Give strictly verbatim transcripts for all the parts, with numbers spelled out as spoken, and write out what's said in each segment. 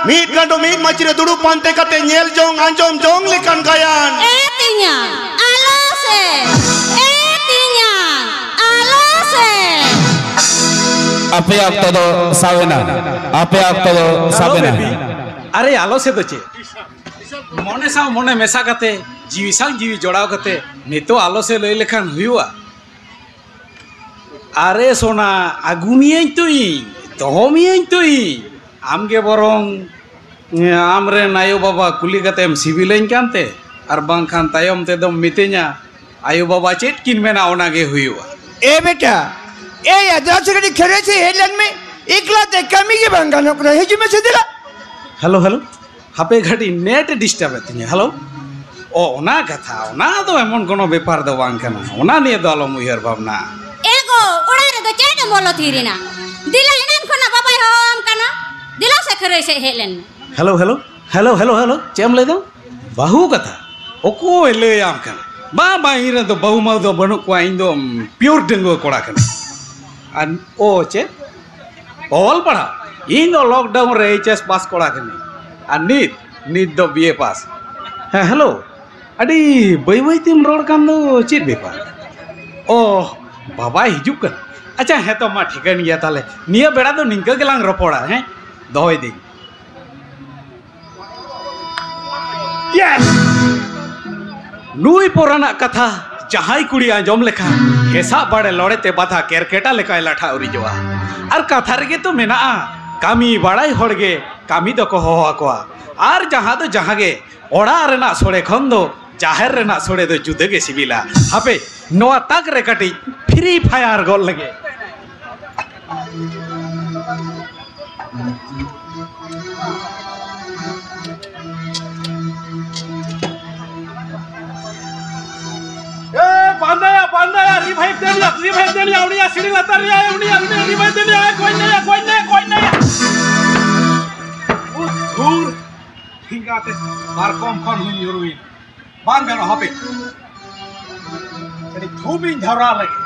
ᱢᱤᱫ ᱜᱟᱸᱰᱚ ᱢᱤᱫ ᱢᱟᱹᱪᱤ ᱨᱮ ᱫᱩᱲᱩᱵ ᱯᱟᱱᱛᱮ ᱠᱟᱛᱮ ᱧᱮᱞ ᱡᱚᱝ ᱟᱸᱡᱚᱢ ᱡᱚᱝ ᱞᱮᱠᱟᱱ ᱜᱟᱭᱟᱱ᱾ ᱮ ᱛᱤᱧᱟ, ᱟᱞᱚ ᱥᱮ, ᱮ ᱛᱤᱧᱟ, ᱟᱞᱚ ᱥᱮ᱾ ᱟᱯᱮᱭᱟᱜ ᱚᱠᱛᱚ ᱫᱚ ᱥᱟᱵ ᱮᱱᱟ, ᱟᱯᱮᱭᱟᱜ ᱚᱠᱛᱚ ᱫᱚ ᱥᱟᱵ ᱮᱱᱟ᱾ ᱟᱞᱚ ᱵᱮᱵᱤ, ᱟᱨᱮ ᱟᱞᱚ ᱥᱮ ᱫᱚ ᱪᱮᱫ? ᱢᱚᱱᱮ ᱥᱟᱶ ᱢᱚᱱᱮ ᱢᱮᱥᱟ ᱠᱟᱛᱮ, ᱡᱤᱣᱤ ᱥᱟᱶ ᱡᱤᱣᱤ ᱡᱚᱲᱟᱣ ᱠᱟᱛᱮ ᱱᱤᱛᱚᱜ ᱟᱞᱚ ᱥᱮ ᱞᱟᱹᱭ ᱞᱮᱠᱷᱟᱱ ᱦᱩᱭᱩᱜᱼᱟ? ᱟᱨᱮ ᱥᱚᱱᱟ, ᱟᱹᱜᱩ ᱢᱤᱭᱟᱹᱧ ᱛᱚ ᱤᱧ, ᱫᱚᱦᱚ ᱢᱤᱭᱟᱹᱧ ᱛᱚ ᱤᱧ᱾ ᱟᱢ ᱜᱮ ᱵᱚᱨᱚᱝ, ᱮ, ᱟᱢ ᱨᱮᱱ ᱟᱭᱳ ᱵᱟᱵᱟ ᱠᱩᱞᱤ ᱠᱟᱛᱮᱢ ᱥᱤᱵᱤᱞᱟᱹᱧ ᱠᱟᱱᱛᱮ, ᱟᱨ ᱵᱟᱝᱠᱷᱟᱱ ᱛᱟᱭᱚᱢ ᱛᱮᱫᱚᱢ ᱢᱤᱛᱟᱹᱧᱟ, ᱟᱭᱳ ᱵᱟᱵᱟ ᱪᱮᱫ ᱠᱤᱱ ᱢᱮᱱᱟ, ᱚᱱᱟ ᱜᱮ ᱦᱩᱭᱩᱜᱼᱟ᱾ ᱮ ᱵᱮᱴᱟ, ᱮᱭ ᱟᱫᱽᱨᱟ ᱥᱮ ᱠᱟᱹᱴᱤᱡ ᱠᱷᱮᱞ ᱥᱮ ᱦᱮᱡ ᱞᱮᱱ ᱢᱮ, ᱮᱠᱞᱟ ᱛᱮ ᱠᱟᱹᱢᱤ ᱜᱮ ᱵᱟᱝ ᱜᱟᱱᱚᱜ ᱠᱟᱱᱟ, ᱦᱤᱡᱩᱜ ᱢᱮᱥᱮ ᱫᱮᱞᱟ᱾ ᱦᱮᱞᱳ, ᱦᱮᱞᱳ, ᱦᱟᱯᱮ ᱠᱟᱹᱴᱤᱡ ᱱᱮᱴ ᱮ ᱰᱤᱥᱴᱟᱵ ᱮᱫ ᱛᱤᱧᱟᱹ᱾ ᱦᱮᱞᱳ, ᱚ, ᱚᱱᱟ ᱠᱟᱛᱷᱟ, ᱚᱱᱟ ᱫᱚ ᱮᱢᱚᱱ ᱠᱳᱱᱳ ᱵᱮᱯᱟᱨ ᱫᱚ ᱵᱟᱝ ᱠᱟᱱᱟ, ᱚᱱᱟ ᱱᱤᱭᱮ ᱫᱚ ᱟᱞᱚᱢ ᱩᱭᱦᱟᱹᱨ ᱵᱷᱟᱵᱽᱱᱟ᱾ ᱮ ᱜᱚ, ᱚᱲᱟᱜ ᱨᱮᱫᱚ ᱪᱮᱫ ᱮᱢ ᱵᱚᱞᱚ ᱛᱷᱤᱨ ᱮᱱᱟ? ᱫᱮᱞᱟ, ᱮᱱᱟᱱ ᱠᱷᱚᱱᱟᱜ ᱵᱟᱵᱟᱭ ᱦᱚᱦᱚᱣᱟᱢ ᱠᱟᱱᱟ, ᱫᱮᱞᱟ ᱥᱮ ᱠᱷᱟᱹᱨᱟᱹᱭ ᱥᱮᱫ ᱦᱮᱡ ᱞᱮᱱ ᱢᱮ᱾ Hello, hello, hello, hello, hello, ᱪᱮᱫ ᱮᱢ ᱞᱟᱹᱭ ᱫᱟ? ᱵᱟᱹᱦᱩ ᱠᱟᱛᱷᱟ? ᱚᱠᱚᱭ ᱞᱟᱹᱭᱟᱢ ᱠᱟᱱᱟ? ᱵᱟᱝ, ᱵᱟᱝ, ᱤᱧ ᱨᱮᱱ ᱫᱚ ᱵᱟᱹᱦᱩ ᱢᱟᱹᱦᱩ ᱫᱚ ᱵᱟᱹᱱᱩᱜ ᱠᱚᱣᱟ, ᱤᱧ ᱫᱚ ᱯᱤᱭᱳᱨ ᱰᱟᱺᱜᱩᱣᱟᱹ ᱠᱚᱲᱟ ᱠᱟᱹᱱᱟᱹᱧ᱾ ᱟᱨ ᱚ, ᱪᱮᱫ? ᱚᱞ ᱯᱟᱲᱦᱟᱣ? ᱤᱧ ᱫᱚ ᱞᱚᱠᱰᱟᱣᱩᱱ ᱨᱮ ᱮᱭᱤᱪ ᱮᱥ ᱯᱟᱥ ᱠᱚᱲᱟ ᱠᱟᱹᱱᱟᱹᱧ᱾ ᱟᱨ ᱱᱤᱛ, ᱱᱤᱛ ᱫᱚ ᱵᱤ ᱮ ᱯᱟᱥ᱾ ᱦᱮᱸ, ᱦᱮᱞᱳ, ᱟᱹᱰᱤ ᱵᱟᱹᱭ ᱵᱟᱹᱭ ᱛᱮᱢ ᱨᱚᱲ ᱠᱟᱱ ᱫᱚ, ᱪᱮᱫ ᱵᱮᱯᱟᱨ? ᱚ, ᱵᱟᱵᱟᱭ ᱦᱤᱡᱩᱜ ᱠᱟᱱᱟ? ᱟᱪᱪᱷᱟ, ᱦᱮᱸ ᱛᱚ, ᱢᱟ ᱴᱷᱤᱠᱟᱹᱱ ᱜᱮᱭᱟ ᱛᱟᱦᱞᱮ, ᱱᱤᱭᱟᱹ ᱵᱮᱲᱟ ᱫᱚ ᱱᱤᱝᱠᱟᱹ ᱜᱮᱞᱟᱝ ᱨᱚᱯᱚᱲᱟ, ᱦᱮᱸ? ᱫᱚᱦᱚᱭ ᱫᱟᱹᱧ᱾ ᱱᱩᱭ ᱯᱚᱨᱟᱱᱟᱜ ᱠᱟᱛᱷᱟ ᱡᱟᱦᱟᱸᱭ ᱠᱩᱲᱤ ᱟᱸᱡᱚᱢ ᱞᱮᱠᱷᱟᱱ, ᱦᱮᱸᱥᱟᱜ ᱵᱟᱲᱮ ᱞᱚᱲᱮ ᱛᱮ ᱵᱟᱫᱷᱟ ᱠᱮᱨᱠᱮᱴᱟ ᱞᱮᱠᱟᱭ ᱞᱟᱴᱷᱟ ᱩᱨᱤᱡᱚᱜᱼᱟ᱾ ᱟᱨ ᱠᱟᱛᱷᱟ ᱨᱮᱜᱮ ᱛᱚ ᱢᱮᱱᱟᱜᱼᱟ, ᱠᱟᱹᱢᱤ ᱵᱟᱲᱟᱭ ᱦᱚᱲ ᱜᱮ ᱠᱟᱹᱢᱤ ᱫᱚᱠᱚ ᱦᱚᱦᱚ ᱟᱠᱚᱣᱟ᱾ ᱟᱨ ᱡᱟᱦᱟᱸ ᱫᱚ ᱡᱟᱦᱟᱸ ᱜᱮ, ᱚᱲᱟᱜ ᱨᱮᱱᱟᱜ ᱥᱚᱲᱮ ᱠᱷᱚᱱ ᱫᱚ ᱡᱟᱦᱮᱨ ᱨᱮᱱᱟᱜ ᱥᱚᱲᱮ ᱫᱚ ᱡᱩᱫᱟᱹ ᱜᱮ ᱥᱤᱵᱤᱞᱟ᱾ ᱦᱟᱯᱮ, ᱱᱚᱣᱟ ᱛᱟᱠ ᱨᱮ ᱠᱟᱹᱴᱤᱡ ᱯᱷᱨᱤ ᱯᱷᱟᱭᱟᱨ ᱜᱚᱫ ᱞᱮᱜᱮ᱾ ᱮ, ᱯᱟᱸᱫᱟᱭᱟ, ᱯᱟᱸᱫᱟᱭᱟ, ᱨᱤᱵᱷᱟᱭᱤᱵᱷ ᱫᱮᱱ ᱭᱟ, ᱨᱤᱵᱷᱟᱭᱤᱵᱷ ᱫᱮᱱ ᱭᱟ, ᱩᱱᱤᱭᱟᱜ ᱥᱤᱲᱤ ᱞᱟᱛᱟᱨ ᱨᱮᱭᱟ, ᱩᱱᱤᱭᱟᱜ, ᱩᱱᱤᱭᱟᱜ ᱨᱤᱵᱷᱟᱭᱤᱵᱷ ᱫᱮᱱ ᱭᱟ, ᱜᱚᱡ ᱱᱟᱭᱟ, ᱜᱚᱡ ᱱᱟᱭᱟ, ᱜᱚᱡ ᱱᱟᱭᱟ᱾ ᱩᱫ ᱫᱷᱩᱨ, ᱴᱷᱤᱸᱜᱟ ᱛᱮ ᱯᱟᱨᱠᱚᱢ ᱠᱷᱚᱱ ᱦᱚᱸᱧ ᱧᱩᱨᱩᱭᱮᱱ᱾ ᱵᱟᱝ ᱜᱟᱱᱚᱜ, ᱦᱟᱯᱮ᱾ ᱠᱟᱹᱴᱤᱡ ᱫᱷᱩᱯ ᱤᱧ ᱫᱷᱚᱨᱟᱣ ᱞᱮᱜᱮ᱾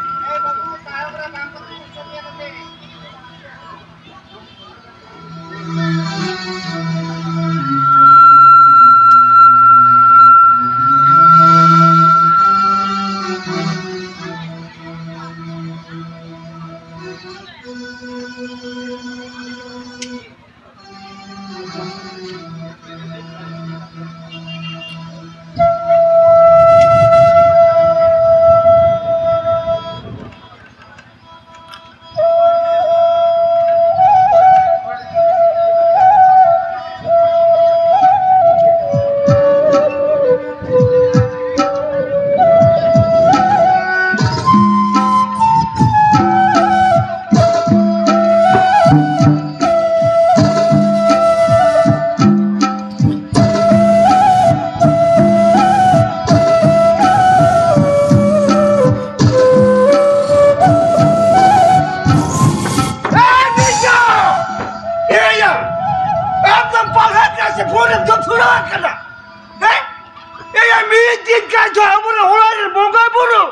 ᱠᱟᱱᱟ᱾ ᱦᱮᱸ? ᱮᱭᱟ, ᱢᱤᱫ ᱫᱤᱱ ᱠᱟᱡ ᱫᱚ ᱟᱵᱚᱨᱮᱱ ᱚᱲᱟᱜ ᱨᱮᱱ ᱵᱚᱸᱜᱟ ᱵᱩᱨᱩ,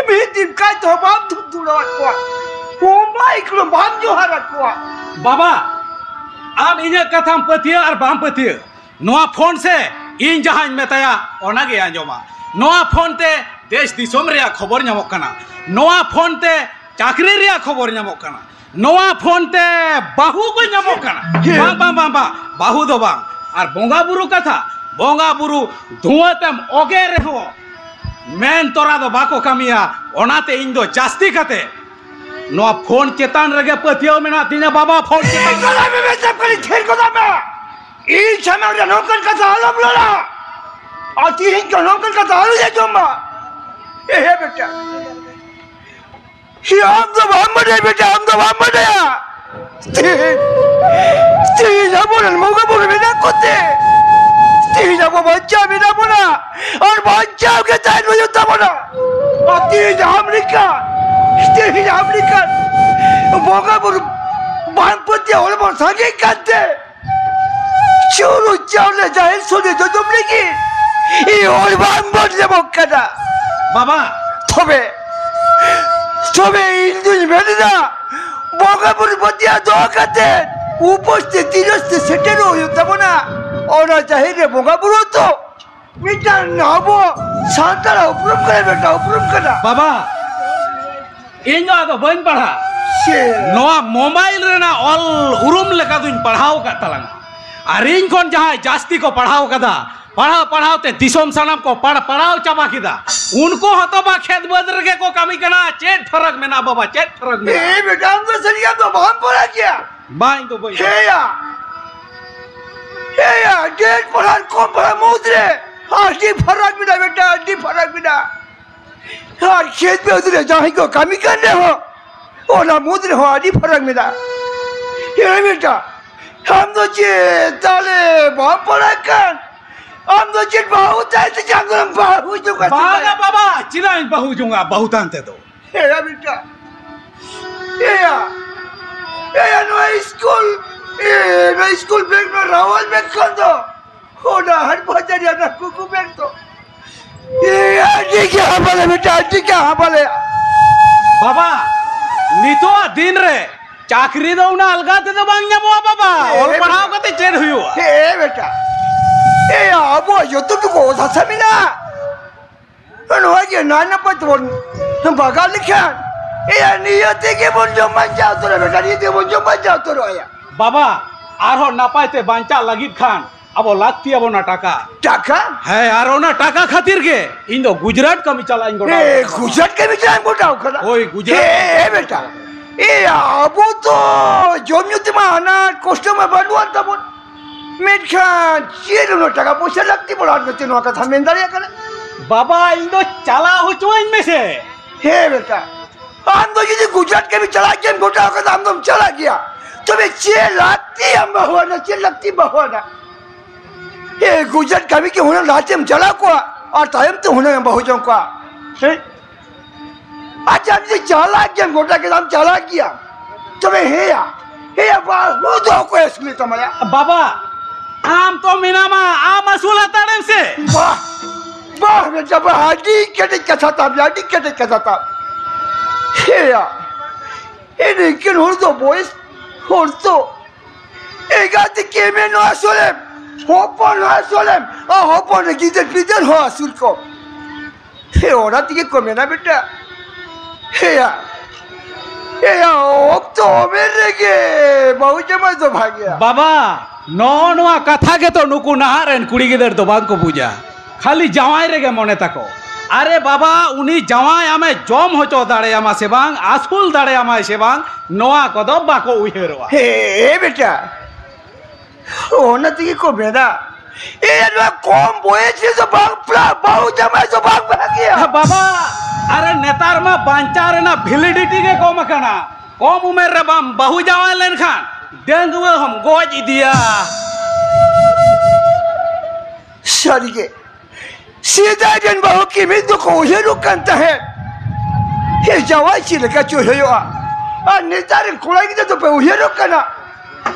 ᱢᱤᱫ ᱫᱤᱱ ᱠᱟᱡ ᱫᱚ ᱵᱟᱢ ᱫᱷᱩᱯ ᱫᱷᱩᱲᱟᱹᱣᱟᱫ ᱠᱚᱣᱟ᱾ ᱵᱚᱸᱜᱟ ᱤᱠᱲᱩ ᱵᱟᱢ ᱡᱚᱦᱟᱨ ᱟᱠᱚᱣᱟ᱾ ᱵᱟᱵᱟ, ᱟᱢ ᱤᱧᱟᱹᱜ ᱠᱟᱛᱷᱟᱢ ᱯᱟᱹᱛᱭᱟᱹᱜ ᱟᱨ ᱵᱟᱢ ᱯᱟᱹᱛᱭᱟᱹᱜ, ᱱᱚᱣᱟ ᱯᱷᱳᱱ ᱥᱮ ᱤᱧ ᱡᱟᱦᱟᱸᱧ ᱢᱮᱛᱟᱭᱟ ᱚᱱᱟᱜᱮ ᱟᱸᱡᱚᱢᱟ᱾ ᱱᱚᱣᱟ ᱯᱷᱳᱱ ᱛᱮ ᱫᱮᱥ ᱫᱤᱥᱚᱢ ᱨᱮᱭᱟᱜ ᱠᱷᱚᱵᱚᱨ ᱧᱟᱢᱚᱜ ᱠᱟᱱᱟ, ᱱᱚᱣᱟ ᱯᱷᱳᱱ ᱛᱮ ᱪᱟᱹᱠᱨᱤ ᱨᱮᱭᱟᱜ ᱠᱷᱚᱵᱚᱨ ᱧᱟᱢᱚᱜ ᱠᱟᱱᱟ, ᱱᱚᱣᱟ ᱯᱷᱳᱱ ᱛᱮ ᱵᱟᱹᱦᱩ ᱠᱚ ᱧᱟᱢᱚᱜ ᱠᱟᱱᱟ᱾ ᱦᱮᱸ᱾ ᱵᱟᱝ, ᱵᱟᱝ, ᱵᱟᱝ, ᱵᱟᱝ, ᱵᱟᱹᱦᱩ ᱫᱚ ᱵᱟᱝ᱾ ᱟᱨ ᱵᱚᱸᱜᱟ ᱵᱩᱨᱩ ᱠᱟᱛᱷᱟ, ᱵᱚᱸᱜᱟ ᱵᱩᱨᱩ ᱫᱷᱩᱣᱟᱹ ᱛᱮᱢ ᱚᱜᱮ ᱨᱮᱦᱚᱸ ᱢᱮᱱ ᱛᱚᱨᱟ ᱫᱚ ᱵᱟᱠᱚ ᱠᱟᱹᱢᱤᱭᱟ᱾ ᱚᱱᱟᱛᱮ ᱤᱧ ᱫᱚ ᱡᱟᱹᱥᱛᱤ ᱠᱟᱛᱮ ᱱᱚᱣᱟ ᱯᱷᱳᱱ ᱪᱮᱛᱟᱱ ᱨᱮᱜᱮ ᱯᱟᱹᱛᱭᱟᱹᱣ ᱢᱮᱱᱟᱜ ᱛᱤᱧᱟ ᱵᱟᱵᱟ, ᱯᱷᱳᱱ ᱪᱮᱛᱟᱱ ᱨᱮ᱾ ᱛᱷᱤᱨ ᱜᱚᱫᱚᱜ ᱢᱮ, ᱢᱮᱛᱟᱢ ᱠᱟᱹᱱᱟᱹᱧ, ᱛᱷᱤᱨ ᱜᱚᱫᱚᱜ ᱢᱮ᱾ ᱤᱧ ᱥᱟᱢᱟᱝ ᱨᱮ ᱱᱚᱝᱠᱟᱱ ᱠᱟᱛᱷᱟ ᱟᱞᱚᱢ ᱨᱚᱲᱟ᱾ ᱟᱨ ᱛᱤᱦᱤᱧ ᱠᱷᱚᱱ ᱱᱚᱝᱠᱟᱱ ᱠᱟᱛᱷᱟ ᱟᱞᱚᱧ ᱟᱸᱡᱚᱢ ᱢᱟ᱾ ᱮ ᱦᱮ ᱵᱮᱴᱟ, ᱮ ᱟᱢ ᱫᱚ ᱵᱟᱢ ᱵᱟᱰᱟᱭᱟ ᱵᱮᱴᱟ, ᱟᱢ ᱫᱚ ᱵᱟᱢ ᱵᱟᱰᱟᱭᱟ᱾ ᱛᱤᱦᱤᱧ, ᱛᱤᱦᱤᱧ ᱟᱵᱚᱨᱮᱱ ᱵᱚᱸᱜᱟ ᱵᱩᱨᱩ ᱢᱮᱱᱟᱜ ᱠᱚᱛᱮ, ᱛᱤᱦᱤᱧ ᱟᱵᱚ ᱵᱟᱧᱪᱟᱣ ᱢᱮᱱᱟᱜ ᱵᱚᱱᱟ ᱟᱨ ᱵᱟᱧᱪᱟᱣ ᱜᱮ ᱛᱟᱦᱮᱱ ᱦᱩᱭᱩᱜ ᱛᱟᱵᱚᱱᱟ᱾ ᱟᱨ ᱛᱤᱦᱤᱧ ᱟᱢ ᱞᱮᱠᱟ, ᱛᱤᱦᱤᱧ ᱟᱢ ᱞᱮᱠᱟᱱ ᱵᱚᱸᱜᱟ ᱵᱩᱨᱩ ᱵᱟᱝ ᱯᱟᱹᱛᱭᱟᱹᱣ ᱦᱚᱲ ᱵᱚᱱ ᱥᱟᱸᱜᱮ ᱠᱟᱱᱛᱮ, ᱪᱩᱨᱩ ᱪᱟᱣᱞᱮ ᱡᱟᱦᱮᱨ ᱥᱳᱲᱮ ᱡᱚᱡᱚᱢ ᱞᱟᱹᱜᱤᱫ ᱤᱧ ᱦᱚᱲ ᱵᱟᱝ ᱵᱚᱱ ᱧᱟᱢᱚᱜ ᱠᱟᱱᱟ᱾ ᱵᱟᱵᱟ᱾ ᱛᱚᱵᱮ, ᱛᱚᱵᱮ ᱤᱧ ᱫᱩᱧ ᱢᱮᱱ ᱮᱫᱟ, ᱵᱚᱸᱜᱟ ᱵᱩᱨᱩ ᱯᱟᱹᱛᱭᱟᱹᱣ ᱫᱚᱦᱚ ᱠᱟᱛᱮ ᱩᱯᱟᱹᱥ ᱛᱮ ᱛᱤᱨᱟᱹᱥ ᱛᱮ ᱥᱮᱴᱮᱨᱚᱜ ᱦᱩᱭᱩᱜ ᱛᱟᱵᱚᱱᱟ ᱚᱱᱟ ᱡᱟᱦᱮᱨ ᱨᱮ ᱵᱚᱸᱜᱟ ᱵᱩᱨᱩ ᱛᱚ᱾ ᱢᱤᱫᱴᱟᱝ ᱟᱵᱚ ᱥᱟᱱᱛᱟᱲ ᱩᱯᱨᱩᱢ ᱠᱟᱱᱟ ᱵᱮᱴᱟ, ᱩᱯᱨᱩᱢ ᱠᱟᱱᱟ᱾ ᱵᱟᱵᱟ, ᱤᱧ ᱫᱚ ᱟᱫᱚ ᱵᱟᱹᱧ ᱯᱟᱲᱦᱟᱜ᱾ ᱥᱮ᱾ ᱱᱚᱣᱟ ᱢᱳᱵᱟᱭᱤᱞ ᱨᱮᱱᱟᱜ ᱚᱞ ᱩᱨᱩᱢ ᱞᱮᱠᱟ ᱫᱩᱧ ᱯᱟᱲᱦᱟᱣ ᱟᱠᱟᱫ ᱛᱟᱞᱟᱝᱟ᱾ ᱟᱨ ᱤᱧ ᱠᱷᱚᱱ ᱡᱟᱦᱟᱸᱭ ᱡᱟᱹᱥᱛᱤ ᱠᱚ ᱯᱟᱲᱦᱟᱣ ᱠᱟᱫᱟ, ᱯᱟᱲᱦᱟᱣ ᱯᱟᱲᱦᱟᱣ ᱛᱮ ᱫᱤᱥᱚᱢ ᱥᱟᱱᱟᱢ ᱠᱚ ᱯᱟᱲ-, ᱯᱟᱲᱦᱟᱣ ᱪᱟᱵᱟ ᱠᱮᱫᱟ᱾ ᱩᱱᱠᱩ ᱦᱚᱸᱛᱚ ᱵᱟ ᱠᱷᱮᱛ ᱵᱟᱹᱫᱽ ᱨᱮᱜᱮ ᱠᱚ ᱠᱟᱹᱢᱤ ᱠᱟᱱᱟ᱾ ᱪᱮᱫ ᱯᱷᱟᱨᱟᱠ ᱢᱮᱱᱟᱜᱼᱟ ᱵᱟᱵᱟ, ᱪᱮᱫ ᱯᱷᱟᱨᱟᱠ ᱢᱮᱱᱟᱜᱼᱟ? ᱮ ᱵᱮᱴᱟ, ᱟᱢ ᱫᱚ ᱥᱟᱹᱨᱤ ᱟᱢ ᱫᱚ ᱵᱟᱢ ᱯᱟᱲᱦᱟᱜ ᱜᱮᱭᱟ᱾ ᱵᱟᱝ, ᱤᱧ ᱫᱚ ᱵᱟᱹᱧ᱾ ᱦᱮᱭᱟ, ᱦᱮᱭᱟ, ᱰᱷᱮᱨ ᱯᱟᱲᱦᱟᱜ ᱠᱚᱢ ᱯᱟᱲᱦᱟᱜ ᱢᱩᱫᱽ ᱨᱮ ᱟᱹᱰᱤ ᱯᱷᱟᱨᱟᱠ ᱢᱮᱱᱟᱜᱼᱟ ᱵᱮᱴᱟ, ᱟᱹᱰᱤ ᱯᱷᱟᱨᱟᱠ ᱢᱮᱱᱟᱜᱼᱟ᱾ ᱟᱨ ᱠᱷᱮᱛ ᱵᱟᱹᱫᱽ ᱨᱮ ᱡᱟᱦᱟᱸᱭ ᱠᱚ ᱠᱟᱹᱢᱤ ᱠᱟᱱ ᱨᱮᱦᱚᱸ, ᱚᱱᱟ ᱢᱩᱫᱽ ᱨᱮᱦᱚᱸ ᱟᱹᱰᱤ ᱯᱷᱟᱨᱟᱠ ᱢᱮᱱᱟᱜᱼᱟ᱾ ᱦᱮᱸ ᱵᱮᱴᱟ, ᱟᱢ ᱫᱚ ᱪᱮᱫ ᱛᱟᱦᱞᱮ ᱵᱟᱢ ᱯᱟᱲᱦᱟᱜ ᱠᱟᱱ? ᱟᱢ ᱫᱚ ᱪᱮᱫ ᱵᱟᱹᱦᱩ ᱛᱟᱭ ᱛᱮ ᱪᱟᱸᱫᱳ ᱨᱮᱢ ᱵᱟᱹᱦᱩ ᱡᱚᱝ ᱠᱟᱱ ᱵᱟᱝᱟ ᱛᱟᱞᱮ? ᱵᱟᱵᱟ, ᱪᱮᱫᱟᱜ ᱤᱧ ᱵᱟᱹᱦᱩ ᱡᱚᱝᱟ ᱵᱟᱹᱦᱩ ᱛᱟᱱ ᱛᱮᱫᱚ? ᱮᱭᱟ ᱵᱮᱴᱟ, ᱮᱭᱟ, ᱮᱭᱟ, ᱱᱚᱣᱟ ᱥᱠᱩᱞ, ᱮ, ᱱᱚᱣᱟ ᱥᱠᱩᱞ ᱵᱮᱜᱽ, ᱱᱚᱣᱟ ᱨᱟᱣᱟᱞ ᱵᱮᱜᱽ ᱠᱷᱚᱱ ᱫᱚ ᱚᱱᱟ ᱦᱟᱴ ᱵᱟᱡᱟᱨ ᱨᱮᱭᱟᱜ ᱚᱱᱟ ᱠᱩᱠᱩ ᱵᱮᱜᱽ ᱫᱚ᱾ ᱮ, ᱟᱹᱰᱤ ᱜᱮ ᱦᱟᱢᱟᱞᱟ ᱵᱮᱴᱟ, ᱟᱹᱰᱤ ᱜᱮ ᱦᱟᱢᱟᱞᱟ᱾ ᱵᱟᱵᱟ, ᱱᱤᱛᱚᱜ ᱫᱤᱱ ᱨᱮ ᱪᱟᱹᱠᱨᱤ ᱫᱚ ᱩᱱᱟᱹᱜ ᱟᱞᱜᱟ ᱛᱮᱫᱚ ᱵᱟᱝ ᱧᱟᱢᱚᱜᱼᱟ ᱵᱟᱵᱟ᱾ ᱮ, ᱚᱞ ᱯᱟᱲᱦᱟᱣ ᱵᱮᱴᱟ᱾ ᱠᱟᱛᱮ ᱪᱮᱫ ᱦᱩᱭᱩᱜᱼᱟ? ᱮ, ᱵᱮᱴᱟ᱾ ᱮ, ᱟᱵᱚ ᱡᱚᱛᱚ ᱴᱩᱠᱩ ᱚᱛ ᱦᱟᱥᱟ ᱢᱮᱱᱟᱜᱼᱟ᱾ ᱱᱚᱣᱟ ᱜᱮ ᱱᱟᱭ ᱱᱟᱯᱟᱭ ᱛᱮᱵᱚᱱ ᱵᱟᱜᱟᱣ ᱞᱮᱠᱷᱟᱱ, ᱮᱭᱟ, ᱱᱤᱭᱟᱹ ᱛᱮᱜᱮ ᱵᱚᱱ ᱡᱚᱢ ᱵᱟᱧᱪᱟᱣ ᱩᱛᱟᱹᱨᱚᱜᱼᱟ ᱵᱮᱴᱟ, ᱱᱤᱭᱟᱹ ᱛᱮᱜᱮ ᱵᱚᱱ ᱡᱚᱢ ᱵᱟᱧᱪᱟᱣ ᱩᱛᱟᱹᱨᱚᱜᱼᱟ ᱭᱟ᱾ ᱵᱟᱵᱟ, ᱟᱨᱦᱚᱸ ᱱᱟᱯᱟᱭ ᱛᱮ ᱵᱟᱧᱪᱟᱜ ᱞᱟᱹᱜᱤᱫ ᱠᱷᱟᱱ ᱟᱵᱚ ᱞᱟᱹᱠᱛᱤ ᱟᱵᱚᱱᱟ ᱴᱟᱠᱟ᱾ ᱴᱟᱠᱟ? ᱦᱮᱸ, ᱟᱨ ᱚᱱᱟ ᱴᱟᱠᱟ ᱠᱷᱟᱹᱛᱤᱨ ᱜᱮ ᱤᱧ ᱫᱚ ᱜᱩᱡᱽᱨᱟᱴ ᱠᱟᱹᱢᱤ ᱪᱟᱞᱟᱜ ᱤᱧ ᱜᱚᱴᱟ ᱮ, ᱟᱠᱟᱫᱟ᱾ ᱜᱩᱡᱽᱨᱟᱴ ᱠᱟᱹᱢᱤ ᱪᱟᱞᱟᱜ ᱮᱢ ᱜᱚᱴᱟ ᱟᱠᱟᱫᱟ? ᱦᱳᱭ, ᱜᱩᱡᱽᱨᱟᱴ ᱮ, ᱠᱟᱹᱢᱤ ᱮ, ᱪᱟᱞᱟᱜ᱾ ᱵᱮᱴᱟ, ᱮ, ᱟᱵᱚ ᱫᱚ ᱡᱚᱢ ᱧᱩ ᱛᱮᱢᱟ ᱟᱱᱟᱴ ᱠᱚᱥᱴᱚ ᱢᱟ ᱵᱟᱹᱱᱩᱜ ᱟᱱ ᱛᱟᱵᱚᱱ᱾ ᱢᱮᱱᱠᱷᱟᱱ ᱪᱮᱫ ᱩᱱᱟᱹᱜ ᱴᱟᱠᱟ ᱯᱚᱭᱥᱟ ᱞᱟᱹᱠᱛᱤ ᱵᱟᱲᱟᱣᱟᱫ ᱢᱮᱛᱮ ᱱᱚᱣᱟ ᱠᱟᱛᱷᱟ ᱢᱮᱱ ᱫᱟᱲᱮᱭᱟᱜ ᱠᱟᱱᱟ? ᱵᱟᱵᱟ, ᱤᱧ ᱫᱚ ᱪᱟᱞᱟᱣ ᱦᱚᱪᱚᱣᱟᱹᱧ ᱢᱮᱥᱮ᱾ ᱦᱮᱸ ᱵᱮᱴᱟ, ᱟᱢ ᱫᱚ ᱡᱩᱫᱤ ᱜᱩᱡᱽᱨᱟᱴ ᱠᱟᱹᱢᱤ ᱪᱟᱞᱟᱜ ᱜᱮᱢ ᱜᱚᱴᱟ ᱟᱠᱟᱫᱟ, ᱟᱢ ᱫᱚᱢ ᱪᱟᱞᱟᱜ ᱜᱮᱭᱟ᱾ ᱛᱚᱵᱮ ᱪᱮᱫ ᱞᱟᱹᱠᱛᱤ ᱟᱢ ᱵᱟᱹᱦᱩᱣᱟᱱᱟ, ᱪᱮᱫ ᱞᱟᱹᱠᱛᱤ ᱵᱟᱹᱦᱩᱣᱟᱱᱟ? ᱮ, ᱜᱩᱡᱽᱨᱟᱴ ᱠᱟᱹᱢᱤ ᱠᱤ ᱦᱩᱱᱟᱹᱝ ᱞᱟᱦᱟ ᱛᱮᱢ ᱪᱟᱞᱟᱣ ᱠᱚᱜᱼᱟ ᱟᱨ ᱛᱟᱭᱚᱢ ᱛᱮ ᱦᱩᱱᱟᱹᱝ ᱮᱢ ᱵᱟᱹᱦᱩ ᱡᱚᱝ ᱠᱚᱜᱼᱟ? ᱦᱮᱸ? ᱟᱪᱪᱷᱟ, ᱟᱢ ᱡᱩᱫᱤ ᱪᱟᱞᱟᱜ ᱜᱮᱭᱟᱢ, ᱜᱚᱴᱟ ᱠᱮᱫᱟᱢ, ᱪᱟᱞᱟᱜ ᱜᱮᱭᱟᱢ, ᱛᱚᱵᱮ ᱦᱮᱸᱭᱟ, ᱦᱮᱸᱭᱟ, ᱵᱟᱹᱦᱩ ᱫᱚ ᱚᱠᱚᱭ ᱟᱹᱥᱩᱞᱮ ᱛᱟᱢᱟᱭᱟ? ᱵᱟᱵᱟ, ᱟᱢ ᱛᱚ ᱢᱮᱱᱟᱢᱟ, ᱟᱢ ᱟᱹᱥᱩᱞ ᱦᱟᱛᱟᱲᱮᱢ ᱥᱮ᱾ ᱵᱟᱦ, ᱵᱟᱦ, ᱵᱮᱴᱟ, ᱵᱟᱦ, ᱟᱹᱰᱤ ᱠᱮᱴᱮᱡ ᱠᱟᱛᱷᱟ ᱛᱟᱢ, ᱟᱹᱰᱤ ᱠᱮᱴᱮᱡ ᱠᱟᱛᱷᱟ ᱛᱟᱢ᱾ ᱦᱮᱸᱭᱟ, ᱮ ᱱᱤᱝᱠᱟᱹᱱ ᱦᱚᱲ ᱫᱚ ᱵᱚᱭᱮᱥ ᱦᱚᱲ ᱛᱚ, ᱮᱸᱜᱟᱛ ᱛᱤᱠᱤᱱ ᱮᱢᱮ ᱱᱚᱣᱟ ᱟᱹᱥᱩᱞᱮᱢ, ᱦᱚᱯᱚᱱ ᱦᱚᱸ ᱟᱹᱥᱩᱞᱮᱢ, ᱟᱨ ᱦᱚᱯᱚᱱ ᱨᱮ ᱜᱤᱫᱟᱹᱨ ᱯᱤᱫᱟᱹᱨ ᱦᱚᱸ ᱟᱹᱥᱩᱞ ᱠᱚᱢ᱾ ᱦᱮᱸ, ᱚᱱᱟ ᱛᱮᱜᱮ ᱠᱚ ᱢᱮᱱᱟ ᱵᱮᱴᱟ, ᱦᱮᱸᱭᱟ, ᱦᱮᱸᱭᱟ, ᱚᱠᱛᱚ ᱩᱢᱮᱨ ᱨᱮᱜᱮ ᱵᱟᱹᱦᱩ ᱡᱟᱶᱟᱭ ᱫᱚ ᱵᱷᱟᱜᱮᱭᱟ᱾ ᱵᱟᱵᱟ, ᱱᱚᱜᱼᱚ ᱱᱚᱣᱟ ᱠᱟᱛᱷᱟ ᱜᱮᱛᱚ ᱱᱩᱠᱩ ᱱᱟᱦᱟᱜ ᱨᱮᱱ ᱠᱩᱲᱤ ᱜᱤᱫᱟᱹᱨ ᱫᱚ ᱵᱟᱝ ᱠᱚ ᱵᱩᱡᱟ᱾ ᱠᱷᱟᱹᱞᱤ ᱡᱟᱶᱟᱭ ᱨᱮᱜᱮ ᱢᱚᱱᱮ ᱛᱟᱠᱚ᱾ ᱟᱨᱮ ᱵᱟᱵᱟ, ᱩᱱᱤ ᱡᱟᱶᱟᱭ ᱟᱢᱮ ᱡᱚᱢ ᱦᱚᱪᱚ ᱫᱟᱲᱮᱭᱟᱢᱟ ᱥᱮ ᱵᱟᱝ, ᱟᱹᱥᱩᱞ ᱫᱟᱲᱮᱭᱟᱢᱟᱭ ᱥᱮ ᱵᱟᱝ, ᱱᱚᱣᱟ ᱠᱚᱫᱚ ᱵᱟᱠᱚ ᱩᱭᱦᱟᱹᱨᱚᱜᱼᱟ᱾ ᱦᱮᱸ ᱵᱮᱴᱟ, ᱚᱱᱟ ᱛᱮᱜᱮ ᱠᱚ ᱢᱮᱱᱟ, ᱮᱭᱟ, ᱱᱚᱣᱟ ᱠᱚᱢ ᱵᱚᱭᱮᱥ ᱨᱮᱫᱚ ᱵᱟᱝ ᱯᱞᱟ-, ᱵᱟᱹᱦᱩ ᱡᱟᱶᱟᱭ ᱫᱚ ᱵᱟᱝ ᱵᱷᱟᱜᱮᱭᱟ᱾ ᱦᱮᱸ ᱵᱟᱵᱟ, ᱟᱨᱮ ᱱᱮᱛᱟᱨ ᱢᱟ ᱵᱟᱧᱪᱟᱣ ᱨᱮᱱᱟᱜ validity ᱜᱮ ᱠᱚᱢ ᱟᱠᱟᱱᱟ᱾ ᱠᱚᱢ ᱩᱢᱮᱨ ᱨᱮ ᱵᱟᱢ ᱵᱟᱹᱦᱩ ᱡᱟᱶᱟᱭ ᱞᱮᱱᱠᱷᱟᱱ ᱰᱟᱺᱜᱩᱣᱟᱹ ᱦᱚᱢ ᱜᱚᱡ ᱤᱫᱤᱭᱟ᱾ ᱥᱟᱹᱨᱤᱜᱮ, ᱥᱮᱫᱟᱭ ᱨᱮᱱ ᱵᱟᱹᱦᱩ ᱠᱤᱢᱤᱱ ᱫᱚᱠᱚ ᱩᱭᱦᱟᱹᱨᱚᱜ ᱠᱟᱱ ᱛᱟᱦᱮᱸᱫ, ᱦᱮ ᱡᱟᱶᱟᱭ ᱪᱮᱫ ᱞᱮᱠᱟ ᱪᱚᱭ ᱦᱩᱭᱩᱜᱼᱟ, ᱟᱨ ᱱᱮᱛᱟᱨ ᱨᱮᱱ ᱠᱚᱲᱟ ᱜᱤᱫᱽᱨᱟᱹ ᱫᱚᱯᱮ ᱩᱭᱦᱟᱹᱨᱚᱜ ᱠᱟᱱᱟ,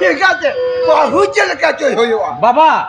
ᱮᱸᱜᱟᱛᱮ ᱵᱟᱹᱦᱩ ᱪᱮᱫ ᱞᱮᱠᱟ ᱪᱚᱭ ᱦᱩᱭᱩᱜᱼᱟ᱾ ᱵᱟᱵᱟ,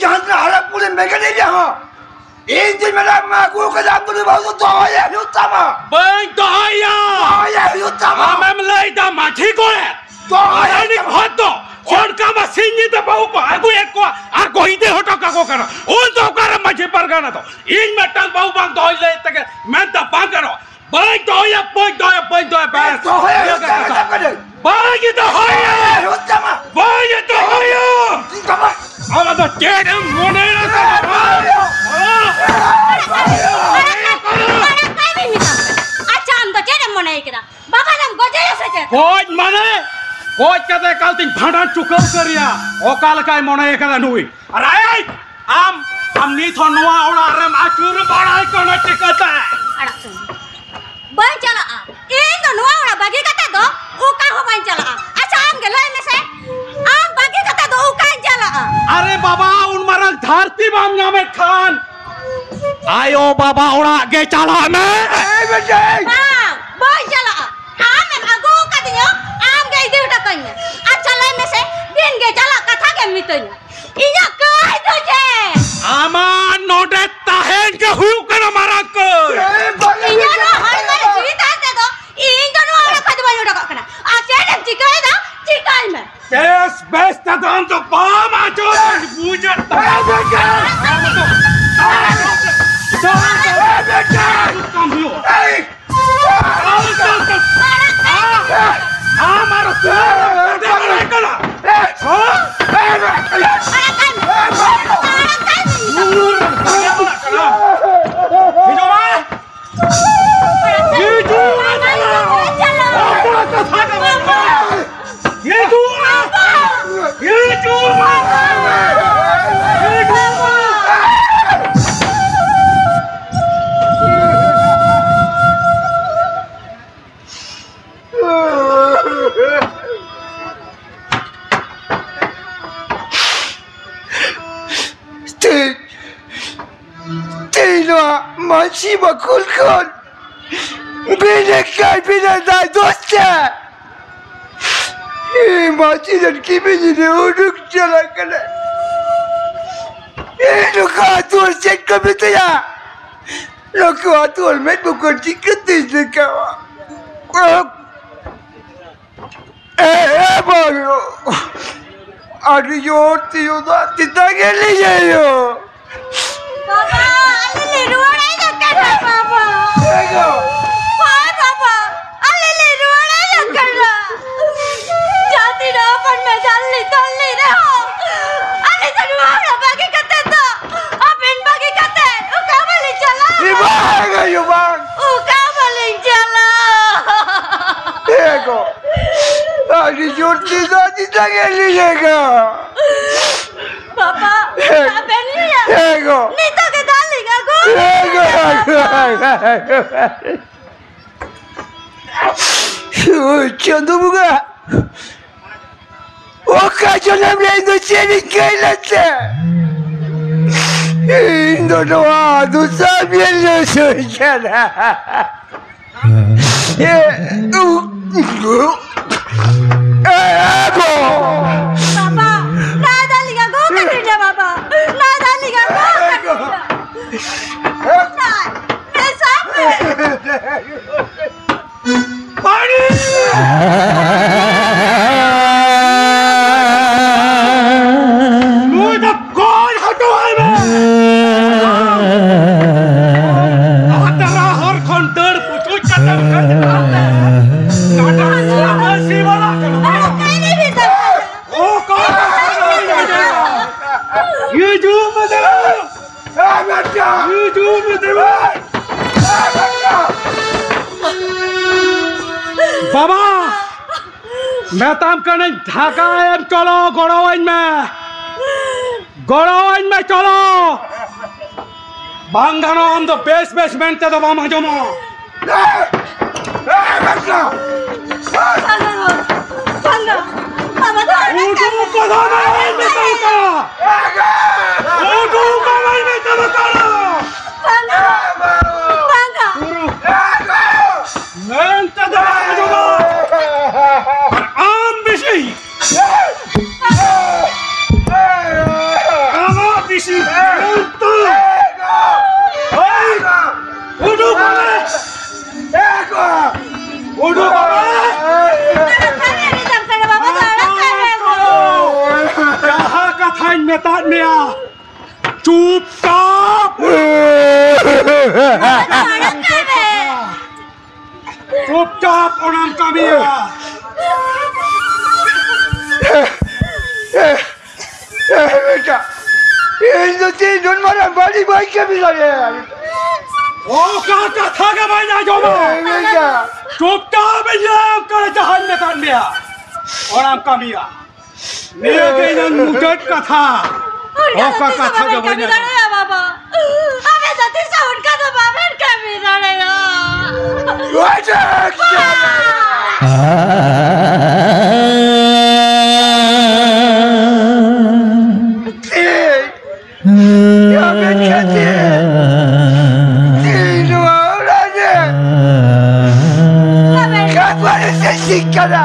ᱡᱟᱦᱟᱸ ᱛᱤᱱᱟᱹᱜ ᱦᱟᱨᱟ ᱵᱩᱨᱩ ᱢᱮᱱᱟᱜ ᱞᱤᱧ ᱨᱮᱦᱚᱸ, ᱤᱧ ᱡᱮ ᱢᱮᱰᱟᱢ ᱟᱹᱜᱩ ᱠᱟᱫᱟ, ᱟᱢ ᱫᱚ ᱵᱟᱹᱦᱩ ᱫᱚ ᱫᱚᱦᱚᱭᱮ ᱦᱩᱭᱩᱜ ᱛᱟᱢᱟ᱾ ᱵᱟᱹᱧ ᱫᱚᱦᱚᱭᱟ᱾ ᱫᱚᱦᱚᱭᱮ ᱦᱩᱭᱩᱜ ᱛᱟᱢᱟ᱾ ᱟᱢᱮᱢ ᱞᱟᱹᱭᱫᱟ ᱢᱟᱹᱡᱷᱤ ᱜᱚᱲᱮᱛ, ᱫᱚᱦᱚᱭᱮ ᱨᱟᱱᱤ ᱦᱩᱭᱩᱜ ᱛᱟᱢᱟ᱾ ᱵᱷᱚᱫᱽᱫᱚ, ᱚᱱᱠᱟ ᱢᱟ ᱥᱤᱧ ᱧᱤᱫᱟᱹ ᱵᱟᱹᱦᱩ ᱠᱚ ᱟᱹᱜᱩᱭᱮᱫ ᱠᱚᱣᱟ ᱟᱨ ᱠᱚ ᱤᱫᱤ ᱦᱚᱴᱚ ᱠᱟᱠᱚ ᱠᱟᱱᱟ᱾ ᱩᱱ ᱫᱚ ᱚᱠᱟᱨᱮ ᱢᱟᱹᱡᱷᱤ ᱯᱟᱨᱜᱟᱱᱟ ᱫᱚ? ᱤᱧ ᱢᱤᱫᱴᱟᱝ ᱵᱟᱹᱦᱩ ᱵᱟᱝ ᱫᱚᱦᱚᱭ ᱞᱟᱹᱭ ᱛᱮᱜᱮ ᱢᱮᱱᱫᱟ ᱵᱟᱝ ᱜᱟᱱᱚᱜᱼᱟ᱾ ᱵᱟᱹᱧ ᱫᱚᱦᱚᱭᱟ, ᱵᱟᱹᱧ ᱫᱚᱦᱚᱭᱟ, ᱵᱟᱹᱧ ᱫᱚᱦᱚᱭᱟ, ᱵᱟᱥ᱾ ᱫᱚᱦᱚᱭᱟ, ᱱᱤᱭᱟᱹ ᱜᱮ ᱫᱚᱦᱚᱭᱟ, ᱠᱟᱛᱷᱟ᱾ ᱫᱚᱦᱚᱭᱟ᱾ ᱵᱟᱹᱧ ᱫᱚᱦᱚᱭᱟ᱾ ᱫᱚᱦᱚᱭᱟ᱾ ᱵᱟᱹᱧ ᱫᱚᱦᱚᱭᱟ᱾ ᱫᱚᱦᱚᱭᱟ᱾ ᱟᱢ ᱫᱚ ᱪᱮᱫ ᱮᱢ ᱢᱚᱱᱮᱭᱮᱫᱟ? ᱟᱲᱟᱜ ᱠᱟᱭ ᱵᱤᱱ ᱢᱮᱛᱟᱢ ᱠᱟᱱᱟ᱾ ᱟᱪᱪᱷᱟ, ᱟᱢ ᱫᱚ ᱪᱮᱫ ᱮᱢ ᱢᱚᱱᱮᱭ ᱠᱮᱫᱟ? ᱵᱟᱵᱟ ᱫᱚᱢ ᱜᱚᱡᱮᱭᱟ ᱥᱮ ᱪᱮᱫ? ᱜᱚᱡ ᱢᱟᱱᱮ? ᱜᱚᱡ ᱠᱟᱛᱮ ᱮᱠᱟᱞ ᱛᱤᱧ ᱵᱷᱟᱸᱰᱟᱱ ᱪᱩᱠᱟᱹᱣ ᱩᱛᱟᱹᱨᱮᱭᱟ᱾ ᱚᱠᱟ ᱞᱮᱠᱟᱭ ᱢᱚᱱᱮ ᱠᱟᱫᱟ ᱱᱩᱭ? ᱟᱨ ᱮᱭ, ᱟᱢ, ᱟᱢ ᱱᱤᱛ ᱦᱚᱸ ᱱᱚᱣᱟ ᱚᱲᱟᱜ ᱨᱮᱢ ᱟᱹᱪᱩᱨ ᱵᱟᱲᱟᱭ ᱠᱟᱱᱟ ᱪᱤᱠᱟᱹᱛᱮ? ᱟᱲᱟᱜ ᱠᱟᱹᱧ᱾ ᱵᱟᱹᱧ ᱪᱟᱞᱟᱜᱼᱟ᱾ ᱤᱧ ᱫᱚ ᱱᱚᱣᱟ ᱚᱲᱟᱜ ᱵᱟᱹᱜᱤ ᱠᱟᱛᱮ ᱫᱚ ᱚᱠᱟ ᱦᱚᱸ ᱵᱟᱹᱧ ᱪᱟᱞᱟᱜᱼᱟ᱾ ᱟᱪᱪᱷᱟ, ᱟᱢ ᱜᱮ ᱞᱟᱹᱭ ᱢᱮᱥᱮ, ᱟᱢ ᱵᱟᱹᱜᱤ ᱠᱟᱛᱮ ᱫᱚ ᱚᱠᱟᱧ ᱪᱟᱞᱟᱜᱼᱟ? ᱟᱨᱮ ᱵᱟᱵᱟ, ᱩᱱ ᱢᱟᱨᱟᱝ ᱫᱷᱟᱹᱨᱛᱤ ᱵᱟᱢ ᱧᱟᱢᱮᱫ ᱠᱷᱟᱱ ᱟᱭᱳ ᱵᱟᱵᱟ ᱚᱲᱟᱜ ᱜᱮ ᱪᱟᱞᱟᱜ ᱢᱮ᱾ ᱮᱭ ᱵᱮᱴᱤ! ᱵᱟᱝ, ᱵᱟᱹᱧ ᱪᱟᱞᱟᱜᱼᱟ᱾ ᱟᱢᱮᱢ ᱟᱹᱜᱩ ᱟᱠᱟᱫᱤᱧᱟ, ᱟᱢ ᱜᱮ ᱤᱫᱤ ᱦᱚᱴᱚ ᱠᱟᱹᱧ ᱢᱮ᱾ ᱟᱪᱪᱷᱟ, ᱞᱟᱹᱭ ᱢᱮᱥᱮ, ᱫᱤᱱ ᱜᱮ ᱪᱟᱞᱟᱜ ᱠᱟᱛᱷᱟ ᱜᱮᱢ ᱢᱤᱛᱟᱹᱧᱟ᱾ ᱤᱧᱟᱹᱜ ᱠᱟᱹᱭ ᱫᱚ ᱪᱮᱫ? ᱟᱢᱟᱜ ᱱᱚᱰᱮ ᱛᱟᱦᱮᱱ ᱜᱮ ᱦᱩᱭᱩᱜ ᱠᱟᱱᱟ ᱢᱟᱨᱟᱝ ᱠᱟᱹᱭ᱾ ᱤᱧᱟᱹᱜ ᱱᱚᱣᱟ ᱦᱚᱲᱢᱚ ᱨᱮ ᱡᱤᱣᱤ ᱛᱟᱦᱮᱱ ᱛᱮᱫᱚ ᱤᱧ ᱫᱚ ᱱᱚᱣᱟ ᱚᱲᱟᱜ ᱠᱷᱚᱱ ᱫᱚ ᱵᱟᱹᱧ ᱩᱰᱩᱠᱚᱜ ᱠᱟᱱᱟ᱾ ᱟᱨ ᱪᱮᱫ ᱮᱢ ᱪᱤᱠᱟᱹᱭᱮᱫᱟ, ᱪᱤᱠᱟᱹᱭ ᱢᱮ᱾ ᱵᱮᱥ, ᱵᱮᱥ, ᱛᱮᱫᱚ ᱟᱢ ᱫᱚ ᱵᱟᱢ ᱟᱸᱡᱚᱢ ᱵᱩᱡᱮᱫ ᱛᱟᱢᱟ᱾ ᱮᱭ ᱵᱮᱴᱟ! ᱟᱢ ᱫᱚ ᱮᱭ ᱵᱮᱴᱟ! ᱠᱟᱹᱢᱤ ᱦᱩᱭᱩᱜᱼᱟ᱾ ᱮᱭ! ᱠᱟᱛᱷᱟ ᱫᱚ ᱵᱟᱝ ᱠᱟᱱᱟ᱾ ᱦᱤᱡᱩᱜ ᱢᱮ! ᱦᱤᱡᱩᱜ ᱢᱮ! ᱦᱤᱡᱩᱜ ᱢᱮ! ᱛᱮᱦᱮᱧ, ᱛᱮᱦᱮᱧ ᱱᱚᱣᱟ ᱢᱟᱹᱡᱷᱤ ᱵᱟᱠᱷᱳᱞ ᱠᱷᱚᱱ ᱵᱤᱱᱟᱹ ᱠᱟᱭ ᱵᱤᱱᱟᱹ ᱫᱟᱭ ᱫᱳᱥ ᱛᱮ ᱤᱧ ᱢᱟᱹᱡᱷᱤ ᱨᱮᱱ ᱠᱤᱢᱤᱱ ᱤᱧ ᱩᱰᱩᱠ ᱪᱟᱞᱟᱜ ᱠᱟᱱᱟ᱾ ᱤᱧ ᱱᱚᱝᱠᱟ ᱟᱹᱛᱩ ᱦᱚᱲ ᱪᱮᱫ ᱠᱚ ᱢᱮᱛᱟᱹᱧᱟ? ᱱᱩᱠᱩ ᱟᱹᱛᱩ ᱦᱚᱲ ᱢᱮᱫ ᱵᱟᱠᱚ ᱪᱤᱠᱟᱹᱛᱮᱧ ᱫᱮᱠᱷᱟᱣᱟ? ᱮ, ᱮ, ᱵᱟᱝ᱾ ᱟᱹᱰᱤ ᱡᱳᱨ ᱛᱮᱭᱳ ᱫᱟᱜ ᱛᱮᱛᱟᱝ ᱮᱫ ᱞᱤᱧᱟᱭᱳ᱾ ᱵᱟᱵᱟ, ᱟᱞᱮ ᱞᱮ ᱨᱩᱣᱟᱹᱲ ᱦᱮᱡ ᱟᱠᱟᱱᱟ, ᱵᱟᱵᱟ᱾ ᱮ ᱜᱳ᱾ ᱦᱳᱭ, ᱵᱟᱵᱟ, ᱟᱞᱮ ᱞᱮ ᱨᱩᱣᱟᱹᱲ ᱦᱮᱡ ᱟᱠᱟᱱᱟ᱾ ᱡᱟᱦᱟᱸ ᱛᱤᱱᱟᱹᱜ ᱦᱚᱯᱚᱱ ᱢᱮ ᱫᱟᱞ ᱞᱮ, ᱛᱚᱞ ᱞᱮ ᱨᱮᱦᱚᱸ, ᱟᱞᱮ ᱫᱚ ᱱᱚᱣᱟ ᱚᱲᱟᱜ ᱵᱟᱹᱜᱤ ᱠᱟᱛᱮ ᱫᱚ ᱟᱵᱮᱱ ᱵᱟᱹᱜᱤ ᱠᱟᱛᱮ ᱚᱠᱟ ᱵᱟᱞᱮ ᱪᱟᱞᱟᱜᱼᱟ᱾ ᱤ ᱵᱟᱝ, ᱟᱭᱳ ᱵᱟᱝ᱾ ᱚᱠᱟ ᱵᱟᱞᱮ ᱪᱟᱞᱟᱜᱼᱟ᱾ ᱮ ᱜᱳ, ᱟᱹᱰᱤ ᱡᱳᱨ ᱛᱮ ᱫᱟᱜ ᱛᱮᱛᱟᱝ ᱮᱫ ᱞᱤᱧᱟ ᱜᱳ᱾ ᱵᱟᱵᱟ, ᱮ ᱟᱵᱮᱱ ᱞᱤᱧᱟ᱾ ᱮ ᱜᱳ᱾ ᱱᱤᱛᱚᱜ ᱜᱮ ᱫᱟᱜ ᱞᱤᱧ ᱟᱹᱜᱩ᱾ ᱮ ᱜᱳ᱾ ᱳᱭ ᱪᱟᱸᱫᱳ ᱵᱚᱸᱜᱟ, ᱚᱠᱟ ᱡᱚᱱᱚᱢ ᱨᱮ ᱤᱧ ᱫᱚ ᱪᱮᱫ ᱤᱧ ᱠᱟᱹᱭ ᱞᱮᱫ ᱛᱮ? ᱤᱧ ᱫᱚ ᱱᱚᱣᱟ ᱫᱚᱥᱟᱨ ᱧᱮᱞ ᱧᱚᱜ ᱥᱩᱭ ᱠᱟᱱᱟ᱾ ᱮ, ᱩ, ᱮ, ᱮ, ᱜᱳ! ᱵᱟᱵᱟ, ᱱᱟᱭ ᱫᱟᱞᱤᱧ ᱟᱹᱜᱩ ᱠᱟᱹᱴᱤᱡ ᱵᱟᱵᱟ, ᱱᱟᱭ ᱫᱟᱞᱤᱧ ᱟᱹᱜᱩ ᱠᱟᱹᱴᱤᱡ᱾ ᱱᱟᱭ, ᱢᱮᱥᱟ ᱢᱮ᱾ ᱯᱟᱹᱱᱤ! ᱱᱩᱭ ᱫᱚ ᱜᱚᱡ ᱦᱚᱪᱚ ᱟᱭ ᱢᱮ! ᱱᱚᱣᱟ ᱛᱟᱞᱟ ᱦᱚᱨ ᱠᱷᱚᱱ ᱫᱟᱹᱲ ᱯᱩᱪᱩᱡ ᱠᱟᱛᱮᱢ ᱜᱟᱛᱮᱜ ᱠᱟᱱ ᱛᱮ, ᱠᱟᱴᱟ ᱥᱟᱵ ᱥᱤ ᱵᱟᱞᱟ ᱠᱟᱱᱟ᱾ ᱚᱠᱟ ᱨᱮ ᱦᱤᱡᱩᱜ ᱢᱮ ᱫᱟᱫᱟ! ᱦᱤᱡᱩᱜ ᱢᱮ ᱫᱟᱫᱟ! ᱵᱟᱵᱟ, ᱢᱮᱛᱟᱢ ᱠᱟᱹᱱᱟᱹᱧ ᱫᱷᱟᱠᱟ ᱮᱢ, ᱪᱚᱞᱚ ᱜᱚᱲᱚᱣᱟᱹᱧ ᱢᱮ, ᱜᱚᱲᱚᱣᱟᱹᱧ ᱢᱮ, ᱪᱚᱞᱚ᱾ ᱵᱟᱝ ᱜᱟᱱᱚᱜᱼᱟ, ᱟᱢ ᱫᱚ ᱵᱮᱥ ᱵᱮᱥ ᱢᱮᱱ ᱛᱮᱫᱚ ᱵᱟᱢ ᱟᱸᱡᱚᱢᱟ᱾ ᱵᱟᱝᱟ, ᱵᱟᱝᱟ, ᱵᱟᱵᱟ ᱫᱚ ᱟᱲᱟᱜ ᱠᱟᱭ ᱢᱮ᱾ ᱩᱰᱩᱠ ᱠᱚᱫᱚ ᱵᱟᱹᱧ ᱢᱮᱛᱟᱢ ᱠᱟᱱᱟ᱾ ᱩᱰᱩᱠ ᱠᱚᱫᱚ ᱵᱟᱹᱧ ᱢᱮᱛᱟᱢ ᱠᱟᱱᱟ᱾ ᱵᱟᱝᱟ, ᱵᱟᱝᱟ᱾ ᱢᱮᱱ ᱛᱮᱫᱚ ᱵᱟᱢ ᱟᱸᱡᱚᱢᱟ᱾ ᱟᱢ ᱵᱮᱥᱤ ᱟᱢᱟᱜ ᱵᱮᱥᱤ ᱢᱮᱱᱛᱮ᱾ ᱦᱳᱭ, ᱩᱰᱩᱠ ᱢᱮ᱾ ᱩᱰᱩᱠ ᱢᱮ᱾ ᱡᱟᱦᱟᱸ ᱠᱟᱛᱷᱟᱧ ᱢᱮᱛᱟᱫ ᱢᱮᱭᱟ, ᱪᱩᱯᱪᱟᱯ᱾ ᱪᱩᱯᱪᱟᱯ ᱚᱱᱟᱢ ᱠᱟᱹᱢᱤᱭᱟ᱾ ᱵᱮᱴᱟ, ᱤᱧ ᱫᱚ ᱪᱮᱫ ᱱᱩᱱ ᱢᱟᱨᱟᱝ ᱵᱟᱹᱲᱤᱡ ᱵᱟᱹᱧ ᱠᱟᱹᱢᱤ ᱫᱟᱲᱮᱭᱟᱜᱼᱟ᱾ ᱚᱠᱟ ᱠᱟᱛᱷᱟ ᱜᱮ ᱵᱟᱹᱧ ᱟᱸᱡᱚᱢᱟ᱾ ᱵᱮᱴᱟ᱾ ᱪᱩᱯᱪᱟᱯ ᱤᱧ ᱞᱟᱹᱭᱟᱢ ᱠᱟᱱᱟ, ᱡᱟᱦᱟᱸᱧ ᱢᱮᱛᱟᱫ ᱢᱮᱭᱟ, ᱚᱱᱟᱢ ᱠᱟᱹᱢᱤᱭᱟ᱾ ᱱᱤᱭᱟᱹ ᱜᱮ ᱤᱧᱟᱹᱝ ᱢᱩᱪᱟᱹᱫ ᱠᱟᱛᱷᱟ᱾ ᱚᱱᱠᱟ ᱫᱚ ᱚᱠᱟ ᱛᱤᱥ ᱦᱚᱸ ᱠᱟᱛᱷᱟ ᱜᱮ ᱵᱟᱵᱮᱱ ᱵᱟᱹᱧ ᱠᱟᱹᱢᱤ ᱟᱸᱡᱚᱢᱟ᱾ ᱫᱟᱲᱮᱭᱟᱜᱼᱟ, ᱵᱟᱵᱟ᱾ ᱟᱵᱮᱱ ᱫᱚ ᱛᱤᱥ ᱦᱚᱸ ᱚᱱᱠᱟ ᱫᱚ ᱵᱟᱵᱮᱱ ᱠᱟᱹᱢᱤ ᱫᱟᱲᱮᱭᱟᱜᱼᱟ᱾ ᱟᱵᱮᱱ ᱠᱷᱟᱹᱛᱤᱨ᱾ ᱛᱮᱦᱮᱧ ᱱᱚᱣᱟ ᱚᱲᱟᱜ ᱨᱮ ᱟᱵᱮᱱ ᱠᱷᱟᱯᱟᱨᱤ ᱥᱤᱨᱡᱟᱹᱜ ᱠᱟᱱᱟ᱾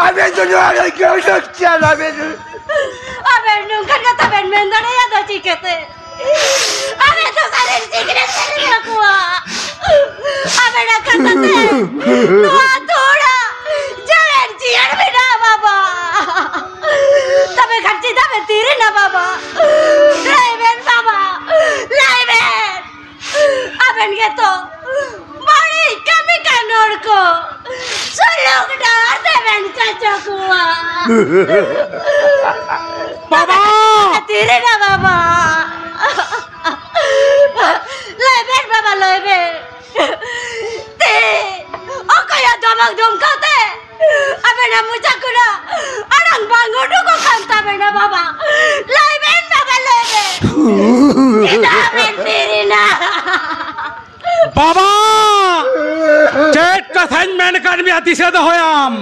ᱟᱵᱮᱱ ᱫᱚ ᱱᱚᱣᱟ ᱨᱮ ᱜᱮ ᱩᱰᱩᱠ ᱪᱟᱞᱟᱜ ᱵᱮᱱ᱾ ᱟᱵᱮᱱ ᱱᱚᱝᱠᱟᱱ ᱠᱟᱛᱷᱟ ᱵᱮᱱ ᱢᱮᱱ ᱫᱟᱲᱮᱭᱟᱜ ᱫᱚ ᱪᱤᱠᱟᱹᱛᱮ? ᱟᱵᱮᱱ ᱫᱚ ᱥᱟᱹᱨᱤ ᱥᱤᱠᱷᱱᱟᱹᱛ ᱵᱮᱱ ᱮᱢᱟ ᱠᱚᱣᱟ᱾ ᱟᱵᱮᱱᱟᱜ ᱠᱟᱛᱷᱟ ᱛᱮ ᱱᱚᱣᱟ ᱟᱹᱛᱩ ᱚᱲᱟᱜ ᱡᱮᱣᱮᱫ ᱡᱤᱭᱟᱹᱲ ᱢᱮᱱᱟᱜᱼᱟ, ᱵᱟᱵᱟ᱾ ᱛᱚᱵᱮ ᱠᱷᱟᱱ ᱪᱮᱫᱟᱜ ᱵᱮᱱ ᱛᱤᱨᱮᱱᱟ, ᱵᱟᱵᱟ? ᱞᱟᱹᱭ ᱵᱮᱱ, ᱵᱟᱵᱟ, ᱞᱟᱹᱭ ᱵᱮᱱ᱾ ᱟᱵᱮᱱ ᱜᱮᱛᱚ ᱵᱟᱹᱲᱤᱡ ᱠᱟᱹᱢᱤ ᱠᱟᱱ ᱦᱚᱲ ᱠᱚ ᱥᱩᱞᱩᱠ ᱰᱟᱦᱟᱨ ᱛᱮᱵᱮᱱ ᱪᱟᱪᱚ ᱠᱚᱣᱟ᱾ ᱵᱟᱵᱟ! ᱛᱤᱨᱮᱱᱟ ᱵᱟᱵᱟ? ᱞᱟᱹᱭ ᱵᱮᱱ ᱵᱟᱵᱟ, ᱞᱟᱹᱭ ᱵᱮᱱ᱾ ᱛᱮ ᱚᱠᱚᱭᱟᱜ ᱟᱢᱟᱜ ᱫᱷᱚᱢᱠᱟᱣ ᱛᱮ ᱟᱵᱮᱱᱟᱜ ᱢᱚᱪᱟ ᱠᱷᱚᱱᱟᱜ ᱟᱲᱟᱝ ᱵᱟᱝ ᱩᱰᱩᱠᱚᱜ ᱠᱟᱱ ᱛᱟᱵᱮᱱᱟ ᱵᱟᱵᱟ᱾ ᱞᱟᱹᱭ ᱵᱮᱱ ᱵᱟᱵᱟ, ᱞᱟᱹᱭ ᱵᱮᱱ᱾ ᱪᱮᱫᱟᱜ ᱵᱮᱱ ᱛᱤᱨᱤᱱᱟ? ᱵᱟᱵᱟ! ᱪᱮᱫ ᱠᱟᱛᱷᱟᱧ ᱢᱮᱱ ᱠᱟᱫ ᱢᱮᱭᱟ, ᱫᱤᱥᱟᱹ ᱫᱚᱦᱚᱭᱟᱢ᱾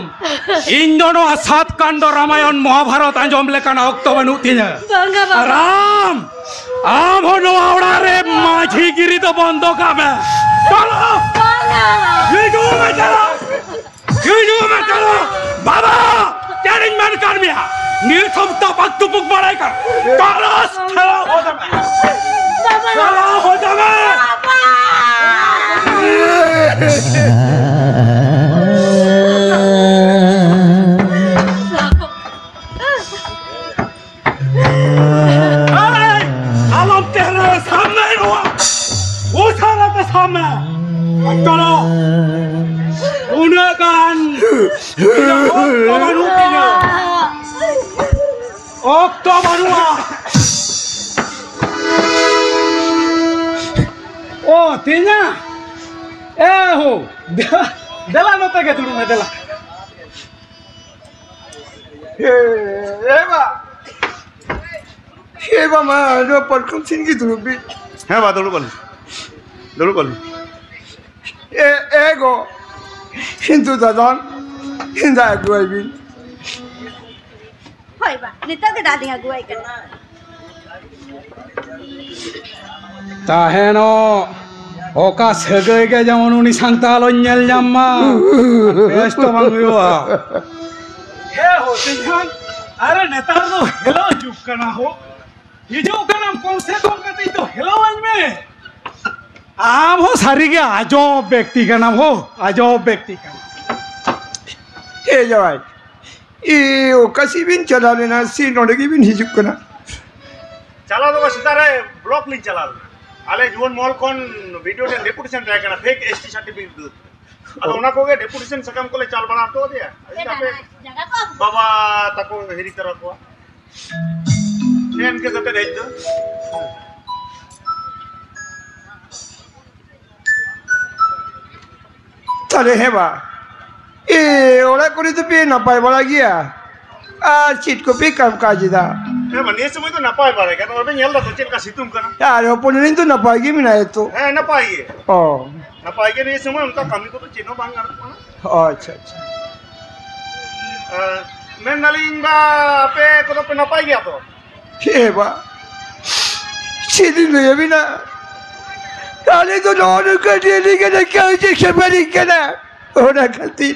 ᱤᱧ ᱫᱚ ᱱᱚᱣᱟ ᱥᱟᱛ ᱠᱟᱱᱰᱚ ᱨᱟᱢᱟᱭᱚᱱ ᱢᱚᱦᱟᱵᱷᱟᱨᱚᱛ ᱟᱸᱡᱚᱢ ᱞᱮᱠᱟᱱ ᱚᱠᱛᱚ ᱵᱟᱹᱱᱩᱜ ᱛᱤᱧᱟ᱾ ᱵᱟᱝᱟ ᱵᱟᱵᱟ᱾ ᱟᱨ ᱟᱢ, ᱟᱢ ᱦᱚᱸ ᱱᱚᱣᱟ ᱚᱲᱟᱜ ᱨᱮ ᱢᱟᱹᱡᱷᱤ ᱜᱤᱨᱤ ᱫᱚ ᱵᱚᱱᱫᱚ ᱠᱟᱜ ᱢᱮ᱾ ᱪᱟᱞᱟᱜ! ᱵᱟᱝᱟ᱾ ᱦᱤᱡᱩᱜ ᱢᱮ, ᱪᱟᱞᱟᱜ! ᱦᱤᱡᱩᱜ ᱢᱮ, ᱪᱟᱞᱟᱜ! ᱵᱟᱵᱟ! ᱪᱮᱫ ᱤᱧ ᱢᱮᱱ ᱠᱟᱫ ᱢᱮᱭᱟ? ᱱᱤᱛ ᱦᱚᱸ ᱛᱟᱯᱟᱠ ᱛᱩᱯᱩᱠ ᱵᱟᱲᱟᱭ ᱠᱟᱱ᱾ ᱪᱟᱞᱟᱜ! ᱪᱟᱞᱟᱜ ᱦᱚᱫ ᱢᱮ᱾ ᱵᱟᱵᱟ᱾ ᱪᱟᱞᱟᱜ ᱦᱚᱫ ᱢᱮ᱾ ᱵᱟᱵᱟ᱾ ᱮᱭ, ᱟᱞᱚᱢ ᱛᱮᱦᱨᱟ, ᱥᱟᱵ ᱢᱮ ᱱᱚᱣᱟ᱾ ᱩᱥᱟᱹᱨᱟ ᱛᱮ ᱥᱟᱵ ᱢᱮ᱾ ᱪᱚᱞᱚ᱾ ᱩᱱᱟᱹᱜ ᱜᱟᱱ ᱚᱠᱛᱚ ᱵᱟᱹᱱᱩᱜ ᱛᱤᱧᱟ᱾ ᱚᱠᱛᱚ ᱵᱟᱹᱱᱩᱜᱼᱟ᱾ ᱚ, ᱛᱮᱧᱟ᱾ ᱮ ᱦᱳ᱾ ᱫᱮᱞᱟ, ᱫᱮᱞᱟ ᱱᱚᱛᱮ ᱜᱮ ᱫᱩᱲᱩᱵ ᱢᱮ, ᱫᱮᱞᱟ᱾ ᱮ, ᱮ ᱵᱟ᱾ ᱮ ᱵᱟ, ᱢᱟ, ᱱᱚᱣᱟ ᱯᱟᱨᱠᱚᱢ ᱥᱮᱱ ᱜᱮ ᱫᱩᱲᱩᱵ ᱵᱤᱱ᱾ ᱦᱮᱸ ᱵᱟ, ᱫᱩᱲᱩᱵ ᱟᱹᱞᱤᱧ᱾ ᱫᱩᱲᱩᱵ ᱟᱹᱞᱤᱧ᱾ ᱮ, ᱮ ᱜᱚ, ᱦᱤᱱᱫᱩ ᱫᱟᱫᱟᱱ, ᱦᱤᱱᱫᱟ ᱟᱹᱜᱩᱣᱟᱭ ᱵᱤᱱ᱾ ᱦᱳᱭ ᱵᱟ, ᱱᱤᱛᱚᱜ ᱜᱮ ᱫᱟᱜ ᱞᱤᱧ ᱟᱹᱜᱩᱣᱟᱭ ᱠᱟᱱᱟ᱾ ᱛᱟᱦᱮᱱᱚᱜ, ᱚᱠᱟ ᱥᱟᱹᱜᱟᱹᱭ ᱜᱮ ᱡᱮᱢᱚᱱ ᱩᱱᱤ ᱥᱟᱶᱛᱮ ᱟᱞᱚᱧ ᱧᱮᱞ ᱧᱟᱢ ᱢᱟ, ᱵᱮᱥ ᱫᱚ ᱵᱟᱝ ᱦᱩᱭᱩᱜᱼᱟ᱾ ᱦᱮᱸ ᱦᱳ, ᱛᱮᱧᱟᱝ, ᱟᱨᱮ ᱱᱮᱛᱟᱨ ᱫᱚ ᱦᱮᱞᱳ ᱡᱩᱜᱽ ᱠᱟᱱᱟ ᱦᱳ, ᱦᱤᱡᱩᱜ ᱠᱟᱱᱟᱢ ᱠᱚᱢ ᱥᱮ ᱠᱚᱢ ᱠᱟᱹᱴᱤᱡ ᱫᱚ ᱦᱮᱞᱳ ᱟᱹᱧ ᱢᱮ᱾ ᱟᱢ ᱦᱚᱸ ᱥᱟᱹᱨᱤᱜᱮ ᱟᱡᱚᱵ ᱵᱮᱠᱛᱤ ᱠᱟᱱᱟᱢ ᱦᱳ, ᱟᱡᱚᱵ ᱵᱮᱠᱛᱤ ᱠᱟᱱᱟᱢ᱾ ᱮ ᱡᱟᱶᱟᱭ, ᱮ, ᱚᱠᱟ ᱥᱮᱫ ᱵᱤᱱ ᱪᱟᱞᱟᱣ ᱞᱮᱱᱟ? ᱥᱮ ᱱᱚᱰᱮ ᱜᱮᱵᱤᱱ ᱦᱤᱡᱩᱜ ᱠᱟᱱᱟ? ᱪᱟᱞᱟᱣ ᱫᱚ ᱥᱮᱛᱟᱜ ᱨᱮ ᱵᱞᱚᱠ ᱞᱤᱧ ᱪᱟᱞᱟᱣ ᱞᱮᱱᱟ᱾ ᱟᱞᱮ ᱡᱩᱣᱟᱹᱱ ᱢᱚᱦᱚᱞ ᱠᱷᱚᱱ ᱵᱤᱰᱤᱳ ᱴᱷᱮᱱ ᱰᱮᱯᱩᱴᱮᱥᱚᱱ ᱛᱟᱦᱮᱸ ᱠᱟᱱᱟ, ᱯᱷᱮᱠ ᱮᱥᱴᱤ ᱥᱟᱨᱴᱤᱯᱷᱤᱠᱮᱴ ᱫᱚ᱾ ᱟᱫᱚ ᱚᱱᱟ ᱠᱚᱜᱮ ᱰᱮᱯᱩᱴᱮᱥᱚᱱ ᱥᱟᱠᱟᱢ ᱠᱚᱞᱮ ᱪᱟᱞ ᱵᱟᱲᱟ ᱦᱚᱴᱚ ᱟᱫᱮᱭᱟ᱾ ᱟᱫᱚ ᱟᱯᱮ ᱵᱟᱵᱟ ᱛᱟᱠᱚ ᱦᱤᱨᱤ ᱛᱚᱨᱟ ᱠᱚᱣᱟ᱾ ᱱᱮ ᱤᱱᱠᱟᱹ ᱠᱟᱛᱮ ᱦᱮᱡ ᱫᱚ᱾ ᱛᱟᱦᱞᱮ ᱦᱮᱸ ᱵᱟ, ᱮ, ᱚᱲᱟᱜ ᱠᱚᱨᱮ ᱫᱚᱯᱮ ᱱᱟᱯᱟᱭ ᱵᱟᱲᱟ ᱜᱮᱭᱟ? ᱟᱨ ᱪᱮᱫ ᱠᱚᱯᱮ ᱠᱟᱢ ᱠᱟᱡᱽ ᱮᱫᱟ? ᱦᱮᱸ, ᱢᱟ, ᱱᱤᱭᱟᱹ ᱥᱚᱢᱚᱭ ᱫᱚ ᱱᱟᱯᱟᱭ ᱵᱟᱲᱟ ᱜᱮ᱾ ᱱᱚᱜᱼᱚᱭ ᱯᱮ ᱧᱮᱞ ᱫᱟ ᱛᱚ ᱪᱮᱫ ᱞᱮᱠᱟ ᱥᱤᱛᱩᱝ ᱠᱟᱱᱟ? ᱟᱨ ᱦᱚᱯᱚᱱ ᱮᱨᱟᱧ ᱫᱚ ᱱᱟᱯᱟᱭ ᱜᱮ ᱢᱮᱱᱟᱭᱟ ᱛᱚ? ᱦᱮᱸ, ᱱᱟᱯᱟᱭ ᱜᱮ᱾ ᱚ᱾ ᱱᱟᱯᱟᱭ ᱜᱮ᱾ ᱱᱤᱭᱟᱹ ᱥᱚᱢᱚᱭ ᱚᱱᱠᱟ ᱠᱟᱹᱢᱤ ᱠᱚᱫᱚ ᱪᱮᱫ ᱦᱚᱸ ᱵᱟᱝ ᱜᱟᱱᱚᱜ ᱠᱟᱱᱟ᱾ ᱚ, ᱟᱪᱪᱷᱟ, ᱟᱪᱪᱷᱟ᱾ ᱮ, ᱢᱮᱱᱫᱟᱞᱤᱧ ᱵᱟ, ᱟᱯᱮ ᱠᱚᱫᱚ ᱯᱮ ᱱᱟᱯᱟᱭ ᱜᱮᱭᱟ ᱛᱚ? ᱮ ᱵᱟ, ᱪᱮᱫ ᱞᱤᱧ ᱞᱟᱹᱭ ᱟᱵᱤᱱᱟ? ᱟᱞᱮ ᱫᱚ ᱱᱚᱜᱼᱚ ᱱᱚᱝᱠᱟ ᱰᱮᱞᱤ ᱜᱮ ᱱᱚᱝᱠᱟ ᱦᱚᱭᱛᱳ ᱠᱷᱟᱹᱯᱟᱹᱨᱤ ᱠᱟᱱᱟ᱾ ᱚᱱᱟ ᱠᱷᱟᱹᱛᱤᱨ,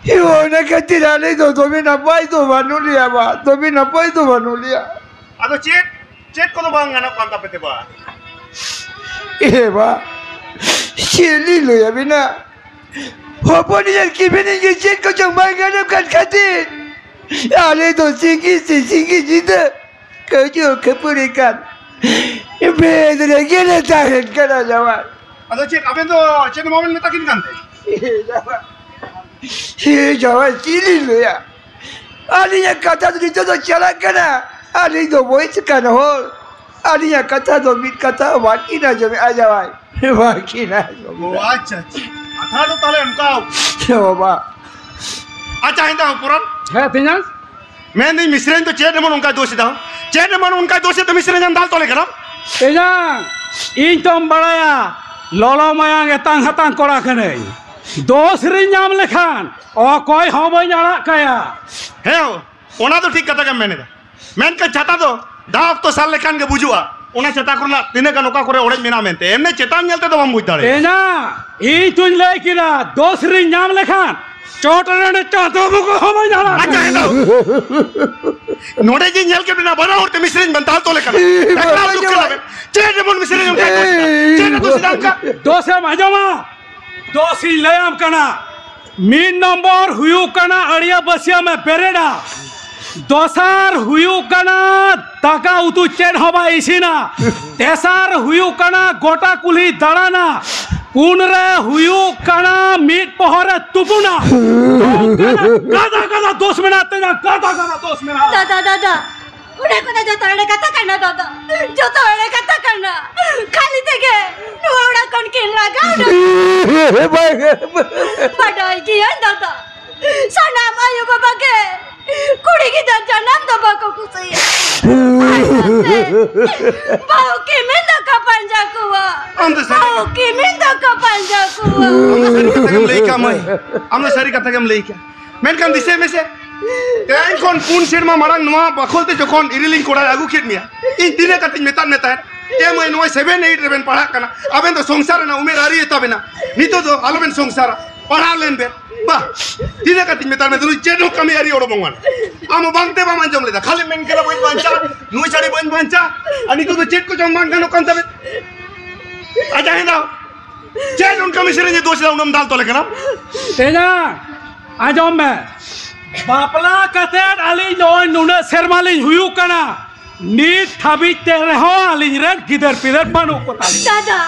ᱚᱱᱟ ᱠᱷᱟᱹᱛᱤᱨ ᱟᱞᱮ ᱫᱚ ᱫᱚᱢᱮ ᱱᱟᱯᱟᱭ ᱫᱚ ᱵᱟᱹᱱᱩᱜ ᱞᱮᱭᱟ ᱵᱟ, ᱫᱚᱢᱮ ᱱᱟᱯᱟᱭ ᱫᱚ ᱵᱟᱹᱱᱩᱜ ᱞᱮᱭᱟ᱾ ᱟᱫᱚ ᱪᱮᱫ, ᱪᱮᱫ ᱠᱚᱫᱚ ᱵᱟᱝ ᱜᱟᱱᱚᱜ ᱠᱟᱱ ᱛᱟᱯᱮ ᱛᱮ ᱵᱟ? ᱮ ᱵᱟ, ᱪᱮᱫ ᱞᱤᱧ ᱞᱟᱹᱭ ᱟᱵᱤᱱᱟ? ᱦᱚᱯᱚᱱ ᱤᱧ ᱟᱨ ᱠᱤᱢᱤᱱᱤᱧ ᱜᱮ ᱪᱮᱫ ᱠᱚᱪᱚᱝ ᱵᱟᱝ ᱜᱟᱱᱚᱜ ᱠᱟᱱ ᱠᱷᱟᱹᱛᱤᱨ ᱟᱞᱮ ᱫᱚ ᱥᱤᱸᱜᱤ ᱥᱮ ᱥᱤᱸᱜᱤ ᱧᱤᱫᱟᱹ ᱠᱟᱹᱭᱡᱟᱹ ᱠᱷᱟᱹᱯᱟᱹᱨᱤ ᱠᱟᱱ ᱵᱮᱫ ᱨᱮᱜᱮ ᱞᱮ ᱛᱟᱦᱮᱱ ᱠᱟᱱᱟ ᱡᱟᱶᱟᱭ᱾ ᱟᱫᱚ ᱪᱮᱫ ᱟᱵᱮᱱ ᱫᱚ ᱪᱮᱫ ᱦᱚᱸ ᱵᱟᱵᱮᱱ ᱢᱮᱛᱟ ᱠᱤᱱ ᱠᱟᱱ ᱛᱮ? ᱮ ᱡᱟᱶᱟᱭ, ᱮ ᱡᱟᱶᱟᱭ, ᱪᱮᱫ ᱞᱤᱧ ᱞᱟᱹᱭᱟ? ᱟᱹᱞᱤᱧᱟᱜ ᱠᱟᱛᱷᱟ ᱫᱚ ᱱᱤᱛᱚᱜ ᱫᱚ ᱪᱟᱞᱟᱜ ᱠᱟᱱᱟ᱾ ᱟᱹᱞᱤᱧ ᱫᱚ ᱵᱚᱭᱮᱥ ᱠᱟᱱ ᱦᱚᱲ, ᱟᱹᱞᱤᱧᱟᱜ ᱠᱟᱛᱷᱟ ᱫᱚ ᱢᱤᱫ ᱠᱟᱛᱷᱟ ᱦᱚᱸ ᱵᱟᱹᱠᱤᱱ ᱟᱸᱡᱚᱢᱮᱫᱼᱟ ᱡᱟᱶᱟᱭ᱾ ᱵᱟᱹᱠᱤᱱ ᱟᱸᱡᱚᱢ ᱚ, ᱟᱪᱪᱷᱟ, ᱟᱪᱪᱷᱟ᱾ ᱠᱟᱛᱷᱟ ᱫᱚ ᱛᱟᱦᱞᱮ ᱚᱱᱠᱟ᱾ ᱦᱮᱸ ᱵᱟᱵᱟ᱾ ᱟᱪᱪᱷᱟ, ᱦᱮᱸᱫᱟ ᱦᱚᱯᱚᱱ᱾ ᱦᱮᱸ, ᱛᱮᱧᱟᱝ᱾ ᱢᱮᱱᱫᱟᱹᱧ, ᱢᱤᱥᱨᱟᱧ ᱫᱚ ᱪᱮᱫ ᱮᱢᱚᱱ ᱚᱱᱠᱟᱭ ᱫᱳᱥ ᱮᱫᱟ? ᱪᱮᱫ ᱮᱢᱚᱱ ᱚᱱᱠᱟᱭ ᱫᱳᱥ ᱮᱫ ᱛᱮ ᱢᱤᱥᱨᱟᱧ ᱫᱟᱞ ᱛᱚᱞᱮ ᱠᱟᱱᱟ? ᱛᱮᱧᱟᱝ, ᱤᱧ ᱛᱚᱢ ᱵᱟᱲᱟᱭᱟ, ᱞᱚᱞᱚ ᱢᱟᱭᱟᱝ ᱮᱛᱟᱝ ᱦᱟᱛᱟᱝ ᱠᱚᱲᱟ ᱠᱟᱹᱱᱟᱹᱧ᱾ ᱫᱳᱥ ᱨᱤᱧ ᱧᱟᱢ ᱞᱮᱠᱷᱟᱱ ᱚᱠᱚᱭ ᱦᱚᱸ ᱵᱟᱹᱧ ᱟᱲᱟᱜ ᱠᱟᱭᱟ᱾ ᱦᱮᱸ, ᱚᱱᱟ ᱫᱚ ᱴᱷᱤᱠ ᱠᱟᱛᱷᱟ ᱜᱮᱢ ᱢᱮᱱ ᱮᱫᱟ᱾ ᱢᱮᱱᱠᱷᱟᱱ ᱪᱷᱟᱛᱟ ᱫᱚ ᱫᱟᱜ ᱚᱠᱛᱚ ᱥᱟᱞ ᱞᱮᱠᱷᱟᱱ ᱜᱮ ᱵᱩᱡᱩᱜᱼᱟ᱾ ᱚᱱᱟ ᱪᱷᱟᱛᱟ ᱠᱚᱨᱮᱱᱟᱜ ᱛᱤᱱᱟᱹᱜ ᱜᱟᱱ ᱚᱠᱟ ᱠᱚᱨᱮ ᱚᱲᱮᱡ ᱢᱮᱱᱟᱜᱼᱟ ᱢᱮᱱᱛᱮ, ᱮᱢᱱᱤ ᱪᱮᱛᱟᱱ ᱧᱮᱞ ᱛᱮᱫᱚ ᱵᱟᱢ ᱵᱩᱡᱽ ᱫᱟᱲᱮᱭᱟᱜᱼᱟ᱾ ᱮᱱᱟ, ᱤᱧ ᱛᱩᱧ ᱞᱟᱹᱭ ᱠᱮᱫᱟ, ᱫᱳᱥ ᱨᱤᱧ ᱧᱟᱢ ᱞᱮᱠᱷᱟᱱ ᱪᱚᱴ ᱨᱮ ᱚᱸᱰᱮ ᱪᱟᱸᱫᱚ ᱵᱚᱸᱜᱟ ᱦᱚᱸ ᱵᱟᱹᱧ ᱟᱲᱟᱜ ᱟᱪᱪᱷᱟ, ᱠᱟᱭᱟ᱾ ᱦᱮᱞᱳ᱾ ᱱᱚᱰᱮ ᱡᱮ ᱧᱮᱞ ᱠᱮᱫ ᱵᱮᱱᱟ, ᱵᱟᱱᱟ ᱦᱚᱲ ᱛᱮ ᱢᱤᱥᱨᱤᱧ ᱵᱮᱱ ᱫᱟᱞ ᱛᱚᱞᱮ ᱠᱟᱱᱟ᱾ ᱮ, ᱮᱠᱞᱟ ᱵᱟᱵᱟ ᱫᱩᱠ ᱠᱟᱱᱟ ᱡᱟᱶᱟᱭ᱾ ᱵᱮᱱ᱾ ᱪᱮᱫ ᱮᱢᱚᱱ ᱢᱤᱥᱨᱤᱧ ᱚᱱᱠᱟ ᱫᱳᱥ ᱮᱫᱟ? ᱪᱮᱫ ᱮ ᱫᱳᱥ ᱮᱫᱟ ᱚᱱᱠᱟ? ᱫᱳᱥᱮᱢ ᱟᱸᱡᱚᱢᱟ? ᱫᱳᱥ ᱤᱧ ᱞᱟᱹᱭᱟᱢ ᱠᱟᱱᱟ, ᱢᱤᱫ ᱱᱚᱢᱵᱚᱨ ᱦᱩᱭᱩᱜ ᱠᱟᱱᱟ ᱟᱹᱲᱤᱭᱟᱹ ᱵᱟᱹᱥᱭᱟᱹᱢ ᱮ ᱵᱮᱨᱮᱫᱟ, ᱫᱚᱥᱟᱨ ᱦᱩᱭᱩᱜ ᱠᱟᱱᱟ ᱫᱟᱠᱟ ᱩᱛᱩ ᱪᱮᱫ ᱦᱚᱸ ᱵᱟᱭ ᱤᱥᱤᱱᱟ, ᱛᱮᱥᱟᱨ ᱦᱩᱭᱩᱜ ᱠᱟᱱᱟ ᱜᱚᱴᱟ ᱠᱩᱞᱦᱤ ᱫᱟᱬᱟᱱᱟ, ᱯᱩᱱ ᱨᱮ ᱦᱩᱭᱩᱜ ᱠᱟᱱᱟ ᱢᱤᱫ ᱯᱚᱦᱚᱨ ᱮ ᱛᱩᱯᱩᱱᱟ᱾ ᱜᱟᱫᱟ ᱜᱟᱫᱟ ᱫᱳᱥ ᱢᱮᱱᱟᱜ ᱛᱤᱧᱟ, ᱜᱟᱫᱟ ᱜᱟᱫᱟ ᱫᱳᱥ ᱢᱮᱱᱟᱜᱼᱟ᱾ ᱫᱟᱫᱟ, ᱫᱟᱫᱟ, ᱚᱱᱟ ᱠᱚᱫᱚ ᱡᱚᱛᱚ ᱮᱲᱮ ᱠᱟᱛᱷᱟ ᱠᱟᱱᱟ ᱫᱟᱫᱟ, ᱡᱚᱛᱚ ᱮᱲᱮ ᱠᱟᱛᱷᱟ ᱠᱟᱱᱟ᱾ ᱠᱷᱟᱹᱞᱤ ᱛᱮᱜᱮ ᱱᱚᱣᱟ ᱚᱲᱟᱜ ᱠᱷᱚᱱ ᱠᱤᱱ ᱞᱟᱜᱟᱣ ᱮᱱᱟ᱾ ᱵᱟᱰᱟᱭ ᱜᱤᱭᱟᱹᱧ ᱫᱟᱫᱟ, ᱥᱟᱱᱟᱢ ᱟᱭᱳ ᱵᱟᱵᱟ ᱜᱮ ᱠᱩᱲᱤ ᱜᱤᱫᱟᱹᱨ ᱡᱟᱱᱟᱢ ᱫᱚ ᱵᱟᱠᱚ ᱠᱩᱥᱤᱭᱟᱜᱼᱟ᱾ ᱵᱟᱹᱦᱩ ᱠᱤᱢᱤᱱ ᱫᱚᱠᱚ ᱯᱟᱸᱡᱟ ᱠᱚᱣᱟ᱾ ᱟᱢ ᱫᱚ ᱥᱟᱹᱨᱤ ᱵᱟᱹᱦᱩ ᱠᱤᱢᱤᱱ ᱫᱚᱠᱚ ᱯᱟᱸᱡᱟ ᱠᱚᱣᱟ᱾ ᱟᱢ ᱫᱚ ᱥᱟᱹᱨᱤ ᱠᱟᱛᱷᱟ ᱜᱮᱢ ᱞᱟᱹᱭ ᱠᱟᱜ ᱢᱟᱹᱭ, ᱟᱢ ᱫᱚ ᱥᱟᱹᱨᱤ ᱠᱟᱛᱷᱟ ᱜᱮᱢ ᱞᱟᱹᱭ ᱠᱟᱜ᱾ ᱢᱮᱱᱠᱷᱟᱱ ᱫᱤᱥᱟᱹᱭ ᱢᱮᱥᱮ, ᱛᱮᱦᱮᱧ ᱠᱷᱚᱱ ᱯᱩᱱ ᱥᱮᱨᱢᱟ ᱢᱟᱲᱟᱝ ᱱᱚᱣᱟ ᱵᱟᱠᱷᱳᱞ ᱛᱮ ᱡᱚᱠᱷᱚᱱ ᱤᱨᱤᱞᱤᱧ ᱠᱚᱲᱟᱭ ᱟᱹᱜᱩ ᱠᱮᱫ ᱢᱮᱭᱟ, ᱤᱧ ᱛᱤᱱᱟᱹᱜ ᱠᱟᱛᱮᱧ ᱢᱮᱛᱟᱫ ᱢᱮ ᱛᱟᱦᱮᱸᱫ, "ᱮ ᱢᱟᱹᱭ, ᱱᱚᱜᱼᱚᱭ ᱥᱮᱵᱷᱮᱱ ᱮᱭᱤᱴ ᱨᱮᱵᱮᱱ ᱯᱟᱲᱦᱟᱜ ᱠᱟᱱᱟ, ᱟᱵᱮᱱ ᱫᱚ ᱥᱚᱝᱥᱟᱨ ᱨᱮᱱᱟᱜ ᱩᱢᱮᱨ ᱟᱹᱣᱨᱤ ᱛᱟᱵᱮᱱᱟ, ᱱᱤᱛᱚᱜ ᱫᱚ ᱟᱞᱚᱵᱮᱱ ᱥᱚᱝᱥᱟᱨᱟ, ᱯᱟᱲᱦᱟᱣ ᱞᱮᱱ ᱵᱮᱱ᱾" ᱵᱟ, ᱛᱤᱱᱟᱹᱜ ᱠᱟᱛᱮᱧ ᱢᱮᱛᱟᱫ ᱢᱮ, ᱱᱩᱭ ᱪᱮᱫ ᱦᱚᱸ ᱠᱟᱹᱢᱤ ᱟᱹᱣᱨᱤ ᱚᱰᱚᱠ ᱵᱟᱝ ᱜᱟᱱᱚᱜ᱾ ᱟᱢ ᱦᱚᱸ ᱵᱟᱝ ᱛᱮ ᱵᱟᱢ ᱟᱸᱡᱚᱢ ᱞᱮᱫᱟ, ᱠᱷᱟᱹᱞᱤ ᱢᱮᱱ ᱠᱮᱫᱟ, "ᱵᱟᱹᱧ ᱵᱟᱧᱪᱟᱜᱼᱟ, ᱱᱩᱭ ᱪᱷᱟᱹᱲᱤ ᱵᱟᱹᱧ ᱵᱟᱧᱪᱟᱜᱼᱟ", ᱟᱨ ᱱᱤᱛᱚᱜ ᱫᱚ ᱪᱮᱫ ᱠᱚᱪᱚᱝ ᱵᱟᱝ ᱜᱟᱱᱚᱜ ᱠᱟᱱ ᱛᱟᱵᱮᱱ᱾ ᱟᱡᱟᱜ ᱦᱮᱸ ᱫᱟᱣ᱾ ᱪᱮᱫ ᱚᱱᱠᱟ ᱢᱤᱥᱤᱨᱤᱧ ᱫᱳᱥ ᱮᱫᱟ, ᱩᱱᱟᱹᱜ ᱮᱢ ᱫᱟᱞ ᱛᱚᱞᱮ ᱠᱟᱱᱟ? ᱛᱮᱧᱟᱝ, ᱟᱸᱡᱚᱢ ᱢᱮ᱾ ᱵᱟᱯᱞᱟ ᱠᱟᱛᱮᱫ ᱟᱹᱞᱤᱧ ᱱᱚᱜᱼᱚᱭ ᱱᱩᱱᱟᱹᱜ ᱥᱮᱨᱢᱟ ᱞᱤᱧ ᱦᱩᱭᱩᱜ ᱠᱟᱱᱟ, ᱱᱤᱛ ᱦᱟᱹᱵᱤᱡ ᱛᱮ ᱨᱮᱦᱚᱸ ᱟᱹᱞᱤᱧ ᱨᱮᱱ ᱜᱤᱫᱟᱹᱨ ᱯᱤᱫᱟᱹᱨ ᱵᱟᱹᱱᱩᱜ ᱠᱚ ᱛᱟᱹᱞᱤᱧᱟ᱾ ᱫᱟᱫᱟ,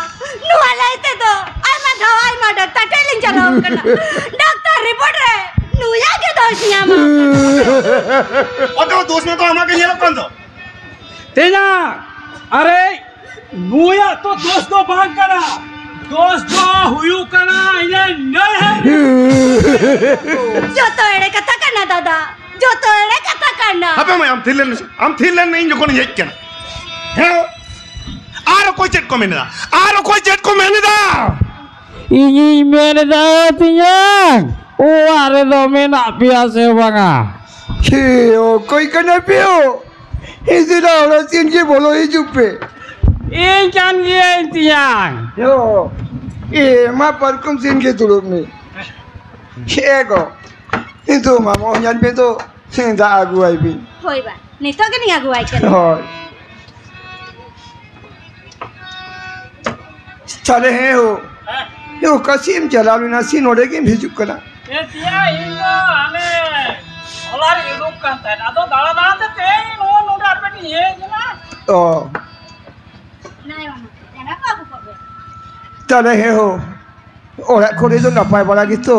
ᱱᱚᱣᱟ ᱞᱟᱹᱭ ᱛᱮᱫᱚ ᱟᱭᱢᱟ ᱫᱷᱟᱣ ᱟᱭᱢᱟ ᱰᱟᱠᱛᱟᱨ ᱴᱷᱮᱱ ᱞᱤᱧ ᱪᱟᱞᱟᱣ ᱟᱠᱟᱱᱟ᱾ ᱰᱟᱠᱛᱟᱨ ᱨᱤᱯᱳᱨᱴ ᱨᱮ ᱱᱩᱭᱟᱜ ᱜᱮ ᱫᱳᱥ ᱧᱟᱢ ᱟᱠᱟᱱᱟ᱾ ᱚᱛᱚ ᱫᱳᱥ ᱢᱟ ᱛᱚ ᱟᱢᱟᱜ ᱜᱮ ᱧᱮᱞᱚᱜ ᱠᱟᱱ ᱫᱚ᱾ ᱛᱮᱧᱟᱝ, ᱟᱨᱮ ᱱᱩᱭᱟᱜ ᱛᱚ ᱫᱳᱥ ᱫᱚ ᱵᱟᱝ ᱠᱟᱱᱟ, ᱫᱳᱥ ᱫᱚ ᱦᱩᱭᱩᱜ ᱠᱟᱱᱟ ᱤᱧ ᱱᱟᱹᱭᱦᱟᱹᱨ᱾ ᱡᱚᱛᱚ ᱮᱲᱮ ᱠᱟᱛᱷᱟ ᱠᱟᱱᱟ ᱫᱟᱫᱟ, ᱡᱚᱛᱚ ᱮᱲᱮ ᱠᱟᱛᱷᱟ ᱠᱟᱱᱟ᱾ ᱦᱟᱯᱮ ᱢᱟᱹᱭ, ᱟᱢ ᱛᱷᱤᱨ ᱞᱮᱱ ᱢᱮᱥᱮ, ᱟᱢ ᱛᱷᱤᱨ ᱞᱮᱱ ᱢᱮ, ᱤᱧ ᱡᱚᱠᱷᱚᱱᱤᱧ ᱦᱮᱡ ᱠᱟᱱᱟ᱾ ᱦᱮᱸ? ᱟᱨ ᱚᱠᱚᱭ ᱪᱮᱫ ᱠᱚ ᱢᱮᱱ ᱮᱫᱟ? ᱟᱨ ᱚᱠᱚᱭ ᱪᱮᱫ ᱠᱚ ᱢᱮᱱ ᱮᱫᱟ? ᱤᱧᱤᱧ ᱢᱮᱱ ᱮᱫᱟ ᱛᱤᱧᱟᱝ, ᱚᱲᱟᱜ ᱨᱮᱫᱚ ᱢᱮᱱᱟᱜ ᱯᱮᱭᱟ ᱥᱮ ᱵᱟᱝᱟ? ᱠᱤ ᱚᱠᱚᱭ ᱠᱟᱱᱟ ᱯᱮ ᱭᱳ? ᱤᱥᱤᱱᱟ ᱚᱲᱟᱜ ᱥᱮᱱ ᱜᱮ ᱵᱚᱞᱚ ᱦᱤᱡᱩᱜ ᱯᱮ᱾ ᱤᱧ ᱠᱟᱱ ᱜᱤᱭᱟᱹᱧ ᱛᱮᱧᱟᱝ᱾ ᱭᱳ, ᱮ ᱢᱟ ᱯᱟᱨᱠᱚᱢ ᱥᱮᱱ ᱜᱮ ᱫᱩᱲᱩᱵ ᱢᱮ᱾ ᱮ ᱜᱚ, ᱱᱤᱛᱚᱜ ᱢᱟᱢᱚ ᱦᱚᱧᱦᱟᱨᱤᱧ ᱯᱮ ᱫᱚ ᱫᱟᱜ ᱟᱹᱜᱩᱣᱟᱭ ᱵᱤᱱ᱾ ᱦᱳᱭ ᱵᱟ, ᱱᱤᱛᱚᱜ ᱜᱮᱞᱤᱧ ᱟᱹᱜᱩᱣᱟᱭ ᱠᱟᱱᱟ᱾ ᱦᱳᱭ᱾ ᱛᱟᱦᱞᱮ ᱦᱮᱸ ᱦᱳ, ᱦᱮᱸ᱾ ᱮ, ᱚᱠᱟ ᱥᱮᱫ ᱮᱢ ᱪᱟᱞᱟᱣ ᱞᱮᱱᱟ ᱥᱮ ᱱᱚᱰᱮ ᱜᱮᱢ ᱦᱤᱡᱩᱜ ᱠᱟᱱᱟ? ᱮ ᱛᱮᱭᱟ, ᱤᱧ ᱫᱚ ᱦᱟᱱᱮ ᱦᱚᱞᱟ ᱨᱤᱧ ᱩᱰᱩᱠ ᱠᱟᱱ ᱛᱟᱦᱮᱸᱫ, ᱟᱫᱚ ᱫᱟᱬᱟ ᱫᱟᱬᱟ ᱛᱮ ᱛᱮᱦᱮᱧ ᱱᱚᱣᱟ ᱱᱚᱰᱮ ᱟᱯᱮ ᱴᱷᱮᱱ ᱤᱧ ᱦᱮᱡ ᱮᱱᱟ᱾ ᱚ᱾ ᱛᱟᱦᱞᱮ ᱦᱮᱸ ᱦᱳ, ᱚᱲᱟᱜ ᱠᱚᱨᱮ ᱫᱚ ᱱᱟᱯᱟᱭ ᱵᱟᱲᱟ ᱜᱮᱛᱚ?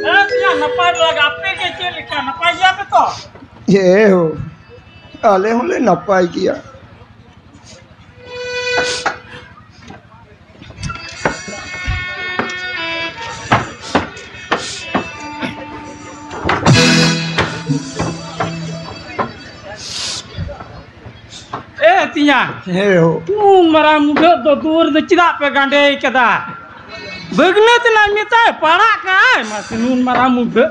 ᱦᱮᱸ ᱛᱮᱭᱟ, ᱱᱟᱯᱟᱭ ᱵᱟᱲᱟ ᱜᱮ᱾ ᱟᱯᱮ ᱜᱮ ᱪᱮᱫ ᱞᱮᱠᱟ, ᱱᱟᱯᱟᱭ ᱜᱮᱭᱟ ᱯᱮ ᱛᱚ? ᱦᱮᱸ ᱦᱳ᱾ ᱟᱞᱮ ᱦᱚᱸᱞᱮ ᱱᱟᱯᱟᱭ ᱜᱮᱭᱟ᱾ ᱮ ᱛᱤᱧᱟ, ᱦᱮᱸ ᱦᱳ᱾ ᱱᱩᱱ ᱢᱟᱨᱟᱝ ᱢᱩᱰᱷᱟᱹᱜ ᱫᱚ ᱫᱩᱣᱟᱹᱨ ᱫᱚ ᱪᱮᱫᱟᱜ ᱯᱮ ᱜᱟᱸᱰᱮᱭ ᱠᱟᱫᱟ? ᱵᱟᱹᱜᱽᱱᱟᱹ ᱛᱮᱱᱟᱜ ᱢᱮᱛᱟᱭ ᱯᱟᱲᱟᱜ ᱠᱟᱭ, ᱢᱟᱥᱮ ᱱᱩᱱ ᱢᱟᱨᱟᱝ ᱢᱩᱰᱷᱟᱹᱜ᱾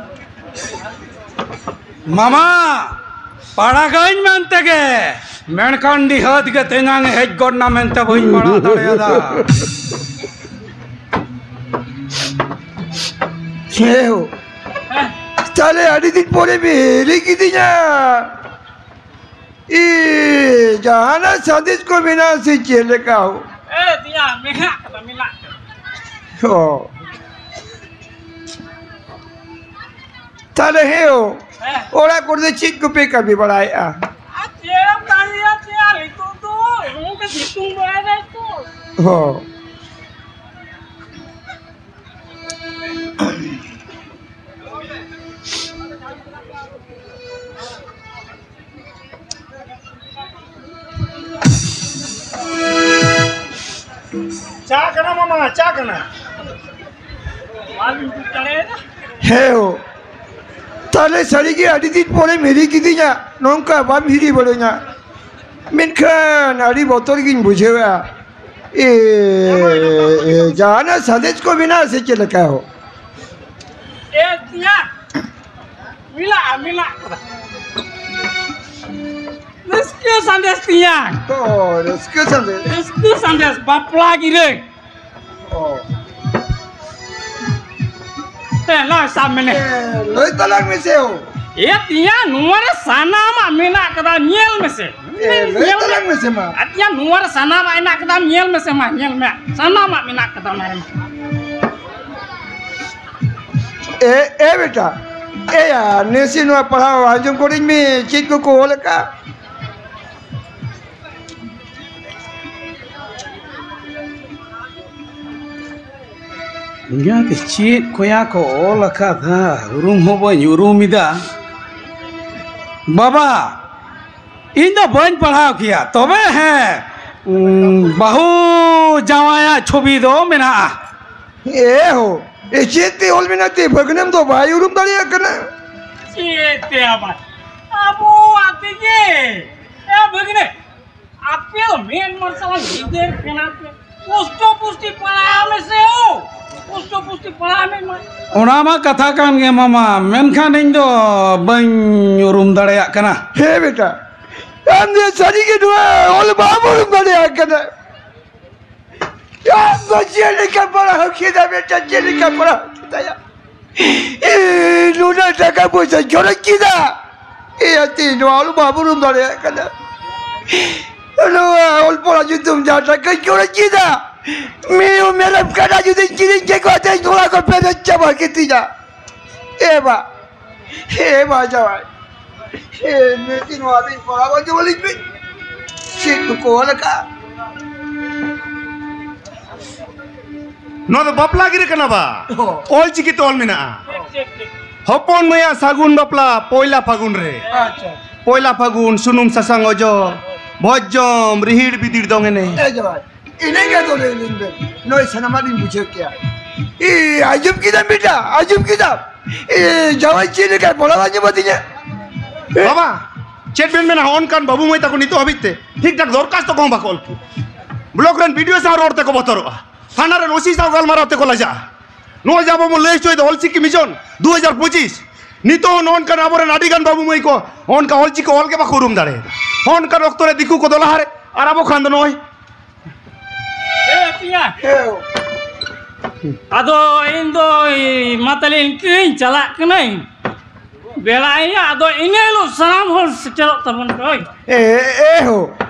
ᱢᱟᱢᱟ, ᱯᱟᱲᱟᱜᱟᱹᱧ ᱢᱮᱱᱛᱮ ᱜᱮ, ᱢᱮᱱᱠᱷᱟᱱ ᱱᱤᱦᱟᱹᱛ ᱜᱮ ᱛᱮᱧᱟᱝ ᱦᱮᱡ ᱜᱚᱫ ᱱᱟ ᱢᱮᱱᱛᱮ ᱵᱟᱹᱧ ᱯᱟᱲᱟᱜ ᱫᱟᱲᱮᱭᱟᱫᱟ᱾ ᱦᱮᱸ ᱦᱳ᱾ ᱛᱟᱦᱞᱮ ᱟᱹᱰᱤ ᱫᱤᱱ ᱯᱚᱨᱮ ᱵᱤᱱ ᱦᱤᱨᱤ ᱠᱤᱫᱤᱧᱟ᱾ ᱤ, ᱡᱟᱦᱟᱱᱟᱜ ᱥᱟᱸᱫᱮᱥ ᱠᱚ ᱢᱮᱱᱟᱜᱼᱟ ᱥᱮ ᱪᱮᱫ ᱞᱮᱠᱟ ᱦᱳ? ᱮ ᱛᱤᱧᱟ, ᱢᱮᱱᱟᱜ ᱠᱟᱫᱟ, ᱢᱮᱱᱟᱜ ᱠᱟᱫᱟ᱾ ᱚ᱾ ᱛᱟᱦᱞᱮ ᱦᱮᱸ ᱦᱳ, ᱦᱮᱸ᱾ ᱚᱲᱟᱜ ᱠᱚᱨᱮ ᱫᱚ ᱪᱮᱫ ᱠᱚᱯᱮ ᱠᱟᱹᱢᱤ ᱵᱟᱲᱟᱭᱮᱫᱼᱟ? ᱟᱨ ᱪᱮᱫ ᱮᱢ ᱠᱟᱹᱢᱤᱭᱟ, ᱪᱮᱫ ᱟᱨ ᱱᱤᱛᱚᱜ ᱫᱚ ᱱᱚᱝᱠᱟ ᱥᱤᱛᱩᱝ ᱵᱟᱲᱟᱭ ᱫᱟᱭ ᱛᱚ᱾ ᱦᱚᱸ᱾ ᱪᱟ ᱠᱟᱱᱟ ᱢᱟᱢᱟ, ᱪᱟ ᱠᱟᱱᱟ᱾ ᱵᱟᱞᱤᱧ ᱵᱩᱡᱽ ᱫᱟᱲᱮᱭᱟᱫᱟ᱾ ᱦᱮᱸ ᱦᱳ᱾ ᱛᱟᱦᱞᱮ ᱥᱟᱹᱨᱤᱜᱮ ᱟᱹᱰᱤ ᱫᱤᱱ ᱯᱚᱨᱮᱢ ᱦᱤᱨᱤ ᱠᱤᱫᱤᱧᱟ, ᱱᱚᱝᱠᱟ ᱵᱟᱢ ᱦᱤᱨᱤ ᱵᱟᱲᱟᱧᱟ᱾ ᱢᱮᱱᱠᱷᱟᱱ ᱟᱹᱰᱤ ᱵᱚᱛᱚᱨ ᱜᱤᱧ ᱵᱩᱡᱷᱟᱹᱣᱟ᱾ ᱮ, ᱮ, ᱡᱟᱦᱟᱱᱟᱜ ᱥᱟᱸᱫᱮᱥ ᱠᱚ ᱢᱮᱱᱟᱜᱼᱟ ᱥᱮ ᱪᱮᱫ ᱞᱮᱠᱟ ᱦᱳ? ᱮ ᱛᱤᱧᱟ, ᱢᱮᱱᱟᱜᱼᱟ, ᱢᱮᱱᱟᱜ ᱠᱟᱫᱟ᱾ ᱨᱟᱹᱥᱠᱟᱹ ᱥᱟᱸᱫᱮᱥ ᱛᱤᱧᱟ᱾ ᱚ, ᱨᱟᱹᱥᱠᱟᱹ ᱥᱟᱸᱫᱮᱥ᱾ ᱨᱟᱹᱥᱠᱟᱹ ᱥᱟᱸᱫᱮᱥ, ᱵᱟᱯᱞᱟ ᱜᱤᱨᱟᱹ᱾ ᱚ᱾ ᱦᱮᱸ, ᱞᱟᱹᱭ ᱥᱟᱵ ᱢᱮ ᱱᱮ᱾ ᱮ, ᱞᱟᱹᱭ ᱛᱟᱞᱟᱝ ᱢᱮᱥᱮ ᱦᱳ᱾ ᱮ ᱛᱤᱧᱟ, ᱱᱚᱣᱟ ᱨᱮ ᱥᱟᱱᱟᱢᱟᱜ ᱢᱮᱱᱟᱜ ᱠᱟᱫᱟ, ᱧᱮᱞ ᱢᱮᱥᱮ᱾ ᱮ, ᱞᱟᱹᱭ ᱧᱮᱞ ᱛᱟᱞᱟᱝ ᱢᱮ᱾ ᱢᱮᱥᱮ ᱢᱟ᱾ ᱮ ᱛᱤᱧᱟ, ᱱᱚᱣᱟ ᱨᱮ ᱥᱟᱱᱟᱢᱟᱜ ᱢᱮᱱᱟᱜ ᱠᱟᱫᱟ, ᱧᱮᱞ ᱢᱮᱥᱮ ᱢᱟ, ᱧᱮᱞ ᱢᱮ᱾ ᱥᱟᱱᱟᱢᱟᱜ ᱢᱮᱱᱟᱜ ᱠᱟᱫᱟ ᱚᱱᱟ ᱨᱮ᱾ ᱮ, ᱮ ᱵᱮᱴᱟ, ᱮᱭᱟ, ᱱᱮᱥᱮ ᱱᱚᱣᱟ ᱯᱟᱲᱦᱟᱣ ᱟᱸᱡᱚᱢ ᱠᱚᱨᱮᱧ ᱢᱮ, ᱪᱮᱫ ᱠᱚᱠᱚ ᱚᱞ ᱟᱠᱟᱫ? ᱤᱧᱟᱹᱜ ᱪᱮᱫ ᱠᱚᱭᱟ ᱠᱚ ᱚᱞ ᱟᱠᱟᱫᱟ, ᱩᱨᱩᱢ ᱦᱚᱸ ᱵᱟᱹᱧ ᱩᱨᱩᱢ ᱮᱫᱟ᱾ ᱵᱟᱵᱟ, ᱤᱧ ᱫᱚ ᱵᱟᱹᱧ ᱯᱟᱲᱦᱟᱣ ᱠᱮᱭᱟ, ᱛᱚᱵᱮ ᱦᱮᱸ, ᱩᱸ, ᱵᱟᱹᱦᱩ ᱡᱟᱶᱟᱭᱟᱜ ᱪᱷᱚᱵᱤ ᱫᱚ ᱢᱮᱱᱟᱜᱼᱟ᱾ ᱮ ᱦᱳ, ᱮ ᱪᱮᱫ ᱛᱮ ᱚᱞ ᱢᱮᱱᱟᱜ ᱛᱮ ᱵᱷᱟᱹᱜᱽᱱᱟᱹᱢ ᱫᱚ ᱵᱟᱭ ᱩᱨᱩᱢ ᱫᱟᱲᱮᱭᱟᱜ ᱠᱟᱱᱟ? ᱪᱮᱫ ᱛᱮ ᱟᱵᱟᱨ ᱟᱵᱚᱣᱟᱜ ᱛᱮᱜᱮ᱾ ᱮ ᱵᱷᱟᱹᱜᱽᱱᱟᱹ, ᱟᱯᱮ ᱫᱚ ᱢᱮᱫ ᱢᱟᱨᱥᱟᱞ ᱜᱤᱫᱟᱹᱨ ᱠᱟᱱᱟ ᱯᱮ, ᱯᱩᱥᱴᱚ ᱯᱩᱥᱴᱤ ᱯᱟᱲᱦᱟᱣ ᱢᱮᱥᱮ ᱳ, ᱯᱩᱥᱴᱚ ᱯᱩᱥᱴᱤ ᱯᱟᱲᱦᱟᱣ ᱢᱮ ᱢᱟ᱾ ᱚᱱᱟ ᱢᱟ ᱠᱟᱛᱷᱟ ᱠᱟᱱ ᱜᱮ ᱢᱟᱢᱟ, ᱢᱮᱱᱠᱷᱟᱱ ᱤᱧ ᱫᱚ ᱵᱟᱹᱧ ᱩᱨᱩᱢ ᱫᱟᱲᱮᱭᱟᱜ ᱠᱟᱱᱟ᱾ ᱦᱮᱸ ᱵᱮᱴᱟ, ᱟᱢ ᱫᱚ ᱥᱟᱹᱨᱤ ᱜᱮ ᱱᱚᱣᱟ ᱚᱞ ᱵᱟᱢ ᱩᱨᱩᱢ ᱫᱟᱲᱮᱭᱟᱜ ᱠᱟᱱᱟ᱾ ᱟᱢ ᱫᱚ ᱪᱮᱫ ᱞᱮᱠᱟ ᱯᱟᱲᱦᱟᱣ ᱠᱮᱫᱟ ᱵᱮᱴᱟ, ᱪᱮᱫ ᱞᱮᱠᱟ ᱯᱟᱲᱦᱟᱣ ᱠᱮᱫᱟᱭᱟ? ᱤᱧ ᱱᱩᱱᱟᱹᱜ ᱴᱟᱠᱟ ᱯᱚᱭᱥᱟ ᱠᱷᱚᱨᱚᱪ ᱠᱮᱫᱟ, ᱤᱭᱟᱹ ᱛᱤ ᱱᱚᱣᱟ ᱚᱞ ᱵᱟᱵᱚᱱ ᱩᱨᱩᱢ ᱫᱟᱲᱮᱭᱟᱜ ᱠᱟᱱᱟ᱾ ᱱᱚᱣᱟ ᱚᱞ ᱯᱚᱲᱟ ᱧᱩᱛᱩᱢ ᱡᱟᱦᱟᱸ ᱴᱟᱠᱟ ᱠᱷᱚᱨᱚᱪ ᱠᱮᱫᱟ, ᱢᱤᱦᱩ ᱢᱮᱨᱚᱢ ᱠᱟᱰᱟ ᱡᱩᱫᱤ ᱠᱤᱨᱤᱧ ᱠᱮᱠᱚᱣᱟ ᱛᱮ ᱱᱚᱣᱟ ᱠᱚ ᱯᱮᱨᱮᱡ ᱪᱟᱵᱟ ᱠᱮᱫᱤᱧᱟ᱾ ᱮ ᱵᱟ, ᱮ ᱵᱟ ᱡᱟᱶᱟᱭ, ᱮ ᱢᱮᱥᱤ ᱱᱚᱣᱟ ᱫᱚᱧ ᱯᱚᱲᱟ ᱵᱟᱹᱧ ᱡᱚᱢᱟ ᱞᱤᱧ ᱯᱮ᱾ ᱪᱮᱫ ᱠᱚ ᱚᱞ ᱟᱠᱟᱫ? ᱱᱚᱣᱟ ᱫᱚ ᱵᱟᱯᱞᱟ ᱜᱤᱨᱟᱹ ᱠᱟᱱᱟ ᱵᱟ? ᱚ᱾ ᱚᱞ ᱪᱤᱠᱤ ᱛᱮ ᱚᱞ ᱢᱮᱱᱟᱜᱼᱟ᱾ ᱦᱚᱯᱚᱱ ᱢᱟᱹᱭᱟᱜ ᱥᱟᱹᱜᱩᱱ ᱵᱟᱯᱞᱟ ᱯᱚᱭᱞᱟ ᱯᱷᱟᱹᱜᱩᱱ ᱨᱮ᱾ ᱟᱪᱪᱷᱟ᱾ ᱯᱚᱭᱞᱟ ᱯᱷᱟᱹᱜᱩᱱ ᱥᱩᱱᱩᱢ ᱥᱟᱥᱟᱝ ᱚᱡᱚᱜ, ᱵᱷᱚᱡᱽ ᱡᱚᱢ, ᱨᱤᱦᱤᱲ ᱵᱤᱫᱤᱲ ᱫᱚᱝ ᱮᱱᱮᱡ᱾ ᱮ ᱡᱟᱶᱟᱭ, ᱤᱱᱟᱹ ᱜᱮ ᱫᱚ ᱞᱟᱹᱭ ᱞᱤᱧ ᱵᱮᱱ, ᱱᱚᱜᱼᱚᱭ ᱥᱟᱱᱟᱢᱟᱜ ᱞᱤᱧ ᱵᱩᱡᱷᱟᱹᱣ ᱠᱮᱜᱼᱟ᱾ ᱮ, ᱟᱸᱡᱚᱢ ᱠᱮᱫᱟᱢ ᱵᱮᱴᱟ, ᱟᱸᱡᱚᱢ ᱠᱮᱫᱟᱢ? ᱮ, ᱡᱟᱶᱟᱭ ᱪᱮᱫ ᱞᱮᱠᱟᱭ ᱯᱚᱲᱟᱣ ᱟᱸᱡᱚᱢ ᱟᱹᱫᱤᱧᱟ? ᱵᱟᱵᱟ, ᱪᱮᱫ ᱵᱮᱱ ᱢᱮᱱᱟ, ᱦᱚᱸᱜᱼᱚ ᱱᱚᱝᱠᱟᱱ ᱵᱟᱹᱵᱩ ᱢᱟᱹᱭ ᱛᱟᱠᱚ ᱱᱤᱛᱚᱜ ᱦᱟᱹᱵᱤᱡ ᱛᱮ ᱴᱷᱤᱠ ᱴᱷᱟᱠ ᱫᱚᱨᱠᱷᱟᱥᱛᱚ ᱠᱚᱦᱚᱸ ᱵᱟᱠᱚ ᱚᱞ ᱠᱮᱫᱟ᱾ ᱵᱞᱚᱠ ᱨᱮᱱ ᱵᱤ ᱰᱤ ᱳ ᱥᱟᱶ ᱨᱚᱲ ᱛᱮᱠᱚ ᱵᱚᱛᱚᱨᱚᱜᱼᱟ, ᱛᱷᱟᱱᱟ ᱨᱮᱱ ᱳ ᱥᱤ ᱥᱟᱶ ᱜᱟᱞᱢᱟᱨᱟᱣ ᱛᱮᱠᱚ ᱞᱟᱡᱟᱜᱼᱟ᱾ ᱱᱚᱣᱟ ᱡᱮ ᱟᱵᱚ ᱵᱚᱱ ᱞᱟᱹᱭ ᱦᱚᱪᱚᱭᱮᱫᱟ ᱚᱞᱪᱤᱠᱤ ᱢᱤᱥᱚᱱ ᱫᱩ ᱦᱟᱡᱟᱨ ᱯᱚᱸᱪᱤᱥ, ᱱᱤᱛᱚᱜ ᱦᱚᱸ ᱱᱚᱜᱼᱚ ᱱᱚᱝᱠᱟᱱ ᱟᱵᱚᱨᱮᱱ ᱟᱹᱰᱤᱜᱟᱱ ᱵᱟᱹᱵᱩ ᱢᱟᱹᱭ ᱠᱚ ᱱᱚᱜᱼᱚ ᱱᱚᱝᱠᱟ ᱚᱞᱪᱤᱠᱤ ᱚᱞ ᱜᱮ ᱵᱟᱠᱚ ᱩᱨᱩᱢ ᱫᱟᱲᱮᱭᱟᱫᱟ᱾ ᱦᱚᱸᱜᱼᱚ ᱱᱚᱝᱠᱟᱱ ᱚᱠᱛᱚ ᱨᱮ ᱫᱤᱠᱩ ᱠᱚᱫᱚ ᱞᱟᱦᱟᱨᱮ, ᱟᱨ ᱟᱵᱚ ᱠᱷᱟᱱ ᱫᱚ ᱱᱚᱜᱼᱚᱭ᱾ ᱮ ᱯᱤᱭᱟ᱾ ᱦᱮᱸ᱾ ᱟᱫᱚ ᱤᱧ ᱫᱚ ᱢᱟ ᱛᱟᱦᱞᱮ ᱤᱱᱠᱟᱹᱧ ᱪᱟᱞᱟᱜ ᱠᱟᱹᱱᱟᱹᱧ᱾ ᱵᱮᱲᱟᱭᱮᱱᱟ, ᱟᱫᱚ ᱤᱱᱟᱹ ᱦᱤᱞᱳᱜ ᱥᱟᱱᱟᱢ ᱦᱚᱲ ᱥᱮᱴᱮᱨᱚᱜ ᱛᱟᱵᱚᱱ ᱯᱮ, ᱦᱳᱭ᱾ ᱮ, ᱮ ᱦᱳ᱾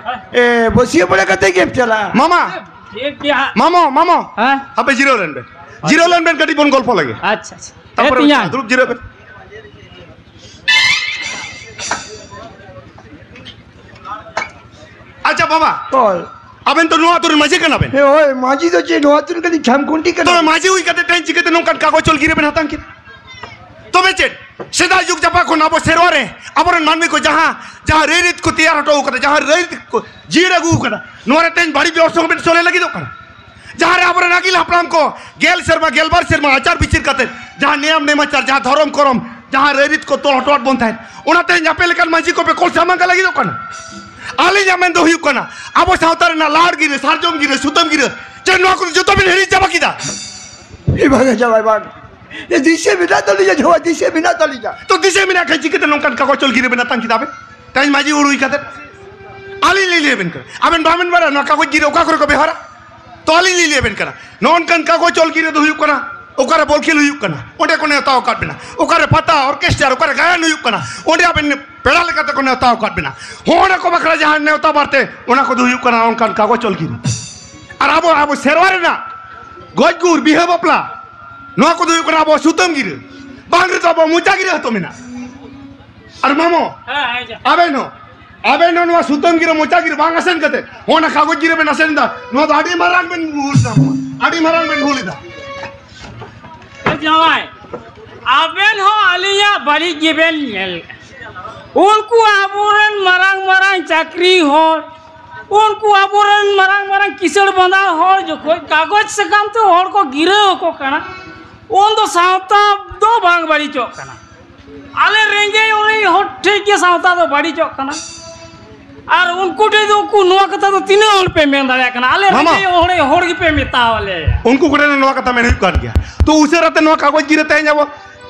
ᱦᱮᱸ᱾ ᱮ, ᱵᱟᱹᱥᱭᱟᱹ ᱵᱟᱲᱟ ᱠᱟᱛᱮ ᱜᱮᱢ ᱪᱟᱞᱟᱜᱼᱟ? ᱢᱟᱢᱟ᱾ ᱴᱷᱤᱠ ᱜᱮᱭᱟ ᱦᱟᱸᱜ᱾ ᱢᱟᱢᱚ, ᱢᱟᱢᱚ᱾ ᱦᱮᱸ? ᱟᱯᱮ ᱡᱤᱨᱟᱹᱣ ᱞᱮᱱ ᱵᱮᱱ᱾ ᱡᱤᱨᱟᱹᱣ ᱞᱮᱱ ᱵᱮᱱ, ᱠᱟᱹᱴᱤᱡ ᱵᱚᱱ ᱜᱚᱞᱯᱷᱚ ᱞᱮᱜᱮ᱾ ᱟᱪᱪᱷᱟ, ᱟᱪᱪᱷᱟ᱾ ᱛᱟᱯᱚᱨᱮ ᱦᱮᱸ, ᱛᱮᱭᱟᱝ᱾ ᱫᱩᱲᱩᱵ ᱡᱤᱨᱟᱹᱜ ᱵᱮᱱ᱾ ᱟᱪᱪᱷᱟ ᱵᱟᱵᱟ, ᱦᱳᱭ᱾ ᱟᱵᱮᱱ ᱛᱚ ᱱᱚᱣᱟ ᱟᱹᱛᱩ ᱨᱮᱱ ᱢᱟᱹᱡᱷᱤ ᱠᱟᱱᱟ ᱵᱮᱱ᱾ ᱦᱮᱸ, ᱦᱳᱭ, ᱢᱟᱹᱡᱷᱤ ᱫᱚ ᱪᱮᱫ, ᱱᱚᱣᱟ ᱟᱹᱛᱩ ᱨᱮᱱ ᱠᱟᱹᱴᱤᱡ ᱠᱷᱟᱢ ᱠᱷᱩᱱᱴᱤ ᱠᱟᱱᱟ᱾ ᱛᱚᱵᱮ ᱢᱟᱹᱡᱷᱤ ᱦᱩᱭ ᱠᱟᱛᱮ ᱛᱮᱦᱮᱧ ᱪᱤᱠᱟᱹᱛᱮ ᱱᱚᱝᱠᱟᱱ ᱠᱟᱜᱚᱡᱽ ᱚᱞ ᱜᱤᱨᱟᱹ ᱵᱮᱱ ᱦᱟᱛᱟᱣ ᱠᱮᱫᱟ? ᱛᱚᱵᱮ ᱪᱮᱫ, ᱥᱮᱫᱟᱭ ᱡᱩᱜᱽ ᱡᱟᱯᱟ ᱠᱷᱚᱱ ᱟᱵᱚ ᱥᱮᱨᱣᱟ ᱨᱮ ᱟᱵᱚᱨᱮᱱ ᱢᱟᱹᱱᱢᱤ ᱠᱚ ᱡᱟᱦᱟᱸ, ᱡᱟᱦᱟᱸ ᱨᱟᱹᱭᱨᱤᱛ ᱠᱚ ᱛᱮᱭᱟᱨ ᱦᱚᱴᱚ ᱟᱠᱟᱫᱟ, ᱡᱟᱦᱟᱸ ᱨᱟᱹᱭᱨᱤᱛ ᱠᱚ ᱡᱤᱭᱟᱹᱲ ᱟᱹᱜᱩ ᱟᱠᱟᱫᱟ, ᱱᱚᱣᱟ ᱨᱮ ᱛᱮᱦᱮᱧ ᱵᱟᱹᱲᱤᱡ ᱚᱨᱥᱚᱝ ᱵᱮᱱ ᱥᱚᱞᱦᱮ ᱞᱟᱹᱜᱤᱫᱚᱜ ᱠᱟᱱᱟ? ᱡᱟᱦᱟᱸ ᱨᱮ ᱟᱵᱚᱨᱮᱱ ᱟᱹᱜᱤᱞ ᱦᱟᱯᱲᱟᱢ ᱠᱚ ᱜᱮᱞ ᱥᱮᱨᱢᱟ, ᱜᱮᱞᱵᱟᱨ ᱥᱮᱨᱢᱟ ᱟᱪᱟᱨ ᱵᱤᱪᱟᱹᱨ ᱠᱟᱛᱮ ᱡᱟᱦᱟᱸ ᱱᱤᱭᱟᱢ ᱱᱮᱢᱟᱪᱟᱨ, ᱡᱟᱦᱟᱸ ᱫᱷᱚᱨᱚᱢ ᱠᱚᱨᱚᱢ, ᱡᱟᱦᱟᱸ ᱨᱟᱹᱭᱨᱤᱛ ᱠᱚ ᱛᱚᱞ ᱦᱚᱴᱚᱣᱟᱫ ᱵᱚᱱ ᱛᱟᱦᱮᱸᱫ, ᱚᱱᱟ ᱛᱮᱦᱮᱧ ᱟᱯᱮ ᱞᱮᱠᱟᱱ ᱢᱟᱹᱡᱷᱤ ᱠᱚᱯᱮ ᱠᱚᱞ ᱥᱟᱢᱟᱝ ᱞᱟᱹᱜᱤᱫᱚᱜ ᱠᱟᱱᱟ? ᱟᱹᱞᱤᱧᱟᱜ ᱢᱮᱱ ᱫᱚ ᱦᱩᱭᱩᱜ ᱠᱟᱱᱟ, ᱟᱵᱚ ᱥᱟᱶᱛᱟ ᱨᱮᱱᱟᱜ ᱞᱟᱲ ᱜᱤᱨᱟᱹ, ᱥᱟᱨᱡᱚᱢ ᱜᱤᱨᱟᱹ, ᱥᱩᱛᱟᱹᱢ ᱜᱤᱨᱟᱹ, ᱪᱮᱫ ᱱᱚᱣᱟ ᱠᱚᱫᱚ ᱡᱚᱛᱚ ᱵᱤᱱ ᱦᱤᱲᱤᱧ ᱪᱟᱵᱟ ᱠᱮᱫᱟ? ᱮ ᱵᱟᱝᱟ ᱡᱟᱶᱟᱭ ᱵᱟᱝ, ᱮ ᱫᱤᱥᱟᱹ ᱢᱮᱱᱟᱜ ᱛᱟᱹᱞᱤᱧᱟ, ᱡᱟᱶᱟᱭ ᱫᱤᱥᱟᱹ ᱢᱮᱱᱟᱜ ᱛᱟᱹᱞᱤᱧᱟ᱾ ᱛᱚ ᱫᱤᱥᱟᱹ ᱢᱮᱱᱟᱜ ᱠᱷᱟᱱ ᱪᱤᱠᱟᱹᱛᱮ ᱱᱚᱝᱠᱟᱱ ᱠᱟᱜᱚᱡᱽ ᱚᱞ ᱜᱤᱨᱟᱹ ᱵᱮᱱ ᱟᱛᱟᱝ ᱠᱮᱫᱟ ᱟᱵᱮᱱ? ᱛᱮᱦᱮᱧ ᱢᱟᱹᱡᱷᱤ ᱦᱩᱲᱩᱭ ᱠᱟᱛᱮ ᱟᱹᱞᱤᱧ ᱞᱤᱧ ᱞᱟᱹᱭ ᱟᱵᱮᱱ ᱠᱟᱱᱟ, ᱟᱵᱮᱱ ᱵᱟᱵᱮᱱ ᱵᱟᱲᱟᱭᱟ ᱱᱚᱣᱟ ᱠᱟᱜᱚᱡᱽ ᱜᱤᱨᱟᱹ ᱚᱠᱟ ᱠᱚᱨᱮ ᱠᱚ ᱵᱮᱣᱦᱟᱨᱟ? ᱛᱚ ᱟᱹᱞᱤᱧ ᱞᱤᱧ ᱞᱟᱹᱭ ᱟᱵᱮᱱ ᱠᱟᱱᱟ, ᱱᱚᱜᱼᱚ ᱱᱚᱝᱠᱟᱱ ᱠᱟᱜᱚᱡᱽ ᱚᱞ ᱜᱤᱨᱟᱹ ᱫᱚ ᱦᱩᱭᱩᱜ ᱠᱟᱱᱟ ᱚᱠᱟᱨᱮ ᱵᱚᱞ ᱠᱷᱮᱞ ᱦᱩᱭᱩᱜ ᱠᱟᱱᱟ, ᱚᱸᱰᱮ ᱠᱚ ᱱᱮᱣᱛᱟ ᱟᱠᱟᱫ ᱵᱮᱱᱟ, ᱚᱠᱟᱨᱮ ᱯᱟᱛᱟ ᱚᱨᱠᱮᱥᱴᱟᱨ, ᱚᱠᱟᱨᱮ ᱜᱟᱭᱟᱱ ᱦᱩᱭᱩᱜ ᱠᱟᱱᱟ, ᱚᱸᱰᱮ ᱟᱵᱮᱱ ᱯᱮᱲᱟ ᱞᱮᱠᱟᱛᱮ ᱠᱚ ᱱᱮᱣᱛᱟ ᱟᱠᱟᱫ ᱵᱮᱱᱟ, ᱦᱚᱸ ᱚᱱᱟ ᱠᱚ ᱵᱟᱠᱷᱨᱟ ᱡᱟᱦᱟᱸ ᱱᱮᱣᱛᱟ ᱵᱟᱨᱛᱮ, ᱚᱱᱟ ᱠᱚᱫᱚ ᱦᱩᱭᱩᱜ ᱠᱟᱱᱟ ᱚᱱᱠᱟᱱ ᱠᱟᱜᱚᱡᱽ ᱚᱞ ᱜᱤᱨᱟᱹ᱾ ᱟᱨ ᱟᱵᱚ, ᱟᱵᱚ ᱥᱮᱨᱣᱟ ᱨᱮᱱᱟᱜ ᱜᱚᱡ ᱜᱩᱨ, ᱵᱤᱦᱟᱹ ᱵᱟᱯᱞᱟ, ᱱᱚᱣᱟ ᱠᱚᱫᱚ ᱦᱩᱭᱩᱜ ᱠᱟᱱᱟ ᱟᱵᱚ ᱥᱩᱛᱟᱹᱢ ᱜᱤᱨᱟᱹ᱾ ᱵᱟᱝ ᱨᱮᱫᱚ ᱟᱵᱚ ᱢᱚᱪᱟ ᱜᱤᱨᱟᱹ ᱦᱚᱸᱛᱚ ᱢᱮᱱᱟᱜᱼᱟ᱾ ᱟᱨ ᱢᱟᱢᱚ, ᱦᱮᱸ, ᱦᱮᱸ, ᱡᱟ᱾ ᱟᱵᱮᱱ ᱦᱚᱸ, ᱟᱵᱮᱱ ᱦᱚᱸ ᱱᱚᱣᱟ ᱥᱩᱛᱟᱹᱢ ᱜᱤᱨᱟᱹ, ᱢᱚᱪᱟ ᱜᱤᱨᱟᱹ ᱵᱟᱝ ᱟᱥᱮᱱ ᱠᱟᱛᱮ ᱦᱚᱸ ᱚᱱᱟ ᱠᱟᱜᱚᱡᱽ ᱜᱤᱨᱟᱹ ᱵᱮᱱ ᱟᱥᱮᱱ ᱮᱫᱟ, ᱱᱚᱣᱟ ᱫᱚ ᱟᱹᱰᱤ ᱢᱟᱨᱟᱝ ᱵᱮᱱ ᱵᱷᱩᱞ ᱮᱫᱟ, ᱟᱹᱰᱤ ᱢᱟᱨᱟᱝ ᱵᱮᱱ ᱵᱷᱩᱞ ᱮᱫᱟ᱾ ᱡᱟᱶᱟᱭ, ᱟᱵᱮᱱ ᱦᱚᱸ ᱟᱹᱞᱤᱧᱟᱜ ᱵᱟᱹᱲᱤᱡ ᱜᱮᱵᱮᱱ ᱧᱮᱞ᱾ ᱩᱱᱠᱩ ᱟᱵᱚᱨᱮᱱ ᱢᱟᱨᱟᱝ ᱢᱟᱨᱟᱝ ᱪᱟᱹᱠᱨᱤ ᱦᱚᱲ, ᱩᱱᱠᱩ ᱟᱵᱚᱨᱮᱱ ᱢᱟᱨᱟᱝ ᱢᱟᱨᱟᱝ ᱠᱤᱥᱟᱹᱬ ᱵᱟᱸᱫᱟ ᱦᱚᱲ ᱡᱚᱠᱷᱚᱱ ᱠᱟᱜᱚᱡᱽ ᱥᱟᱠᱟᱢ ᱛᱮ ᱦᱚᱲ ᱠᱚ ᱜᱤᱨᱟᱹ ᱟᱠᱚ ᱠᱟᱱᱟ, ᱩᱱ ᱫᱚ ᱥᱟᱶᱛᱟ ᱫᱚ ᱵᱟᱝ ᱵᱟᱹᱲᱤᱡᱚᱜ ᱠᱟᱱᱟ᱾ ᱟᱞᱮ ᱨᱮᱸᱜᱮᱡ ᱚᱨᱮᱡ ᱦᱚᱲ ᱴᱷᱮᱡ ᱜᱮ ᱥᱟᱶᱛᱟ ᱫᱚ ᱵᱟᱹᱲᱤᱡᱚᱜ ᱠᱟᱱᱟ᱾ ᱟᱨ ᱩᱱᱠᱩ ᱴᱷᱮᱡ ᱫᱚ ᱩᱱᱠᱩ ᱱᱚᱣᱟ ᱠᱟᱛᱷᱟ ᱫᱚ ᱛᱤᱱᱟᱹᱜ ᱦᱚᱲ ᱯᱮ ᱢᱮᱱ ᱫᱟᱲᱮᱭᱟᱜ ᱠᱟᱱᱟ? ᱟᱞᱮ ᱢᱟᱢᱟ, ᱨᱮᱸᱜᱮᱡ ᱚᱨᱮᱡ ᱦᱚᱲ ᱜᱮᱯᱮ ᱢᱮᱛᱟᱣᱟᱞᱮ᱾ ᱩᱱᱠᱩ ᱠᱚᱴᱷᱮᱱ ᱱᱚᱣᱟ ᱠᱟᱛᱷᱟ ᱢᱮᱱ ᱦᱩᱭᱩᱜ ᱠᱟᱱ ᱜᱮᱭᱟ, ᱛᱚ ᱩᱥᱟᱹᱨᱟ ᱛᱮ ᱱᱚᱣᱟ ᱠᱟᱜᱚᱡᱽ ᱜᱤᱨᱟᱹ ᱛᱮᱦᱮᱧ ᱟᱵᱚ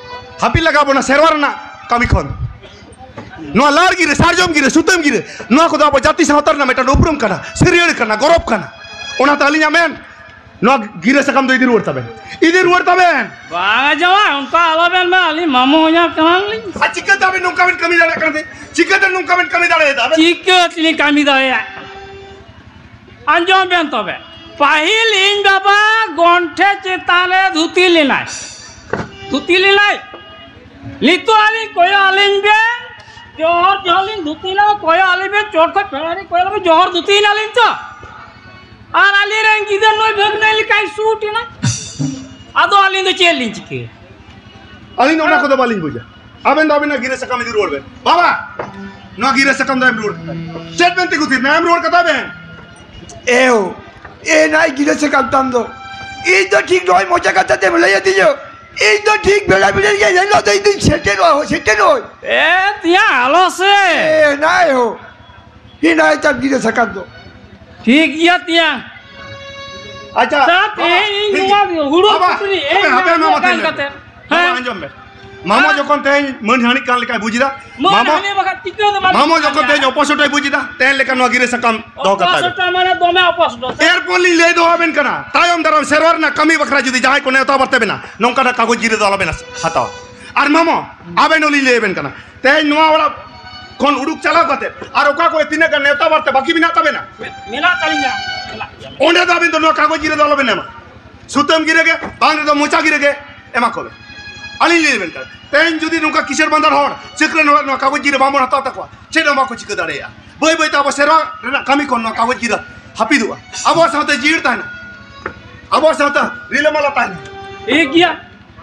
ᱦᱟᱹᱯᱤᱫ ᱞᱟᱜᱟᱣ ᱵᱚᱱᱟ ᱥᱮᱨᱣᱟ ᱨᱮᱱᱟᱜ ᱠᱟᱹᱢᱤ ᱠᱷᱚᱱ᱾ ᱱᱚᱣᱟ ᱞᱟᱲ ᱜᱤᱨᱟᱹ, ᱥᱟᱨᱡᱚᱢ ᱜᱤᱨᱟᱹ, ᱥᱩᱛᱟᱹᱢ ᱜᱤᱨᱟᱹ, ᱱᱚᱣᱟ ᱠᱚᱫᱚ ᱟᱵᱚ ᱡᱟᱹᱛᱤ ᱥᱟᱶᱛᱟ ᱨᱮᱱᱟᱜ ᱢᱤᱫᱴᱟᱝ ᱩᱯᱨᱩᱢ ᱠᱟᱱᱟ, ᱥᱟᱹᱨᱭᱟᱹᱲ ᱠᱟᱱᱟ, ᱜᱚᱨᱚᱵᱽ ᱠᱟᱱᱟ᱾ ᱚᱱᱟᱛᱮ ᱟᱹᱞᱤᱧᱟᱜ ᱢᱮᱱ, ᱱᱚᱣᱟ ᱜᱤᱨᱟᱹ ᱥᱟᱠᱟᱢ ᱫᱚ ᱤᱫᱤ ᱨᱩᱣᱟᱹᱲ ᱛᱟᱵᱮᱱ, ᱤᱫᱤ ᱨᱩᱣᱟᱹᱲ ᱛᱟᱵᱮᱱ᱾ ᱵᱟᱝᱟ ᱡᱟᱶᱟᱭ, ᱚᱱᱠᱟ ᱟᱞᱚᱵᱮᱱ ᱢᱮᱱ, ᱟᱹᱞᱤᱧ ᱢᱟᱢᱚ ᱦᱚᱧᱦᱟᱨ ᱠᱟᱱᱟᱞᱤᱧ᱾ ᱟᱨ ᱪᱤᱠᱟᱹᱛᱮ ᱟᱵᱮᱱ ᱱᱚᱝᱠᱟ ᱵᱮᱱ ᱠᱟᱹᱢᱤ ᱫᱟᱲᱮᱭᱟᱜ ᱠᱟᱱᱟ? ᱪᱤᱠᱟᱹᱛᱮ ᱱᱚᱝᱠᱟ ᱵᱮᱱ ᱠᱟᱹᱢᱤ ᱫᱟᱲᱮᱭᱟᱫᱟ ᱟᱵᱮᱱ? ᱪᱤᱠᱟᱹ ᱛᱮᱞᱤᱧ ᱠᱟᱹᱢᱤ ᱫᱟᱲᱮᱭᱟᱜ ᱠᱟᱱᱟ? ᱟᱸᱡᱚᱢ ᱵᱮᱱ ᱛᱚᱵᱮ, ᱯᱟᱹᱦᱤᱞ ᱤᱧ ᱵᱟᱵᱟ ᱜᱚᱱᱴᱷᱮ ᱪᱮᱛᱟᱱ ᱨᱮ ᱫᱷᱩᱛᱤ ᱞᱮᱱᱟᱭ, ᱫᱷᱩᱛᱤ ᱞᱮᱱᱟᱭ᱾ ᱱᱤᱛᱚᱜ ᱟᱹᱞᱤᱧ ᱠᱚᱭᱚᱜ ᱟᱹᱞᱤᱧ ᱵᱮᱱ, ᱡᱚᱦᱚᱨ ᱡᱚᱦᱚᱨ ᱞᱤᱧ ᱫᱷᱩᱛᱤᱭᱮᱱᱟ, ᱠᱚᱭᱚᱜ ᱟᱹᱞᱤᱧ ᱵᱮᱱ, ᱪᱚᱴ ᱠᱷᱚᱱ ᱯᱮᱲᱟ ᱞᱤᱧ ᱠᱚᱭᱚᱜ ᱟᱹᱞᱤᱧ, ᱡᱚᱦᱚᱨ ᱫᱷᱩᱛᱤᱭᱮᱱᱟᱞᱤᱧ ᱛᱚ᱾ ᱟᱨ ᱟᱹᱞᱤᱧ ᱨᱮᱱ ᱜᱤᱫᱟᱹᱨ ᱱᱩᱭ ᱵᱷᱟᱹᱜᱽᱱᱟᱹ ᱞᱮᱠᱟᱭ ᱥᱩᱴ ᱮᱱᱟ᱾ ᱟᱫᱚ ᱟᱹᱞᱤᱧ ᱫᱚ ᱪᱮᱫ ᱞᱤᱧ ᱪᱤᱠᱟᱹᱭᱟ? ᱟᱹᱞᱤᱧ ᱫᱚ ᱚᱱᱟ ᱠᱚᱫᱚ ᱵᱟᱹᱞᱤᱧ ᱵᱩᱡᱟ᱾ ᱟᱵᱮᱱ ᱫᱚ ᱟᱵᱮᱱᱟᱜ ᱜᱤᱨᱟᱹ ᱥᱟᱠᱟᱢ ᱤᱫᱤ ᱨᱩᱣᱟᱹᱲ ᱵᱮᱱ᱾ ᱵᱟᱵᱟ, ᱱᱚᱣᱟ ᱜᱤᱨᱟᱹ ᱥᱟᱠᱟᱢ ᱫᱚ ᱮᱢ ᱨᱩᱣᱟᱹᱲ ᱠᱟᱛᱟ ᱵᱮᱱ᱾ ᱪᱮᱫ ᱵᱮᱱ ᱛᱤᱸᱜᱩ ᱛᱷᱤᱨ ᱱᱟ? ᱮᱢ ᱨᱩᱣᱟᱹᱲ ᱠᱟᱛᱟ ᱵᱮᱱ᱾ ᱮᱣ, ᱮ ᱱᱟᱭ ᱜᱤᱨᱟᱹ ᱥᱟᱠᱟᱢ ᱛᱟᱢ ᱫᱚ᱾ ᱤᱧ ᱫᱚ ᱴᱷᱤᱠ ᱱᱚᱜᱼᱚᱭ ᱢᱚᱪᱟ ᱠᱟᱛᱷᱟ ᱛᱮᱢ ᱞᱟᱹᱭ ᱟᱹᱫᱤᱧᱟ᱾ ᱤᱧ ᱫᱚ ᱴᱷᱤᱠ ᱵᱮᱲᱟ ᱵᱮᱲᱟ ᱜᱮ ᱮᱱ ᱦᱤᱞᱳᱜ ᱫᱚ ᱤᱧ ᱫᱚᱧ ᱥᱮᱴᱮᱨᱚᱜᱼᱟ ᱦᱳ, ᱥᱮᱴᱮᱨᱚᱜᱼᱟᱹᱧ᱾ ᱮ ᱛᱤᱭᱟ, ᱟᱞᱚ ᱥᱮ᱾ ᱮ ᱱᱟᱭ ᱦᱳ, ᱤᱧ ᱱᱟᱭ ᱛᱟᱢ ᱜᱤᱨᱟᱹ ᱥᱟᱠᱟᱢ ᱫᱚ᱾ ᱴᱷᱤᱠ ᱜᱮᱭᱟ ᱛᱤᱭᱟ᱾ ᱟᱪᱪᱷᱟ, ᱥᱟ ᱵᱟᱵᱟ, ᱛᱮᱦᱮᱧ ᱴᱷᱤᱠ ᱱᱚᱣᱟ ᱜᱮᱭᱟ᱾ ᱦᱩᱲᱩ ᱵᱟᱵᱟ, ᱠᱩᱴᱨᱤ ᱮ ᱦᱟᱯᱮ, ᱦᱟᱯᱮ, ᱧᱟᱢ ᱢᱟᱢᱟ ᱠᱟᱱ ᱛᱟᱦᱮᱱ ᱠᱟᱛᱮ᱾ ᱵᱮᱱ᱾ ᱵᱟᱵᱟ, ᱦᱮᱸ᱾ ᱟᱸᱡᱚᱢ ᱵᱮᱱ᱾ ᱢᱟᱢᱟ ᱦᱮᱸ᱾ ᱡᱚᱠᱷᱚᱱ ᱛᱮᱦᱮᱧ ᱢᱟᱹᱱ ᱦᱟᱹᱱᱤᱡ ᱠᱟᱱ ᱞᱮᱠᱟᱭ ᱵᱩᱡ ᱮᱫᱟ, ᱢᱟᱹᱱ ᱢᱟᱢᱟ, ᱦᱟᱹᱱᱤ ᱵᱟᱠᱷᱟᱡ ᱪᱤᱠᱟᱹ ᱫᱚ ᱵᱟᱝ ᱢᱟᱢᱟ ᱵᱩᱡ ᱡᱚᱠᱷᱚᱱ ᱠᱟᱱᱟ᱾ ᱛᱮᱦᱮᱧ ᱚᱯᱚᱥᱚᱴᱚᱭ ᱵᱩᱡ ᱮᱫᱟ, ᱛᱮᱦᱮᱧ ᱞᱮᱠᱟ ᱱᱚᱣᱟ ᱜᱤᱨᱟᱹ ᱥᱟᱠᱟᱢ ᱫᱚᱦᱚ ᱠᱟᱛᱟ ᱵᱮᱱ᱾ ᱚᱯᱚᱥᱚᱴᱚ ᱢᱟᱱᱮ ᱫᱚᱢᱮ ᱚᱯᱚᱥᱚᱴᱚ᱾ ᱮᱨᱯᱚᱨ ᱞᱤᱧ ᱞᱟᱹᱭ ᱫᱚᱦᱚ ᱟᱵᱮᱱ ᱠᱟᱱᱟ, ᱛᱟᱭᱚᱢ ᱫᱟᱨᱟᱢ ᱥᱮᱨᱣᱟ ᱨᱮᱱᱟᱜ ᱠᱟᱹᱢᱤ ᱵᱟᱠᱷᱨᱟ ᱡᱩᱫᱤ ᱡᱟᱦᱟᱸᱭ ᱠᱚ ᱱᱮᱣᱛᱟ ᱵᱟᱨᱛᱮ ᱵᱮᱱᱟ, ᱱᱚᱝᱠᱟᱱᱟᱜ ᱠᱟᱜᱚᱡᱽ ᱜᱤᱨᱟᱹ ᱫᱚ ᱟᱞᱚᱵᱮᱱ ᱦᱟᱛᱟᱣᱟ᱾ ᱟᱨ ᱢᱟᱢᱟ, ᱟᱵᱮᱱ ᱦᱚᱸᱞᱤᱧ ᱞᱟᱹᱭ ᱟᱵᱮᱱ ᱠᱟᱱᱟ, ᱛᱮᱦᱮᱧ ᱱᱚᱣᱟ ᱚᱲᱟᱜ ᱠᱷᱚᱱ ᱩᱰᱩᱠ ᱪᱟᱞᱟᱣ ᱠᱟᱛᱮ ᱟᱨ ᱚᱠᱟ ᱠᱚᱨᱮ ᱛᱤᱱᱟᱹᱜ ᱜᱟᱱ ᱱᱮᱣᱛᱟ ᱵᱟᱨᱛᱮ ᱵᱟᱹᱠᱤ ᱢᱮᱱᱟᱜ ᱛᱟᱵᱮᱱᱟ, ᱢᱮᱱᱟᱜ ᱛᱟᱹᱞᱤᱧᱟ᱾ ᱚᱸᱰᱮ ᱫᱚ ᱟᱵᱮᱱ ᱫᱚ ᱱᱚᱣᱟ ᱠᱟᱜᱚᱡᱽ ᱜᱤᱨᱟᱹ ᱫᱚ ᱟᱞᱚᱵᱮᱱ ᱮᱢᱟ᱾ ᱥᱩᱛᱟᱹᱢ ᱜᱤᱨᱟᱹ ᱜᱮ, ᱵᱟᱝ ᱨᱮᱫᱚ ᱢᱚᱪᱟ ᱜᱤᱨᱟᱹ ᱜᱮ ᱮᱢᱟ ᱠᱚ ᱵᱮᱱ᱾ ᱟᱹᱞᱤᱧ ᱞᱟᱹᱭ ᱟᱵᱮᱱ ᱠᱟᱱᱟ, ᱛᱮᱦᱮᱧ ᱡᱩᱫᱤ ᱱᱚᱝᱠᱟ ᱠᱤᱥᱟᱹᱬ ᱵᱟᱸᱫᱟᱨ ᱦᱚᱲ, ᱪᱟᱹᱠᱨᱟᱹᱱ ᱦᱚᱲ ᱱᱚᱣᱟ ᱠᱟᱜᱚᱡᱽ ᱜᱤᱨᱟᱹ ᱵᱟᱵᱚᱱ ᱦᱟᱛᱟᱣ ᱛᱟᱠᱚᱣᱟ, ᱪᱮᱫ ᱦᱚᱸ ᱵᱟᱠᱚ ᱪᱤᱠᱟᱹ ᱫᱟᱲᱮᱭᱟᱜᱼᱟ᱾ ᱵᱟᱹᱭ ᱵᱟᱹᱭ ᱛᱮ ᱟᱵᱚ ᱥᱮᱨᱣᱟ ᱨᱮᱱᱟᱜ ᱠᱟᱹᱢᱤ ᱠᱷᱚᱱ ᱱᱚᱣᱟ ᱠᱟᱜᱚᱡᱽ ᱜᱤᱨᱟᱹ ᱦᱟᱹᱯᱤᱫᱚᱜᱼᱟ᱾ ᱟᱵᱚᱣᱟᱜ ᱥᱟᱶᱛᱟ ᱡᱤᱭᱟᱹᱲ ᱛᱟᱦᱮᱱᱟ, ᱟᱵᱚᱣᱟᱜ ᱥᱟᱶᱛᱟ ᱨᱤᱞᱟᱹᱢᱟᱞᱟ ᱛᱟᱦᱮᱱᱟ᱾ ᱴᱷᱤᱠ ᱜᱮᱭᱟ,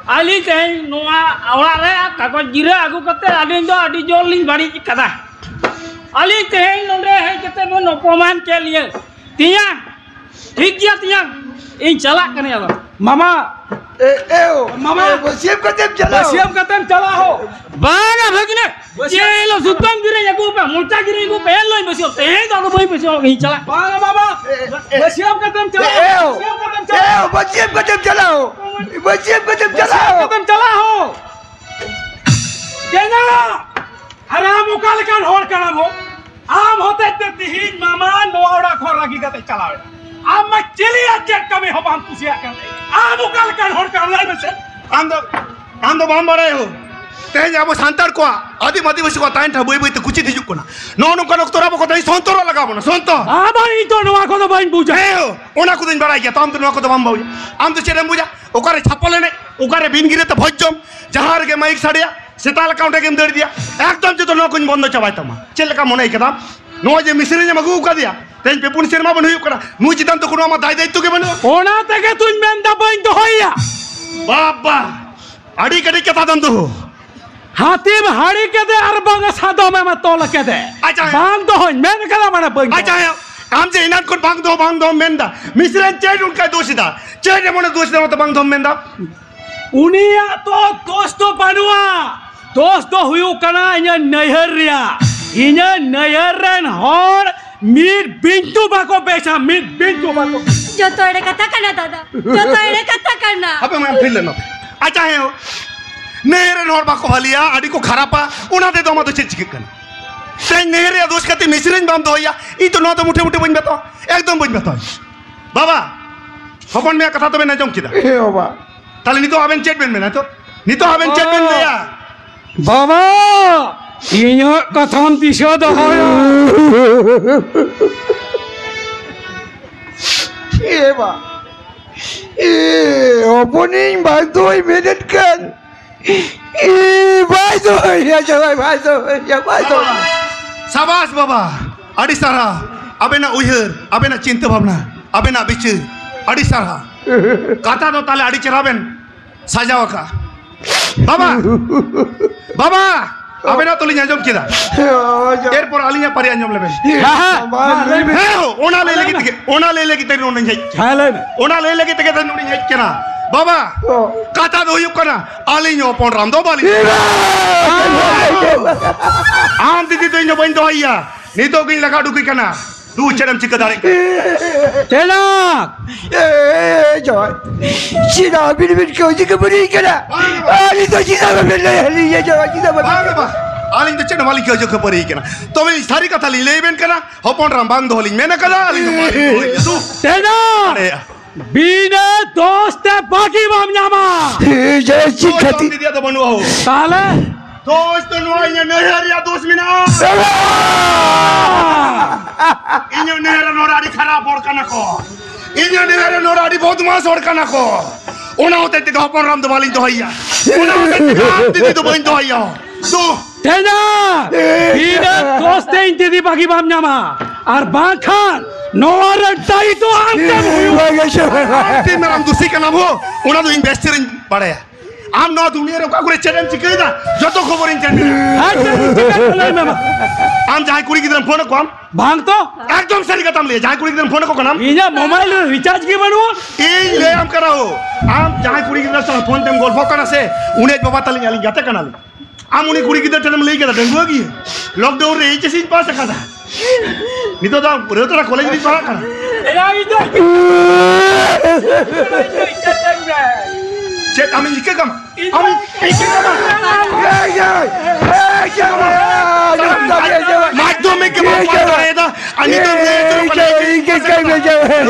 ᱟᱹᱞᱤᱧ ᱛᱮᱦᱮᱧ ᱱᱚᱣᱟ ᱚᱲᱟᱜ ᱨᱮ ᱠᱟᱜᱚᱡᱽ ᱜᱤᱨᱟᱹ ᱟᱹᱜᱩ ᱠᱟᱛᱮ ᱟᱹᱞᱤᱧ ᱫᱚ ᱟᱹᱰᱤ ᱡᱳᱨ ᱞᱤᱧ ᱵᱟᱹᱲᱤᱡ ᱠᱟᱫᱟ᱾ ᱟᱹᱞᱤᱧ ᱛᱮᱦᱮᱧ ᱱᱚᱰᱮ ᱦᱮᱡ ᱠᱟᱛᱮ ᱵᱮᱱ ᱚᱯᱚᱢᱟᱱ ᱠᱮᱫ ᱞᱤᱧᱟᱹ᱾ ᱛᱮᱭᱟᱝ, ᱴᱷᱤᱠ ᱜᱮᱭᱟ ᱛᱮᱭᱟᱝ, ᱤᱧ ᱪᱟᱞᱟᱜ ᱠᱟᱹᱱᱟᱹᱧ ᱟᱫᱚ᱾ ᱢᱟᱢᱟ, ᱮ, ᱮ, ᱳ, ᱢᱟᱢᱟ, ᱮ, ᱵᱟᱹᱥᱭᱟᱹᱢ ᱠᱟᱛᱮᱢ ᱪᱟᱞᱟᱜ ᱦᱳ᱾ ᱵᱟᱹᱥᱭᱟᱹᱢ ᱠᱟᱛᱮᱢ ᱪᱟᱞᱟᱜ ᱦᱳ᱾ ᱵᱟᱝᱟ ᱵᱷᱟᱹᱜᱤᱱᱟ, ᱵᱟᱹᱥᱭᱟᱹᱢ ᱪᱮ ᱦᱤᱞᱳᱜ ᱥᱩᱛᱟᱹᱢ ᱜᱤᱨᱟᱹᱧ ᱟᱹᱜᱩ ᱠᱟᱜ, ᱢᱚᱪᱟ ᱜᱤᱨᱟᱹᱧ ᱟᱹᱜᱩ ᱠᱟᱜ, ᱮᱱ ᱦᱤᱞᱳᱜ ᱵᱟᱹᱥᱭᱟᱹᱢ, ᱛᱮᱦᱮᱧ ᱫᱚ ᱟᱫᱚ ᱵᱟᱹᱧ ᱵᱟᱹᱥᱭᱟᱹᱢ, ᱤᱧ ᱪᱟᱞᱟᱜ᱾ ᱵᱟᱝᱟ ᱵᱟᱵᱟ, ᱮ, ᱮ, ᱵᱟᱹᱥᱭᱟᱹᱢ ᱠᱟᱛᱮᱢ ᱪᱟᱞᱟᱜ ᱮ, ᱦᱳ᱾ ᱮ, ᱵᱟᱹᱥᱭᱟᱹᱢ ᱠᱟᱛᱮᱢ ᱪᱟᱞᱟᱜ ᱮ, ᱦᱳ᱾ ᱳ, ᱵᱟᱹᱥᱭᱟᱹᱢ ᱠᱟᱛᱮᱢ ᱪᱟᱞᱟᱜ ᱦᱳ᱾ ᱵᱟᱹᱥᱭᱟᱹᱢ ᱠᱟᱛᱮᱢ ᱪᱟᱞᱟᱜ ᱦᱳ᱾ ᱵᱟᱹᱥᱭᱟᱹᱢ ᱠᱟᱛᱮᱢ ᱪᱟᱞᱟᱜ ᱦᱳ᱾ ᱪᱮᱫᱟᱜ? ᱟᱨ ᱟᱢ ᱚᱠᱟ ᱞᱮᱠᱟᱱ ᱦᱚᱲ ᱠᱟᱱᱟᱢ ᱦᱳ? ᱟᱢ ᱦᱚᱛᱮᱡ ᱛᱮ ᱛᱤᱦᱤᱧ ᱢᱟᱢᱟ ᱱᱚᱣᱟ ᱚᱲᱟᱜ ᱠᱷᱚᱱ ᱨᱟᱹᱜᱤ ᱠᱟᱛᱮ ᱪᱟᱞᱟᱣ ᱮᱱᱟ᱾ ᱟᱢ ᱢᱟ ᱪᱤᱞᱤᱭᱟᱜ ᱪᱮᱫ ᱠᱟᱹᱢᱤ ᱦᱚᱸ ᱵᱟᱢ ᱠᱩᱥᱤᱭᱟᱜ ᱠᱟᱱ ᱛᱟᱦᱮᱸ᱾ ᱟᱢ ᱚᱠᱟ ᱞᱮᱠᱟᱱ ᱦᱚᱲ ᱠᱟᱱᱟᱢ ᱞᱟᱹᱭ ᱢᱮᱥᱮ? ᱟᱢ ᱫᱚ, ᱟᱢ ᱫᱚ ᱵᱟᱢ ᱵᱟᱲᱟᱭᱟ ᱦᱳ᱾ ᱛᱮᱦᱮᱧ ᱟᱵᱚ ᱥᱟᱱᱛᱟᱲ ᱠᱚᱣᱟᱜ, ᱟᱹᱫᱤᱢ ᱟᱹᱫᱤᱵᱟᱹᱥᱤ ᱠᱚᱣᱟᱜ ᱛᱟᱦᱮᱱ ᱴᱷᱟᱶ ᱵᱟᱹᱭ ᱵᱟᱹᱭ ᱛᱮ ᱠᱩᱪᱤᱛ ᱦᱤᱡᱩᱜ ᱠᱟᱱᱟ᱾ ᱱᱚᱜᱼᱚ ᱱᱚᱝᱠᱟᱱ ᱚᱠᱛᱚ ᱨᱮ ᱟᱵᱚ ᱠᱚ ᱛᱮᱦᱮᱧ ᱥᱚᱱᱛᱚᱨᱚᱜ ᱞᱟᱜᱟᱣ ᱵᱚᱱᱟ, ᱥᱚᱱᱛᱚᱨ᱾ ᱟᱵᱟᱨ ᱤᱧ ᱫᱚ ᱱᱚᱣᱟ ᱠᱚᱫᱚ ᱵᱟᱹᱧ ᱵᱩᱡᱟ᱾ ᱦᱮᱸ ᱦᱳ, ᱚᱱᱟ ᱠᱚᱫᱚᱧ ᱵᱟᱲᱟᱭ ᱜᱮᱭᱟ, ᱛᱚ ᱟᱢ ᱫᱚ ᱱᱚᱣᱟ ᱠᱚᱫᱚ ᱵᱟᱢ ᱵᱟᱲᱟᱭᱟ᱾ ᱟᱢ ᱫᱚ ᱪᱮᱫ ᱮᱢ ᱵᱩᱡᱟ? ᱚᱠᱟᱨᱮ ᱪᱷᱟᱯᱚᱞ ᱮᱱᱮᱡ, ᱚᱠᱟᱨᱮ ᱵᱤᱱ ᱜᱤᱨᱟᱹ ᱛᱮ ᱵᱷᱚᱡᱽ ᱡᱚᱢ, ᱡᱟᱦᱟᱸ ᱨᱮᱜᱮ ᱢᱟᱭᱤᱠ ᱥᱟᱰᱮᱭᱟ, ᱥᱮᱛᱟ ᱞᱮᱠᱟ ᱚᱸᱰᱮ ᱜᱮᱢ ᱫᱟᱹᱲ ᱤᱫᱤᱭᱟ᱾ ᱮᱠᱫᱚᱢ ᱡᱚᱛᱚ ᱱᱚᱣᱟ ᱠᱚᱧ ᱵᱚᱱᱫᱚ ᱪᱟᱵᱟᱭ ᱛᱟᱢᱟ᱾ ᱪᱮᱫ ᱞᱮᱠᱟ ᱢᱚᱱᱮᱭ ᱠᱟᱫᱟᱢ? ᱱᱚᱣᱟ ᱡᱮ ᱢᱤᱥᱨᱤᱧ ᱮᱢ ᱟᱹᱜᱩ ᱟᱠᱟᱫᱮᱭᱟ, ᱛᱮᱦᱮᱧ ᱯᱮ ᱯᱩᱱ ᱥᱮᱨᱢᱟ ᱵᱚᱱ ᱦᱩᱭᱩᱜ ᱠᱟᱱᱟ, ᱱᱩᱭ ᱪᱮᱛᱟᱱ ᱫᱚ ᱠᱳᱱᱳ ᱟᱢᱟᱜ ᱫᱟᱭ ᱫᱟᱭᱤᱛᱛᱚ ᱜᱮ ᱵᱟᱹᱱᱩᱜᱼᱟ᱾ ᱚᱱᱟ ᱛᱮᱜᱮ ᱛᱩᱧ ᱢᱮᱱᱫᱟ ᱵᱟᱹᱧ ᱫᱚᱦᱚᱭᱮᱭᱟ᱾ ᱵᱟᱵᱟ, ᱟᱹᱰᱤ ᱠᱟᱹᱴᱤᱡ ᱠᱟᱛᱷᱟ ᱛᱟᱢ ᱫᱚ᱾ ᱦᱟᱹᱛᱤᱢ ᱦᱟᱹᱲᱤ ᱠᱮᱫᱮ ᱟᱨ ᱵᱟᱝ ᱥᱟᱫᱚᱢ ᱮᱢ ᱛᱚᱞ ᱠᱮᱫᱮ᱾ ᱟᱪᱪᱷᱟ, ᱦᱮᱸ᱾ ᱵᱟᱝ ᱫᱚᱦᱚᱧ ᱢᱮᱱ ᱠᱟᱫᱟ, ᱢᱟᱱᱮ ᱵᱟᱹᱧ ᱟᱪᱪᱷᱟ, ᱫᱚᱦᱚ᱾ ᱦᱮᱸ᱾ ᱟᱢ ᱡᱮ ᱮᱱᱟᱱ ᱠᱷᱚᱱ ᱵᱟᱝ ᱫᱚᱦᱚ, ᱵᱟᱝ ᱫᱚᱦᱚᱢ ᱢᱮᱱᱫᱟ, ᱢᱤᱥᱨᱟᱧ ᱪᱮᱫ ᱚᱱᱠᱟᱭ ᱫᱳᱥ ᱮᱫᱟ? ᱪᱮᱫ ᱮᱢᱚᱱᱮ ᱫᱳᱥ ᱮᱫᱟ, ᱚᱱᱟᱛᱮ ᱵᱟᱝ ᱫᱚᱦᱚᱢ ᱢᱮᱱᱫᱟ? ᱩᱱᱤᱭᱟᱜ ᱫᱚ ᱫᱳᱥ ᱫᱚ ᱵᱟᱹᱱᱩᱜᱼᱟ, ᱫᱳᱥ ᱫᱚ ᱦᱩᱭᱩᱜ ᱠᱟᱱᱟ ᱤᱧᱟᱹᱜ ᱱᱟᱹᱭᱦᱟᱹᱨ ᱨᱮᱭᱟᱜ᱾ ᱤᱧᱟᱹᱜ ᱱᱟᱹᱭᱦᱟᱹᱨ ᱨᱮᱱ ᱦᱚᱲ ᱢᱤᱫ ᱵᱤᱱᱫᱩ ᱵᱟᱠᱚ ᱵᱮᱥᱟ, ᱢᱤᱫ ᱵᱤᱱᱫᱩ ᱵᱟᱠᱚ ᱵᱮᱥᱟ᱾ ᱡᱚᱛᱚ ᱮᱲᱮ ᱠᱟᱛᱷᱟ ᱠᱟᱱᱟ ᱫᱟᱫᱟ, ᱡᱚᱛᱚ ᱮᱲᱮ ᱠᱟᱛᱷᱟ ᱠᱟᱱᱟ᱾ ᱟᱯᱮ ᱢᱟ ᱛᱷᱤᱨ ᱞᱮᱱᱟ᱾ ᱟᱪᱪᱷᱟ, ᱦᱮᱸ, ᱱᱟᱹᱭᱦᱟᱹᱨ ᱨᱮᱱ ᱦᱚᱲ ᱵᱟᱠᱚ ᱵᱷᱟᱹᱞᱤᱭᱟ, ᱟᱹᱰᱤ ᱠᱚ ᱠᱷᱟᱨᱟᱯᱟ, ᱚᱱᱟ ᱛᱮᱫᱚ ᱟᱢᱟᱜ ᱫᱚ ᱪᱮᱫ ᱪᱤᱠᱟᱹᱜ ᱠᱟᱱᱟ? ᱛᱮᱦᱮᱧ ᱱᱟᱹᱭᱦᱟᱹᱨ ᱨᱮᱭᱟᱜ ᱫᱳᱥ ᱠᱟᱛᱮ ᱢᱤᱥᱨᱟᱧ ᱵᱟᱢ ᱫᱚᱦᱚᱭᱟ, ᱤᱧ ᱛᱚ ᱱᱚᱣᱟ ᱫᱚ ᱢᱩᱴᱷᱮ ᱢᱩᱴᱷᱮ ᱵᱟᱹᱧ ᱵᱟᱛᱟᱣᱟ, ᱮᱠᱫᱚᱢ ᱵᱟᱹᱧ ᱵᱟᱛᱟᱣᱟ᱾ ᱵᱟᱵᱟ, ᱦᱚᱯᱚᱱ ᱢᱮᱭᱟ ᱠᱟᱛᱷᱟ ᱛᱚᱵᱮ ᱟᱸᱡᱚᱢ ᱠᱮᱫᱟ? ᱦᱮᱸ ᱵᱟᱵᱟ᱾ ᱛᱟᱦᱞᱮ ᱱᱤᱛᱚᱜ ᱟᱵᱮᱱ ᱪᱮᱫ ᱵᱮᱱ ᱢᱮᱱᱟ? ᱱᱤᱛᱚᱜ, ᱱᱤᱛᱚᱜ ᱟᱵᱮᱱ ᱪᱮᱫ ᱵᱮᱱ ᱞᱟᱹᱭᱟ? ᱵᱟᱵᱟ, ᱤᱧᱟᱹᱜ ᱠᱟᱛᱷᱟᱢ ᱫᱤᱥᱟᱹ ᱫᱚᱦᱚᱭᱟ᱾ ᱮ ᱵᱟ, ᱮ, ᱦᱚᱯᱚᱱᱤᱧ ᱵᱟᱝ ᱫᱚᱭ ᱢᱮᱱᱮᱫ ᱠᱟᱱ᱾ ᱮ, ᱵᱟᱭ ᱫᱚᱦᱚᱭᱟ, ᱡᱟᱶᱟᱭ ᱵᱟᱭ ᱫᱚᱦᱚᱭᱟ, ᱵᱟᱭ ᱫᱚᱦᱚᱭᱟ᱾ ᱥᱟᱵᱟᱥ ᱵᱟᱵᱟ, ᱟᱹᱰᱤ ᱥᱟᱨᱦᱟᱣ᱾ ᱟᱵᱮᱱᱟᱜ ᱩᱭᱦᱟᱹᱨ, ᱟᱵᱮᱱᱟᱜ ᱪᱤᱱᱛᱟᱹ ᱵᱷᱟᱵᱽᱱᱟ, ᱟᱵᱮᱱᱟᱜ ᱵᱤᱪᱟᱹᱨ, ᱟᱹᱰᱤ ᱥᱟᱨᱦᱟᱣ᱾ ᱠᱟᱛᱷᱟ ᱫᱚ ᱛᱟᱦᱞᱮ ᱟᱹᱰᱤ ᱪᱮᱦᱨᱟ ᱵᱮᱱ ᱥᱟᱡᱟᱣ ᱟᱠᱟᱜᱼᱟ᱾ ᱵᱟᱵᱟ, ᱵᱟᱵᱟ, ᱟᱵᱮᱱᱟᱜ ᱛᱚᱞᱤᱧ ᱟᱸᱡᱚᱢ ᱠᱮᱫᱟ᱾ ᱮᱨᱯᱚᱨ ᱟᱹᱞᱤᱧᱟᱜ ᱯᱟᱹᱨᱤ ᱟᱸᱡᱚᱢ ᱞᱮᱵᱮᱱ᱾ ᱦᱮᱸ, ᱦᱮᱸ, ᱢᱟ ᱞᱟᱹᱭ ᱵᱮᱱ᱾ ᱦᱮᱸ, ᱚᱱᱟ ᱞᱟᱹᱭ ᱞᱟᱹᱜᱤᱫ ᱛᱮᱜᱮ, ᱚᱱᱟ ᱞᱟᱹᱭ ᱞᱟᱹᱜᱤᱫ ᱛᱮ ᱱᱚᱰᱮᱧ ᱦᱮᱡ ᱠᱟᱱᱟ᱾ ᱦᱮᱸ, ᱞᱟᱹᱭ ᱢᱮ᱾ ᱚᱱᱟ ᱞᱟᱹᱭ ᱞᱟᱹᱜᱤᱫ ᱛᱮᱜᱮ ᱛᱚ ᱱᱚᱰᱮᱧ ᱦᱮᱡ ᱠᱟᱱᱟ᱾ ᱵᱟᱵᱟ, ᱚ᱾ ᱠᱟᱛᱷᱟ ᱫᱚ ᱦᱩᱭᱩᱜ ᱠᱟᱱᱟ, ᱟᱹᱞᱤᱧ ᱦᱚᱯᱚᱱ ᱨᱟᱢ ᱫᱚ ᱵᱟᱹᱞᱤᱧ ᱟᱢ ᱫᱤᱫᱤ ᱫᱚ ᱤᱧ ᱫᱚ ᱵᱟᱹᱧ ᱫᱚᱦᱚᱭᱮᱭᱟ᱾ ᱱᱤᱛᱚᱜ ᱜᱤᱧ ᱞᱟᱜᱟ ᱩᱰᱩᱠᱮ ᱠᱟᱱᱟ᱾ ᱫᱩ ᱪᱮᱫ ᱮᱢ ᱪᱤᱠᱟᱹ ᱫᱟᱲᱮᱭᱟᱜ ᱠᱟᱱᱟ? ᱪᱮᱫᱟᱜ? ᱮ, ᱡᱚᱭ, ᱪᱮᱫᱟᱜ ᱵᱤᱱ ᱵᱤᱱ ᱠᱟᱹᱣᱡᱤ ᱠᱚ ᱵᱟᱹᱲᱤᱡ ᱠᱟᱱᱟ? ᱟᱹᱞᱤᱧ ᱫᱚ ᱪᱮᱫᱟᱜ ᱵᱟᱵᱮᱱ ᱞᱟᱹᱭ ᱟᱹᱞᱤᱧᱟ? ᱡᱚᱭ, ᱪᱮᱫᱟᱜ ᱵᱟᱵᱮᱱ ᱵᱟᱝ, ᱵᱟᱝ᱾ ᱟᱹᱞᱤᱧ ᱫᱚ ᱪᱮᱫ ᱦᱚᱸ ᱵᱟᱹᱞᱤᱧ ᱠᱟᱹᱣᱡᱤ ᱠᱷᱟᱹᱯᱟᱹᱨᱤ ᱠᱟᱱᱟ᱾ ᱛᱚᱵᱮ ᱥᱟᱹᱨᱤ ᱠᱟᱛᱷᱟ ᱞᱤᱧ ᱞᱟᱹᱭ ᱟᱵᱮᱱ ᱠᱟᱱᱟ, ᱦᱚᱯᱚᱱ ᱨᱟᱢ ᱵᱟᱝ ᱫᱚᱦᱚ ᱞᱤᱧ ᱢᱮᱱ ᱟᱠᱟᱫᱟ, ᱟᱹᱞᱤᱧ ᱫᱚ ᱵᱟᱹᱞᱤᱧ ᱫᱚᱦᱚᱭᱮᱭᱟ᱾ ᱫᱩ᱾ ᱪᱮᱫᱟᱜ? ᱫᱟᱲᱮᱭᱟᱜᱼᱟ᱾ ᱵᱤᱱᱟᱹ ᱫᱳᱥ ᱛᱮ ᱵᱟᱹᱜᱤ ᱵᱟᱢ ᱧᱟᱢᱟ᱾ ᱮ, ᱡᱚᱭ, ᱪᱮᱫ ᱫᱳᱥ ᱫᱚ ᱠᱷᱟᱹᱛᱤᱨ? ᱫᱤᱫᱤᱭᱟᱜ ᱫᱚ ᱵᱟᱹᱱᱩᱜᱼᱟ ᱦᱳ᱾ ᱛᱟᱦᱞᱮ? ᱫᱳᱥ ᱫᱚ ᱱᱚᱣᱟ ᱤᱧᱟᱹᱜ ᱱᱟᱹᱭᱦᱟᱹᱨ ᱨᱮᱭᱟᱜ ᱫᱳᱥ ᱢᱮᱱᱟᱜᱼᱟ᱾ ᱤᱧᱟᱹᱜ ᱱᱟᱹᱭᱦᱟᱹᱨ ᱨᱮᱱ ᱦᱚᱲ ᱟᱹᱰᱤ ᱠᱷᱟᱨᱟᱯ ᱦᱚᱲ ᱠᱟᱱᱟ ᱠᱚ᱾ ᱤᱧᱟᱹᱜ ᱱᱟᱹᱭᱦᱟᱹᱨ ᱨᱮᱱ ᱦᱚᱲ ᱟᱹᱰᱤ ᱵᱚᱫᱢᱟᱥ ᱦᱚᱲ ᱠᱟᱱᱟ ᱠᱚ᱾ ᱚᱱᱟ ᱦᱚᱛᱮᱡ ᱛᱮᱜᱮ ᱦᱚᱯᱚᱱ ᱨᱟᱢ ᱫᱚ ᱵᱟᱹᱞᱤᱧ ᱫᱚᱦᱚᱭᱮᱭᱟ᱾ ᱚᱱᱟ ᱦᱚᱛᱮᱡ ᱛᱮᱜᱮ ᱟᱢ ᱫᱤᱫᱤ ᱫᱚ ᱵᱟᱹᱧ ᱫᱚᱦᱚᱭᱮᱭᱟ᱾ ᱫᱩ᱾ ᱛᱮᱱᱟ, ᱵᱤᱱᱟᱹ ᱫᱳᱥ ᱛᱮ ᱤᱧ ᱫᱤᱫᱤ ᱵᱟᱹᱜᱤ ᱵᱟᱢ ᱧᱟᱢᱟ᱾ ᱟᱨ ᱵᱟᱝᱠᱷᱟᱱ ᱱᱚᱣᱟ ᱨᱮ ᱫᱟᱭᱤ ᱫᱚ ᱟᱢ ᱜᱮᱢ ᱦᱩᱭᱩᱜᱼᱟ᱾ ᱟᱢ ᱛᱤᱱ ᱢᱟᱨᱟᱝ ᱫᱩᱥᱤ ᱠᱟᱱᱟᱢ ᱦᱳ, ᱚᱱᱟ ᱫᱚ ᱤᱧ ᱵᱮᱥ ᱪᱮᱦᱨᱟᱧ ᱵᱟᱲᱟᱭᱟ᱾ ᱟᱢ ᱱᱚᱣᱟ ᱫᱩᱱᱤᱭᱟᱹ ᱨᱮ ᱚᱠᱟ ᱠᱚᱨᱮ ᱪᱮᱫ ᱮᱢ ᱪᱤᱠᱟᱹᱭᱮᱫᱟ, ᱡᱚᱛᱚ ᱠᱷᱚᱵᱚᱨᱤᱧ ᱪᱮᱫ ᱢᱮᱱᱟᱜᱼᱟ᱾ ᱦᱮᱸ, ᱪᱮᱫ ᱮᱢ ᱪᱤᱠᱟᱹᱭᱮᱫᱟ? ᱞᱟᱹᱭ ᱢᱮ ᱢᱟ᱾ ᱟᱢ ᱡᱟᱦᱟᱸᱭ ᱠᱩᱲᱤ ᱜᱤᱫᱽᱨᱟᱹᱢ ᱯᱷᱳᱱ ᱟᱠᱚᱣᱟᱢ? ᱵᱟᱝ ᱛᱚ᱾ ᱮᱠᱫᱚᱢ ᱥᱟᱹᱨᱤ ᱠᱟᱛᱷᱟᱢ ᱞᱟᱹᱭᱟ, ᱡᱟᱦᱟᱸᱭ ᱠᱩᱲᱤ ᱜᱤᱫᱽᱨᱟᱹᱢ ᱯᱷᱳᱱ ᱟᱠᱚ ᱠᱟᱱᱟᱢ? ᱤᱧᱟᱹᱜ ᱢᱳᱵᱟᱭᱤᱞ ᱨᱮ ᱨᱤᱪᱟᱨᱡᱽ ᱜᱮ ᱵᱟᱹᱱᱩᱜᱼᱟ᱾ ᱤᱧ ᱞᱟᱹᱭᱟᱢ ᱠᱟᱱᱟ ᱦᱳ, ᱟᱢ ᱡᱟᱦᱟᱸᱭ ᱠᱩᱲᱤ ᱜᱤᱫᱽᱨᱟᱹ ᱥᱟᱶ ᱯᱷᱳᱱ ᱛᱮᱢ ᱜᱚᱞᱯᱷᱚ ᱠᱟᱱᱟ ᱥᱮ, ᱩᱱᱤ ᱟᱡ ᱵᱟᱵᱟ ᱛᱟᱹᱞᱤᱧ, ᱟᱹᱞᱤᱧ ᱜᱟᱛᱮ ᱠᱟᱱᱟᱞᱤᱧ᱾ ᱟᱢ ᱩᱱᱤ ᱠᱩᱲᱤ ᱜᱤᱫᱽᱨᱟᱹ ᱴᱷᱮᱱᱮᱢ ᱞᱟᱹᱭ ᱠᱮᱫᱟ, ᱰᱟᱺᱜᱩᱣᱟᱹ ᱜᱮ? ᱞᱚᱠᱰᱟᱣᱩᱱ ᱨᱮ ᱮᱭᱤᱪ ᱮᱥ ᱤᱧ ᱯᱟᱥ ᱟᱠᱟᱫᱟ᱾ ᱱᱤᱛᱚᱜ ᱫᱚ ᱨᱮᱣᱛᱟᱲᱟ ᱠᱚᱞᱮᱡᱽ ᱨᱤᱧ ᱯᱟᱲᱦᱟᱜ ᱠᱟᱱᱟ᱾ ᱮᱭᱟ, ᱤᱧ ᱫᱚ ᱪᱮᱫ ᱟᱢᱤᱧ ᱤᱠᱟᱹ ᱠᱟᱢᱟ? ᱤᱧ ᱫᱚ ᱟᱢᱤᱧ ᱤᱠᱟᱹ ᱠᱟᱢᱟ? ᱮᱭ, ᱮᱭ, ᱮᱭ, ᱮᱭ, ᱮᱭ, ᱮᱭ, ᱢᱟᱫᱽᱫᱷᱚᱢᱤᱠ ᱜᱮ ᱵᱟᱢ ᱯᱟᱥ ᱫᱟᱲᱮᱭᱟᱫᱟ, ᱟᱨ ᱱᱤᱛᱚᱜ ᱮᱢ ᱞᱟᱹᱭ ᱦᱚᱪᱚ ᱠᱟᱱᱟ ᱤᱧ ᱜᱮ ᱠᱟᱹᱡ ᱵᱮᱡᱟᱨ᱾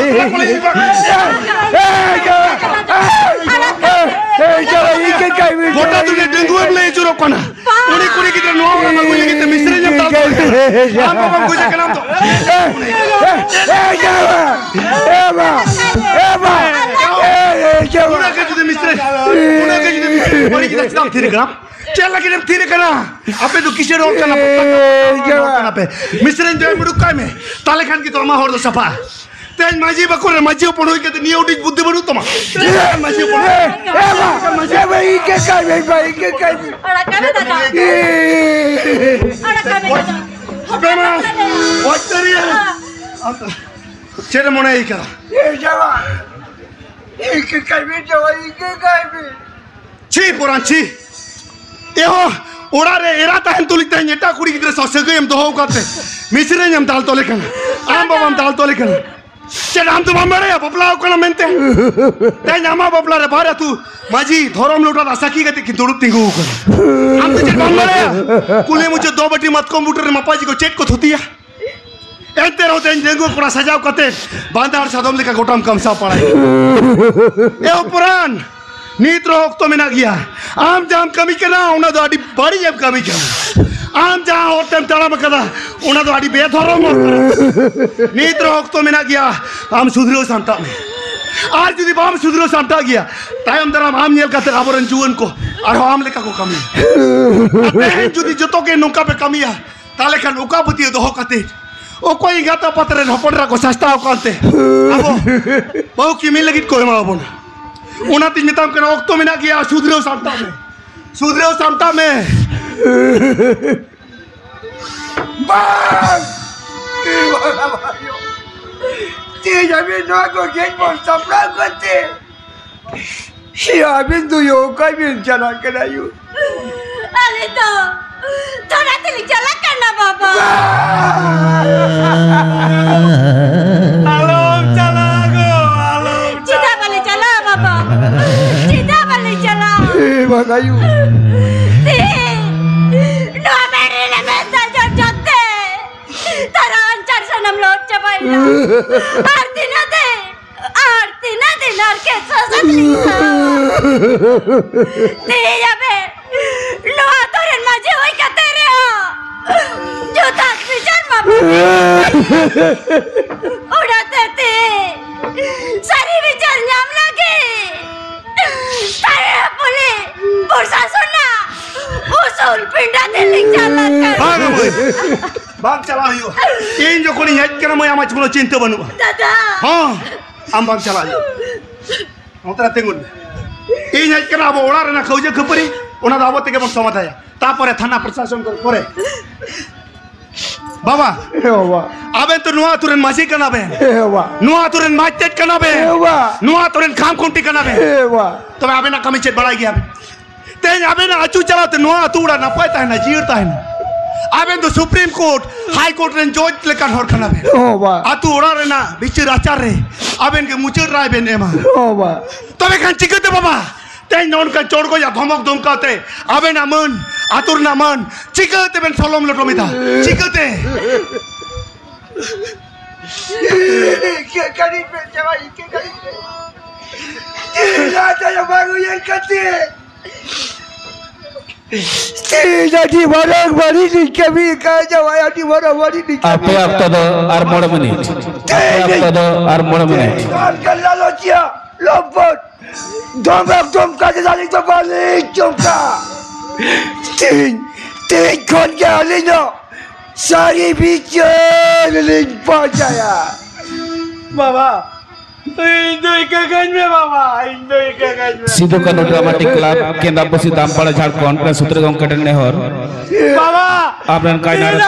ᱠᱚᱞᱮᱡᱽ ᱨᱤᱧ ᱯᱟᱲᱦᱟᱜ ᱠᱟᱱᱟ᱾ ᱮᱭ, ᱮᱭ, ᱮᱭ, ᱮᱭ, ᱮᱭ, ᱤᱧ ᱜᱮ ᱠᱟᱹᱡ ᱵᱮᱡᱟᱨ᱾ ᱜᱚᱴᱟ ᱫᱩᱱᱤᱭᱟᱹ ᱰᱟᱺᱜᱩᱣᱟᱹᱢ ᱞᱟᱹᱭ ᱦᱚᱪᱚ ᱠᱟᱱᱟ᱾ ᱩᱱᱤ ᱠᱩᱲᱤ ᱜᱤᱫᱽᱨᱟᱹ ᱱᱚᱣᱟ ᱚᱲᱟᱜ ᱟᱹᱜᱩᱭ ᱞᱟᱹᱜᱤᱫ ᱛᱮ ᱢᱤᱥᱛᱨᱤ ᱧᱟᱢ ᱛᱟᱞ ᱠᱚ ᱦᱩᱭᱩᱜ ᱠᱟᱱᱟ᱾ ᱟᱢ ᱵᱟᱵᱟᱢ ᱵᱩᱡᱷᱟᱹᱜ ᱠᱟᱱᱟ ᱟᱢ ᱫᱚ᱾ ᱮ ᱵᱟ, ᱮ ᱵᱟ, ᱮ ᱵᱟ, ᱮ ᱵᱟ᱾ ᱩᱱᱟᱹᱜ ᱜᱮ ᱡᱩᱫᱤ ᱢᱤᱥᱛᱨᱤ, ᱩᱱᱟᱹᱜ ᱜᱮ ᱡᱩᱫᱤ ᱢᱤᱥᱛᱨᱤ ᱵᱟᱹᱲᱤᱡ ᱮᱫᱟ, ᱪᱮᱫᱟᱜ ᱮᱢ ᱛᱷᱤᱨ ᱠᱟᱱᱟ? ᱪᱮᱫ ᱞᱟᱹᱜᱤᱫ ᱮᱢ ᱛᱷᱤᱨ ᱠᱟᱱᱟ? ᱟᱯᱮ ᱫᱚ ᱠᱤᱥᱟᱹᱬ ᱦᱚᱲ ᱠᱟᱱᱟ ᱯᱮ, ᱮ, ᱯᱟᱠᱟ ᱦᱚᱲ ᱠᱟᱱᱟ ᱯᱮ᱾ ᱢᱤᱥᱛᱨᱤᱧ ᱫᱚ ᱮᱢ ᱩᱰᱩᱠ ᱠᱟᱭ ᱢᱮ, ᱛᱟᱦᱞᱮ ᱠᱷᱟᱱ ᱜᱮ ᱛᱚ ᱟᱢᱟᱜ ᱦᱚᱲ ᱫᱚ ᱥᱟᱯᱷᱟ᱾ ᱛᱮᱦᱮᱧ ᱢᱟᱹᱡᱷᱤ ᱵᱟᱠᱷᱳᱞ ᱨᱮ ᱢᱟᱹᱡᱷᱤ ᱦᱚᱯᱚᱱ ᱦᱩᱭ ᱠᱟᱛᱮ ᱱᱤᱭᱟᱹ ᱩᱰᱤᱡ ᱵᱩᱫᱽᱫᱷᱤ ᱵᱟᱹᱱᱩᱜ ᱛᱟᱢᱟ᱾ ᱢᱟᱹᱡᱷᱤ ᱦᱚᱯᱚᱱ᱾ ᱮ, ᱮ, ᱵᱟ, ᱮ, ᱵᱟ, ᱤᱧ ᱜᱮ ᱠᱟᱹᱢᱤ, ᱵᱟ, ᱤᱧ ᱜᱮ ᱠᱟᱹᱢᱤ᱾ ᱟᱲᱟᱜ ᱠᱟᱭ ᱢᱮ ᱫᱟᱫᱟ᱾ ᱮ, ᱟᱯᱮ ᱢᱟ ᱚᱡᱽ ᱛᱟᱹᱨᱤ᱾ ᱪᱮᱫ ᱮ ᱢᱚᱱᱮ ᱟᱹᱭᱠᱟᱹᱣᱟ? ᱮ, ᱡᱟᱶᱟᱭ᱾ ᱤᱧ ᱜᱮ ᱠᱟᱹᱢᱤ, ᱡᱟᱶᱟᱭ, ᱤᱧ ᱜᱮ ᱠᱟᱹᱢᱤ᱾ ᱪᱷᱤ ᱯᱚᱨᱟᱱ ᱪᱷᱤ᱾ ᱮᱦᱚ, ᱚᱲᱟᱜ ᱨᱮ ᱮᱨᱟ ᱛᱟᱦᱮᱱ ᱛᱩᱞᱩᱡ ᱛᱮᱦᱮᱧ ᱮᱴᱟᱜ ᱠᱩᱲᱤ ᱜᱤᱫᱽᱨᱟᱹ ᱥᱟᱶ ᱥᱟᱹᱜᱟᱹᱭ ᱮᱢ ᱫᱚᱦᱚ ᱟᱠᱟᱫ ᱛᱮ ᱢᱤᱥᱨᱟᱹᱧ ᱮᱢ ᱫᱟᱞ ᱛᱚᱞᱮ ᱠᱟᱱᱟ᱾ ᱟᱢ ᱵᱟᱵᱟᱢ ᱫᱟᱞ ᱛᱚᱞᱮ ᱠᱟᱱᱟ᱾ ᱪᱮᱫ ᱟᱢ ᱫᱚ ᱵᱟᱢ ᱵᱟᱲᱟᱭᱟ ᱵᱟᱯᱞᱟ ᱟᱠᱟᱱᱟ ᱢᱮᱱᱛᱮ? ᱛᱮᱦᱮᱧ ᱟᱢᱟᱜ ᱵᱟᱯᱞᱟ ᱨᱮ ᱵᱟᱨ ᱟᱹᱛᱩ ᱢᱟᱹᱡᱷᱤ ᱫᱷᱚᱨᱚᱢ ᱞᱚᱴᱟ ᱫᱟᱜ ᱥᱟᱹᱠᱷᱤ ᱠᱟᱛᱮ ᱠᱤᱱ ᱫᱩᱲᱩᱵ ᱛᱤᱸᱜᱩ ᱟᱠᱟᱱᱟ᱾ ᱟᱢ ᱫᱚ ᱪᱮᱫ ᱵᱟᱢ ᱵᱟᱲᱟᱭᱟ? ᱠᱩᱞᱦᱤ ᱢᱩᱪᱟᱹᱫ ᱫᱚ ᱵᱟᱹᱴᱤ ᱢᱟᱛᱠᱚᱢ ᱵᱩᱴᱟᱹ ᱨᱮ ᱢᱟᱯᱟᱡᱤ ᱠᱚ ᱪᱮᱫ ᱠᱚ ᱛᱷᱩᱛᱤᱭᱟ? ᱮᱱᱛᱮ ᱨᱮᱦᱚᱸ ᱛᱮᱦᱮᱧ ᱰᱟᱺᱜᱩᱣᱟᱹ ᱠᱚᱲᱟ ᱥᱟᱡᱟᱣ ᱠᱟᱛᱮ ᱵᱟᱸᱫᱟᱲ ᱥᱟᱫᱚᱢ ᱞᱮᱠᱟ ᱜᱚᱴᱟᱢ ᱠᱟᱢᱥᱟᱣ ᱯᱟᱲᱟᱭᱮᱱᱟ᱾ ᱮ ᱦᱚᱯᱚᱱ, ᱱᱤᱛ ᱨᱮᱦᱚᱸ ᱚᱠᱛᱚ ᱢᱮᱱᱟᱜ ᱜᱮᱭᱟ᱾ ᱟᱢ ᱡᱟᱦᱟᱸᱢ ᱠᱟᱹᱢᱤ ᱠᱟᱱᱟ, ᱚᱱᱟ ᱫᱚ ᱟᱹᱰᱤ ᱵᱟᱹᱲᱤᱡ ᱮᱢ ᱠᱟᱹᱢᱤ ᱠᱟᱱᱟ᱾ ᱟᱢ ᱡᱟᱦᱟᱸ ᱦᱚᱨ ᱛᱮᱢ ᱛᱟᱲᱟᱢ ᱟᱠᱟᱫᱟ, ᱚᱱᱟ ᱫᱚ ᱟᱹᱰᱤ ᱵᱮᱫᱷᱚᱨᱚᱢ ᱦᱚᱨ ᱠᱟᱱᱟ᱾ ᱱᱤᱛ ᱨᱮᱦᱚᱸ ᱚᱠᱛᱚ ᱢᱮᱱᱟᱜ ᱜᱮᱭᱟ, ᱟᱢ ᱥᱩᱫᱷᱨᱟᱹᱣ ᱥᱟᱢᱴᱟᱜ ᱢᱮ᱾ ᱟᱨ ᱡᱩᱫᱤ ᱵᱟᱢ ᱥᱩᱫᱷᱨᱟᱹᱣ ᱥᱟᱢᱴᱟᱜ ᱜᱮᱭᱟ, ᱛᱟᱭᱚᱢ ᱫᱟᱨᱟᱢ ᱟᱢ ᱧᱮᱞ ᱠᱟᱛᱮ ᱟᱵᱚᱨᱮᱱ ᱡᱩᱣᱟᱹᱱ ᱠᱚ ᱟᱨᱦᱚᱸ ᱟᱢ ᱞᱮᱠᱟ ᱠᱚ ᱠᱟᱹᱢᱤᱭᱟ᱾ ᱟᱨ ᱛᱮᱦᱮᱧ ᱡᱩᱫᱤ ᱡᱚᱛᱚ ᱜᱮ ᱱᱚᱝᱠᱟ ᱯᱮ ᱠᱟᱹᱢᱤᱭᱟ, ᱛᱟᱦᱞᱮ ᱠᱷᱟᱱ ᱚᱠᱟ ᱯᱟᱹᱛᱭᱟᱹᱣ ᱫᱚᱦᱚ ᱠᱟᱛᱮ ᱚᱠᱚᱭ ᱮᱸᱜᱟᱛ ᱟᱯᱟᱛ ᱨᱮᱱ ᱦᱚᱯᱚᱱ ᱮᱨᱟ ᱠᱚ ᱥᱟᱥᱛᱟᱣ ᱟᱠᱟᱱ ᱛᱮ ᱟᱵᱚ ᱵᱟᱹᱦᱩ ᱠᱤᱢᱤᱱ ᱞᱟᱹᱜᱤᱫ ᱠᱚ ᱮᱢᱟ ᱵᱚᱱᱟ? ᱚᱱᱟᱛᱤᱧ ᱢᱮᱛᱟᱢ ᱠᱟᱱᱟ, ᱚᱠᱛᱚ ᱢᱮᱱᱟᱜ ᱜᱮᱭᱟ, ᱥᱩᱫᱷᱨᱟᱹᱣ ᱥᱟᱢᱴᱟᱜ ᱢᱮ, ᱥᱩᱫᱷᱨᱟᱹᱣ ᱥᱟᱢᱴᱟᱜ ᱢᱮ᱾ ᱵᱟᱝ! ᱛᱮᱦᱮᱧ ᱟᱹᱵᱤᱱ ᱱᱚᱣᱟ ᱠᱚ ᱜᱮᱡ ᱵᱚᱱ ᱥᱟᱯᱲᱟᱣ ᱠᱟᱛᱮ, ᱥᱮ ᱟᱹᱵᱤᱱ ᱫᱚ ᱭᱳ ᱚᱠᱟ ᱵᱤᱱ ᱪᱟᱞᱟᱜ ᱠᱟᱱᱟ ᱭᱳ? ᱟᱞᱮ ᱫᱚ ᱛᱷᱟᱱᱟ ᱛᱮᱞᱮ ᱪᱟᱞᱟᱜ ᱠᱟᱱᱟ ᱵᱟᱵᱟ᱾ ᱟᱞᱚᱢ ᱪᱟᱞᱟᱜ ᱜᱚ, ᱟᱞᱚᱢ ᱪᱮᱫᱟᱜ ᱵᱟᱞᱮ ᱪᱟᱞᱟᱜᱼᱟ ᱵᱟᱵᱟ? ᱪᱮᱫᱟᱜ ᱵᱟᱞᱮ ᱪᱟᱞᱟᱜᱼᱟ? ᱮ ᱵᱟᱝ ᱟᱭᱳ᱾ ᱛᱮᱦᱮᱧ ᱱᱚᱣᱟ ᱢᱮᱨᱮᱞ ᱢᱮᱫ ᱫᱟᱜ ᱡᱚᱨ ᱡᱚᱨ ᱛᱮ ᱛᱟᱨᱟ ᱟᱧᱪᱟᱨ ᱥᱟᱱᱟᱢ ᱞᱚᱦᱚᱫ ᱪᱟᱵᱟᱭᱮᱱᱟ᱾ ᱟᱨ ᱛᱤᱱᱟᱹᱜ ᱫᱤᱱ, ᱟᱨ ᱛᱤᱱᱟᱹᱜ ᱫᱤᱱ ᱟᱨ ᱠᱮᱥ ᱥᱟᱥᱮᱛ ᱞᱤᱧ ᱥᱟᱦᱟᱣᱟ? ᱛᱮᱦᱮᱧ ᱟᱵᱮᱱ ᱱᱚᱣᱟ ᱟᱛᱳ ᱨᱮᱱ ᱢᱟᱹᱡᱷᱤ ᱦᱩᱭ ᱠᱟᱛᱮ ᱨᱮᱦᱚᱸ ᱡᱚᱛᱷᱟᱛ ᱵᱤᱪᱟᱹᱨ ᱢᱟ ᱵᱟᱵᱮᱱ ᱮᱢᱟ᱾ ᱚᱱᱟᱛᱮ ᱛᱮᱦᱮᱧ ᱥᱟᱹᱨᱤ ᱵᱤᱪᱟᱹᱨ ᱧᱟᱢ ᱞᱟᱹᱜᱤᱫ ᱛᱟᱨᱟ ᱯᱩᱞᱤᱥ ᱯᱨᱚᱥᱟᱥᱚᱱᱟᱜ ᱩᱥᱩᱞ ᱯᱤᱸᱰᱟ ᱛᱮᱞᱤᱧ ᱪᱟᱞᱟᱜ ᱠᱟᱱᱟ᱾ ᱵᱟᱝ ᱢᱟᱹᱭ, ᱵᱟᱝ ᱪᱟᱞᱟᱜ ᱦᱩᱭᱩᱜᱼᱟ᱾ ᱤᱧ ᱡᱚᱠᱷᱚᱱᱤᱧ ᱦᱮᱡ ᱠᱟᱱᱟ ᱢᱟᱹᱭ, ᱟᱢᱟᱜ ᱠᱳᱱᱳ ᱪᱤᱱᱛᱟᱹ ᱵᱟᱹᱱᱩᱜᱼᱟ᱾ ᱫᱟᱫᱟ᱾ ᱦᱚᱸ, ᱟᱢ ᱵᱟᱝ ᱪᱟᱞᱟᱜ ᱦᱩᱭᱩᱜᱼᱟ᱾ ᱱᱚᱛᱮ ᱨᱮ ᱛᱤᱸᱜᱩᱱ ᱢᱮ᱾ ᱤᱧ ᱦᱮᱡ ᱠᱟᱱᱟ, ᱟᱵᱚ ᱚᱲᱟᱜ ᱨᱮᱱᱟᱜ ᱠᱟᱹᱣᱡᱟᱹ ᱠᱷᱟᱹᱯᱟᱹᱨᱤ, ᱚᱱᱟ ᱫᱚ ᱟᱵᱚ ᱛᱮᱜᱮ ᱵᱚᱱ ᱥᱚᱢᱟᱫᱷᱟᱭᱟ᱾ ᱛᱟᱯᱚᱨᱮ ᱛᱷᱟᱱᱟ ᱯᱨᱚᱥᱟᱥᱚᱱ ᱠᱚ ᱯᱚᱨᱮ᱾ ᱵᱟᱵᱟ, ᱮ ᱵᱟᱵᱟ᱾ ᱟᱵᱮᱱ ᱛᱚ ᱱᱚᱣᱟ ᱟᱛᱳ ᱨᱮᱱ ᱢᱟᱹᱡᱷᱤ ᱠᱟᱱᱟ ᱵᱮᱱ᱾ ᱮ ᱵᱟᱵᱟ᱾ ᱱᱚᱣᱟ ᱟᱛᱳ ᱨᱮᱱ ᱢᱟᱪᱮᱫ ᱠᱟᱱᱟ ᱵᱮᱱ᱾ ᱮ ᱵᱟᱵᱟ᱾ ᱱᱚᱣᱟ ᱟᱛᱳ ᱨᱮᱱ ᱠᱷᱟᱢ ᱠᱷᱩᱱᱴᱤ ᱠᱟᱱᱟ ᱵᱮᱱ᱾ ᱮ ᱵᱟᱵᱟ᱾ ᱛᱚᱵᱮ ᱟᱵᱮᱱᱟᱜ ᱠᱟᱹᱢᱤ ᱪᱮᱫ ᱵᱟᱲᱟᱭ ᱜᱮᱭᱟ ᱵᱮᱱ? ᱛᱮᱦᱮᱧ ᱟᱵᱮᱱᱟᱜ ᱟᱹᱪᱩ ᱪᱟᱞᱟᱣ ᱛᱮ ᱱᱚᱣᱟ ᱟᱹᱛᱩ ᱚᱲᱟᱜ ᱱᱟᱯᱟᱭ ᱛᱟᱦᱮᱱᱟ, ᱡᱤᱭᱟᱹᱲ ᱛᱟᱦᱮᱱᱟ᱾ ᱟᱵᱮᱱ ᱫᱚ ᱥᱩᱯᱨᱤᱢ ᱠᱳᱨᱴ, ᱦᱟᱭ ᱠᱳᱨᱴ ᱨᱮᱱ ᱡᱚᱡᱽ ᱞᱮᱠᱟᱱ ᱦᱚᱲ ᱠᱟᱱᱟ ᱵᱮᱱ᱾ ᱚ ᱵᱟ᱾ ᱟᱹᱛᱩ ᱚᱲᱟᱜ ᱨᱮᱱᱟᱜ ᱵᱤᱪᱟᱹᱨ ᱟᱪᱟᱨ ᱨᱮ ᱟᱵᱮᱱ ᱜᱮ ᱢᱩᱪᱟᱹᱫ ᱨᱟᱭ ᱵᱮᱱ ᱮᱢᱟ᱾ ᱚ ᱵᱟ᱾ ᱛᱚᱵᱮ ᱠᱷᱟᱱ ᱪᱤᱠᱟᱹᱛᱮ ᱵᱟᱵᱟ, ᱛᱮᱦᱮᱧ ᱱᱚᱜᱼᱚ ᱱᱚᱝᱠᱟ ᱪᱚᱲ ᱜᱚᱡ ᱟᱨ ᱫᱷᱚᱢᱚᱠ ᱫᱷᱚᱢᱠᱟᱣ ᱛᱮ ᱟᱵᱮᱱᱟᱜ ᱢᱟᱹᱱ, ᱟᱹᱛᱩ ᱨᱮᱱᱟᱜ ᱢᱟᱹᱱ ᱪᱤᱠᱟᱹᱛᱮ ᱵᱮᱱ ᱥᱚᱞᱚᱢ ᱞᱚᱴᱚᱢ ᱮᱫᱟ? ᱪᱤᱠᱟᱹᱛᱮ? ᱤᱠᱟᱹ ᱠᱟᱹᱲᱤ ᱯᱮ ᱪᱟᱵᱟ, ᱤᱠᱟᱹ ᱠᱟᱹᱲᱤ ᱯᱮ᱾ ᱤᱧ ᱞᱟᱡ ᱟᱭᱳ ᱵᱟᱝ ᱩᱭᱦᱟᱹᱨ ᱠᱟᱛᱮ᱾ ᱤᱧ ᱟᱹᱰᱤ ᱢᱟᱨᱟᱝ ᱵᱟᱹᱲᱤᱡ ᱞᱤᱧ ᱠᱟᱹᱢᱤ ᱟᱠᱟᱫ, ᱡᱟᱶᱟᱭ, ᱟᱹᱰᱤ ᱢᱟᱨᱟᱝ ᱵᱟᱹᱲᱤᱡ ᱞᱤᱧ ᱟᱯᱮ ᱠᱟᱹᱢᱤ ᱚᱠᱛᱚ ᱟᱠᱟᱫ᱾ ᱫᱚ ᱟᱨ ᱢᱚᱬᱮ ᱢᱤᱱᱤᱴ᱾ ᱟᱯᱮ ᱚᱠᱛᱚ ᱫᱚ ᱟᱨ ᱢᱚᱬᱮ ᱢᱤᱱᱤᱴ᱾ ᱠᱟᱱ ᱠᱟᱱ ᱞᱟᱞᱚᱪᱤᱭᱟᱹ, ᱞᱚᱵᱚᱴ᱾ ᱫᱷᱚᱢᱚᱠ ᱫᱷᱚᱢᱠᱟ ᱛᱮ ᱫᱟᱞᱤᱧ ᱫᱚ ᱵᱟᱹᱞᱤᱧ ᱪᱚᱢᱠᱟ᱾ ᱛᱤᱦᱤᱧ, ᱛᱤᱦᱤᱧ ᱠᱷᱚᱱ ᱜᱮ ᱟᱹᱞᱤᱧ ᱫᱚ ᱥᱟᱹᱨᱤ ᱵᱤᱪᱟᱹᱨ ᱞᱤᱧ ᱯᱟᱸᱡᱟᱭᱟ᱾ ᱵᱟᱵᱟ, ᱤᱧ ᱫᱚ ᱤᱠᱟᱹ ᱠᱟᱹᱧ ᱢᱮ ᱵᱟᱵᱟ, ᱤᱧ ᱫᱚ ᱤᱠᱟᱹ ᱠᱟᱹᱧ ᱢᱮ᱾ ᱥᱤᱫᱩ ᱠᱟᱹᱱᱦᱩ ᱰᱨᱟᱢᱟᱴᱤᱠ ᱠᱞᱟᱵᱽ, ᱠᱮᱱᱫᱟᱯᱚᱥᱤ, ᱫᱟᱢᱯᱟᱲᱟ, ᱡᱷᱟᱲᱠᱷᱚᱸᱰ ᱨᱮᱱ ᱥᱩᱛᱨᱮ ᱜᱚᱢᱠᱮ ᱴᱷᱮᱱ ᱱᱮᱦᱚᱨ᱾ ᱵᱟᱵᱟ! ᱟᱯᱱᱟᱨ ᱠᱟᱭᱱᱟ ᱨᱮ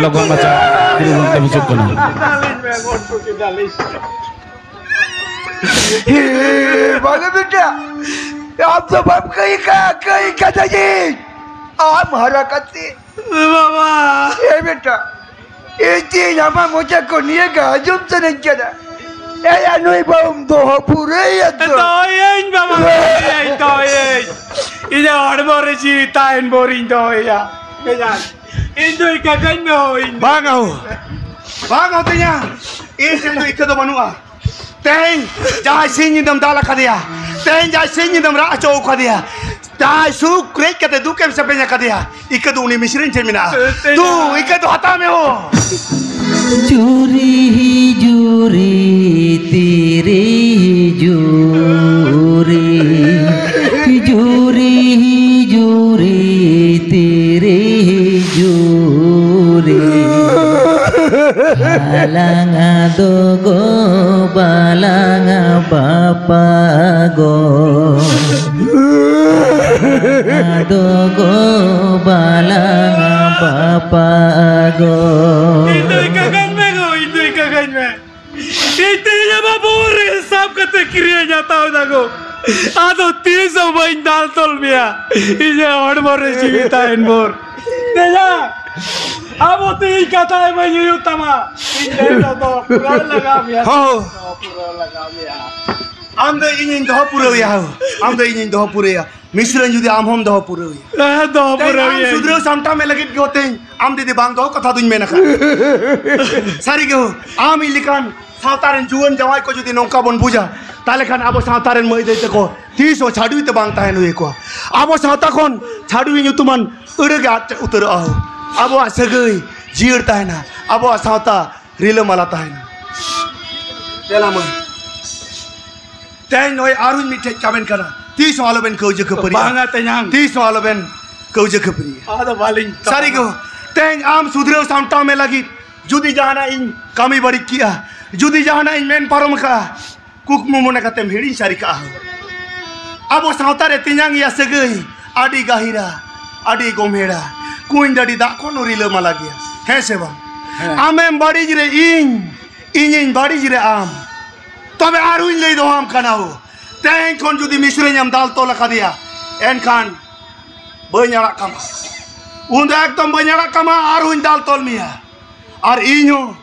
ᱞᱚᱜᱚᱱ ᱢᱟᱪᱷᱟ ᱜᱩᱨᱩ ᱜᱚᱢᱠᱮ ᱦᱤᱡᱩᱜ ᱠᱟᱱᱟ᱾ ᱰᱟᱞᱤᱧ ᱢᱮ, ᱜᱚᱰ ᱠᱚ ᱰᱟᱞᱤᱧ ᱢᱮ᱾ ᱵᱟᱝ ᱵᱮᱴᱟ, ᱟᱢ ᱫᱚ ᱵᱟᱢ ᱠᱟᱹᱭ ᱠᱟ-, ᱠᱟᱹᱭ ᱠᱟᱫᱟ ᱡᱮ ᱟᱢ ᱦᱟᱨᱟ ᱠᱟᱛᱮ᱾ ᱵᱟᱵᱟ! ᱮ ᱵᱮᱴᱟ, ᱤᱧ ᱟᱢᱟᱜ ᱢᱚᱪᱟ ᱠᱚ ᱱᱤᱭᱟᱹ ᱜᱮ ᱟᱸᱡᱚᱢ ᱥᱟᱱᱟᱧ ᱠᱟᱱᱟ᱾ ᱮᱭᱟ, ᱱᱩᱭ ᱵᱟᱹᱦᱩᱢ ᱫᱚᱦᱚ ᱯᱩᱨᱟᱹᱭᱟ ᱛᱚ? ᱫᱚᱦᱚᱭᱟᱹᱧ ᱵᱟᱵᱟ, ᱫᱚᱦᱚᱭᱟᱹᱧ, ᱫᱚᱦᱚᱭᱟᱹᱧ᱾ ᱤᱧᱟᱹᱜ ᱦᱚᱲᱢᱚ ᱨᱮ ᱡᱤᱣᱤ ᱛᱟᱦᱮᱱ ᱵᱷᱳᱨᱤᱧ ᱫᱚᱦᱚᱭᱟ᱾ ᱤᱧ ᱫᱚ ᱤᱠᱟᱹ ᱠᱟᱹᱧ ᱢᱮ ᱦᱳ, ᱤᱧ ᱫᱚ ᱵᱟᱝ ᱦᱳ, ᱵᱟᱝ ᱦᱳ ᱛᱤᱧᱟ᱾ ᱤᱧ ᱴᱷᱮᱱ ᱫᱚ ᱤᱠᱟᱹ ᱫᱚ ᱵᱟᱹᱱᱩᱜᱼᱟ᱾ ᱛᱮᱦᱮᱧ ᱡᱟᱦᱟᱸᱭ ᱥᱤᱧ ᱧᱤᱫᱟᱹᱢ ᱫᱟᱞ ᱟᱠᱟᱫᱮᱭᱟ, ᱛᱮᱦᱮᱧ ᱡᱟᱦᱟᱸᱭ ᱥᱤᱧ ᱧᱤᱫᱟᱹᱢ ᱨᱟᱜ ᱦᱚᱪᱚ ᱟᱠᱟᱫᱮᱭᱟ, ᱡᱟᱦᱟᱸᱭ ᱥᱩᱠ ᱨᱮᱡ ᱠᱟᱛᱮ ᱫᱩᱠ ᱮᱢ ᱥᱮᱯᱮᱧ ᱟᱠᱟᱫᱮᱭᱟ, ᱤᱠᱟᱹ ᱫᱚ ᱩᱱᱤ ᱢᱤᱥᱨᱟᱧ ᱴᱷᱮᱱ ᱢᱮᱱᱟᱜᱼᱟ᱾ ᱛᱮ-, ᱛᱮ-, ᱫᱩ, ᱤᱠᱟᱹ ᱫᱚ ᱦᱟᱛᱟᱣ ᱢᱮ ᱦᱳ᱾ ᱡᱩᱨᱤ ᱦᱤᱡᱩᱨᱤ ᱛᱤᱨᱤ ᱦᱤᱡᱩᱨᱤ, ᱡᱩᱨᱤ ᱦᱤᱡᱩᱨᱤ ᱛᱤᱨᱤ ᱦᱤᱡᱩᱨᱤ᱾ ᱟᱞᱟᱝ ᱫᱚ ᱜᱚ ᱵᱟᱞᱟᱝ ᱵᱟᱯᱟ ᱜᱚ᱾ ᱟᱫᱚ ᱜᱚ ᱵᱟᱞᱟᱝ ᱵᱟᱯᱟ ᱜᱚ᱾ ᱤᱧ ᱫᱚ ᱤᱠᱟᱹ ᱠᱟᱹᱧ ᱢᱮ ᱜᱚ, ᱤᱧ ᱫᱚ ᱤᱠᱟᱹ ᱠᱟᱹᱧ ᱢᱮ᱾ ᱤᱧ ᱛᱮᱦᱮᱧ ᱟᱢᱟᱜ ᱵᱚᱦᱚᱜ ᱨᱮ ᱥᱟᱵ ᱠᱟᱛᱮ ᱠᱤᱨᱤᱧ ᱦᱟᱛᱟᱣ ᱮᱫᱟ ᱜᱚ᱾ ᱟᱫᱚ ᱛᱤᱥ ᱦᱚᱸ ᱵᱟᱹᱧ ᱫᱟᱞ ᱛᱚᱞ ᱢᱮᱭᱟ᱾ ᱤᱧᱟᱹᱜ ᱦᱚᱲᱢᱚ ᱨᱮ ᱡᱤᱣᱤ ᱛᱟᱦᱮᱱ ᱵᱷᱳᱨ᱾ ᱛᱮᱭᱟ, ᱟᱵᱚ ᱛᱮᱦᱮᱧ ᱠᱟᱛᱷᱟ ᱮᱢᱟᱹᱧ ᱦᱩᱭᱩᱜ ᱛᱟᱢᱟ᱾ ᱤᱧ ᱫᱚ ᱫᱚᱦᱚ ᱯᱩᱨᱟᱹᱣ ᱞᱟᱜᱟᱣ ᱢᱮᱭᱟ᱾ ᱦᱚᱸ᱾ ᱫᱚᱦᱚ ᱯᱩᱨᱟᱹᱣ ᱞᱟᱜᱟᱣ ᱢᱮᱭᱟ᱾ ᱟᱢ ᱫᱚ ᱤᱧᱤᱧ ᱫᱚᱦᱚ ᱯᱩᱨᱟᱹᱣᱮᱭᱟ ᱦᱳ᱾ ᱟᱢ ᱫᱚ ᱤᱧᱤᱧ ᱫᱚᱦᱚ ᱯᱩᱨᱟᱹᱣᱮᱭᱟ᱾ ᱢᱤᱥᱨᱟᱧ ᱡᱩᱫᱤ ᱟᱢ ᱦᱚᱸᱢ ᱫᱚᱦᱚ ᱯᱩᱨᱟᱹᱣᱮᱭᱟ᱾ ᱦᱮᱸ, ᱫᱚᱦᱚ ᱛᱮᱦᱮᱧ ᱟᱢ ᱯᱩᱨᱟᱹᱣᱮᱭᱟᱹᱧ᱾ ᱥᱩᱫᱷᱨᱟᱹᱣ ᱥᱟᱢᱴᱟᱣ ᱢᱮ ᱞᱟᱹᱜᱤᱫ ᱜᱮ ᱛᱮᱦᱮᱧ ᱟᱢ ᱡᱩᱫᱤ ᱵᱟᱝ ᱫᱚᱦᱚ ᱠᱟᱛᱷᱟ ᱫᱩᱧ ᱢᱮᱱ ᱟᱠᱟᱫ᱾ ᱥᱟᱹᱨᱤ ᱜᱮ ᱦᱳ, ᱟᱢ ᱤᱧ ᱞᱮᱠᱟᱱ ᱥᱟᱶᱛᱟ ᱨᱮᱱ ᱡᱩᱣᱟᱹᱱ ᱡᱟᱶᱟᱭ ᱠᱚ ᱡᱩᱫᱤ ᱱᱚᱝᱠᱟ ᱵᱚᱱ ᱵᱩᱡᱟ, ᱛᱟᱦᱞᱮ ᱠᱷᱟᱱ ᱟᱵᱚ ᱥᱟᱶᱛᱟ ᱨᱮᱱ ᱢᱟᱹᱭ ᱫᱟᱹᱭ ᱛᱟᱠᱚ ᱛᱤᱥ ᱦᱚᱸ ᱪᱷᱟᱹᱰᱩᱭ ᱛᱮ ᱵᱟᱝ ᱛᱟᱦᱮᱱ ᱦᱩᱭ ᱠᱚᱣᱟ᱾ ᱟᱵᱚ ᱥᱟᱶᱛᱟ ᱠᱷᱚᱱ ᱪᱷᱟᱹᱰᱩᱭ ᱧᱩᱛᱩᱢᱟᱱ ᱟᱹᱲᱟᱹ ᱜᱮ ᱟᱫ ᱩᱛᱟᱹᱨᱚᱜᱼᱟ ᱦᱳ᱾ ᱟᱵᱚᱣᱟᱜ ᱥᱟᱹᱜᱟᱹᱭ ᱡᱤᱭᱟᱹᱲ ᱛᱟᱦᱮᱱᱟ, ᱟᱵᱚᱣᱟᱜ ᱥᱟᱶᱛᱟ ᱨᱤᱞᱟᱹᱢᱟᱞᱟ ᱛᱟᱦᱮᱱᱟ᱾ ᱫᱮᱞᱟ ᱢᱟᱹᱭ, ᱛᱮᱦᱮᱧ ᱱᱚᱜᱼᱚᱭ ᱟᱨᱦᱚᱸᱧ ᱢᱤᱫᱴᱷᱮᱡ ᱠᱟᱹᱢᱤᱱ ᱠᱟᱱᱟ, ᱛᱤᱥ ᱦᱚᱸ ᱟᱞᱚᱵᱮᱱ ᱠᱟᱹᱣᱡᱟᱹ ᱠᱷᱟᱹᱯᱟᱹᱨᱤᱜᱼᱟ᱾ ᱵᱟᱝᱟ ᱛᱮᱧᱟᱝ᱾ ᱛᱤᱥ ᱦᱚᱸ ᱟᱞᱚᱵᱮᱱ ᱠᱟᱹᱣᱡᱟᱹ ᱠᱷᱟᱹᱯᱟᱹᱨᱤᱜᱼᱟ᱾ ᱟᱫᱚ ᱵᱟᱹᱞᱤᱧ ᱥᱟᱹᱨᱤ ᱜᱮ, ᱛᱮᱦᱮᱧ ᱟᱢ ᱥᱩᱫᱷᱨᱟᱹᱣ ᱥᱟᱢᱴᱟᱣ ᱢᱮ ᱞᱟᱹᱜᱤᱫ ᱡᱩᱫᱤ ᱡᱟᱦᱟᱱᱟᱜ ᱤᱧ ᱠᱟᱹᱢᱤ ᱵᱟᱹᱲᱤᱡ ᱠᱮᱜᱼᱟ, ᱡᱩᱫᱤ ᱡᱟᱦᱟᱱᱟᱜ ᱤᱧ ᱢᱮᱱ ᱯᱟᱨᱚᱢ ᱟᱠᱟᱫᱼᱟ, ᱠᱩᱠᱢᱩ ᱢᱚᱱᱮ ᱠᱟᱛᱮᱢ ᱦᱤᱲᱤᱧ ᱥᱟᱹᱨᱤ ᱠᱟᱜᱼᱟ᱾ ᱟᱵᱚ ᱥᱟᱶᱛᱟ ᱨᱮ ᱛᱮᱧᱟᱝ ᱭᱟ ᱥᱟᱹᱜᱟᱹᱭ ᱟᱹᱰᱤ ᱜᱟᱹᱦᱤᱨᱟ, ᱟᱹᱰᱤ ᱜᱚᱢᱦᱮᱲᱟ, ᱠᱩᱧ ᱰᱟᱹᱰᱤ ᱫᱟᱜ ᱠᱷᱚᱱ ᱦᱚᱸ ᱨᱤᱞᱟᱹᱢᱟᱞᱟ ᱜᱮᱭᱟ, ᱦᱮᱸ ᱥᱮ ᱵᱟᱝ? ᱦᱮᱸ᱾ ᱟᱢᱮᱢ ᱵᱟᱹᱲᱤᱡ ᱨᱮ ᱤᱧ, ᱤᱧᱤᱧ ᱵᱟᱹᱲᱤᱡ ᱨᱮ ᱟᱢ᱾ ᱛᱚᱵᱮ ᱟᱨᱦᱚᱸᱧ ᱞᱟᱹᱭ ᱫᱚᱦᱚᱣᱟᱢ ᱠᱟᱱᱟ ᱦᱳ, ᱛᱮᱦᱮᱧ ᱠᱷᱚᱱ ᱡᱩᱫᱤ ᱢᱤᱥᱨᱟᱧ ᱮᱢ ᱫᱟᱞ ᱛᱚᱞ ᱟᱠᱟᱫᱮᱭᱟ, ᱮᱱᱠᱷᱟᱱ ᱵᱟᱹᱧ ᱟᱲᱟᱜ ᱠᱟᱢᱟ᱾ ᱩᱱ ᱫᱚ ᱮᱠᱫᱚᱢ ᱵᱟᱹᱧ ᱟᱲᱟᱜ ᱠᱟᱢᱟ, ᱟᱨᱦᱚᱸᱧ ᱫᱟᱞ ᱛᱚᱞ ᱢᱮᱭᱟ᱾ ᱟᱨ ᱤᱧ ᱦᱚᱸ,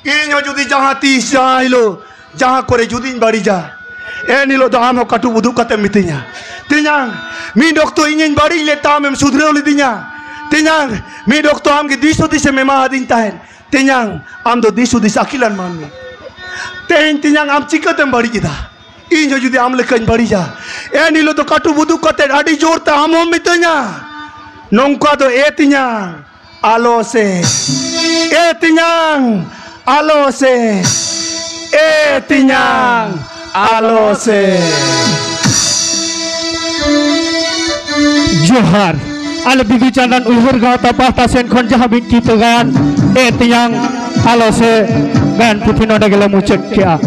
ᱤᱧ ᱦᱚᱸ ᱡᱩᱫᱤ ᱡᱟᱦᱟᱸ ᱛᱤᱥ, ᱡᱟᱦᱟᱸ ᱦᱤᱞᱳᱜ, ᱡᱟᱦᱟᱸ ᱠᱚᱨᱮ ᱡᱩᱫᱤᱧ ᱵᱟᱹᱲᱤᱡᱟ, ᱮᱱ ᱦᱤᱞᱳᱜ ᱫᱚ ᱟᱢ ᱦᱚᱸ ᱠᱟᱹᱴᱩᱵ ᱩᱫᱩᱜ ᱠᱟᱛᱮᱢ ᱢᱤᱛᱟᱹᱧᱟ, "ᱛᱮᱧᱟᱝ, ᱢᱤᱫ ᱚᱠᱛᱚ ᱤᱧᱤᱧ ᱵᱟᱹᱲᱤᱡ ᱞᱮᱫ ᱛᱟᱢ, ᱟᱢᱮᱢ ᱥᱩᱫᱷᱨᱟᱹᱣ ᱞᱤᱫᱤᱧᱟ᱾ ᱛᱮᱧᱟᱝ, ᱢᱤᱫ ᱚᱠᱛᱚ ᱟᱢ ᱜᱮ ᱫᱤᱥ ᱦᱩᱫᱤᱥ ᱮᱢ ᱮᱢᱟ ᱟᱹᱫᱤᱧ ᱛᱟᱦᱮᱸᱫ᱾ ᱛᱮᱧᱟᱝ, ᱟᱢ ᱫᱚ ᱫᱤᱥ ᱦᱩᱫᱤᱥ ᱟᱹᱠᱤᱞᱟᱱ ᱢᱟᱹᱱᱢᱤ᱾ ᱛᱮᱦᱮᱧ ᱛᱮᱧᱟᱝ ᱟᱢ ᱪᱤᱠᱟᱹᱛᱮᱢ ᱵᱟᱹᱲᱤᱡ ᱮᱫᱟ? ᱤᱧ ᱦᱚᱸ ᱡᱩᱫᱤ ᱟᱢ ᱞᱮᱠᱟᱧ ᱵᱟᱹᱲᱤᱡᱟ, ᱮᱱ ᱦᱤᱞᱳᱜ ᱫᱚ ᱠᱟᱹᱴᱩᱵ ᱩᱫᱩᱜ ᱠᱟᱛᱮ ᱟᱹᱰᱤ ᱡᱳᱨ ᱛᱮ ᱟᱢ ᱦᱚᱸᱢ ᱢᱤᱛᱟᱹᱧᱟ, ᱱᱚᱝᱠᱟ ᱫᱚ ᱮ ᱛᱮᱧᱟᱝ ᱟᱞᱚ ᱥᱮ, ᱮ ᱛᱮᱧᱟᱝ ᱟᱞᱚ ᱥᱮ, ᱮ ᱛᱮᱧᱟᱝ ᱟᱞᱚ ᱥᱮ᱾" ᱡᱚᱦᱟᱨ᱾ ᱟᱞᱮ ᱵᱤᱫᱩ ᱪᱟᱸᱫᱟᱱ ᱩᱭᱦᱟᱹᱨ ᱜᱟᱶᱛᱟ ᱯᱟᱦᱴᱟ ᱥᱮᱱ ᱠᱷᱚᱱ ᱡᱟᱦᱟᱸ ᱵᱤᱱᱛᱤ ᱛᱮ ᱜᱟᱭᱟᱱ ᱮ ᱛᱮᱧᱟᱝ ᱟᱞᱚ ᱥᱮ ᱜᱟᱭᱟᱱ ᱯᱩᱛᱷᱤ ᱱᱚᱰᱮ ᱜᱮᱞᱮ ᱢᱩᱪᱟᱹᱫ ᱠᱮᱜᱼᱟ᱾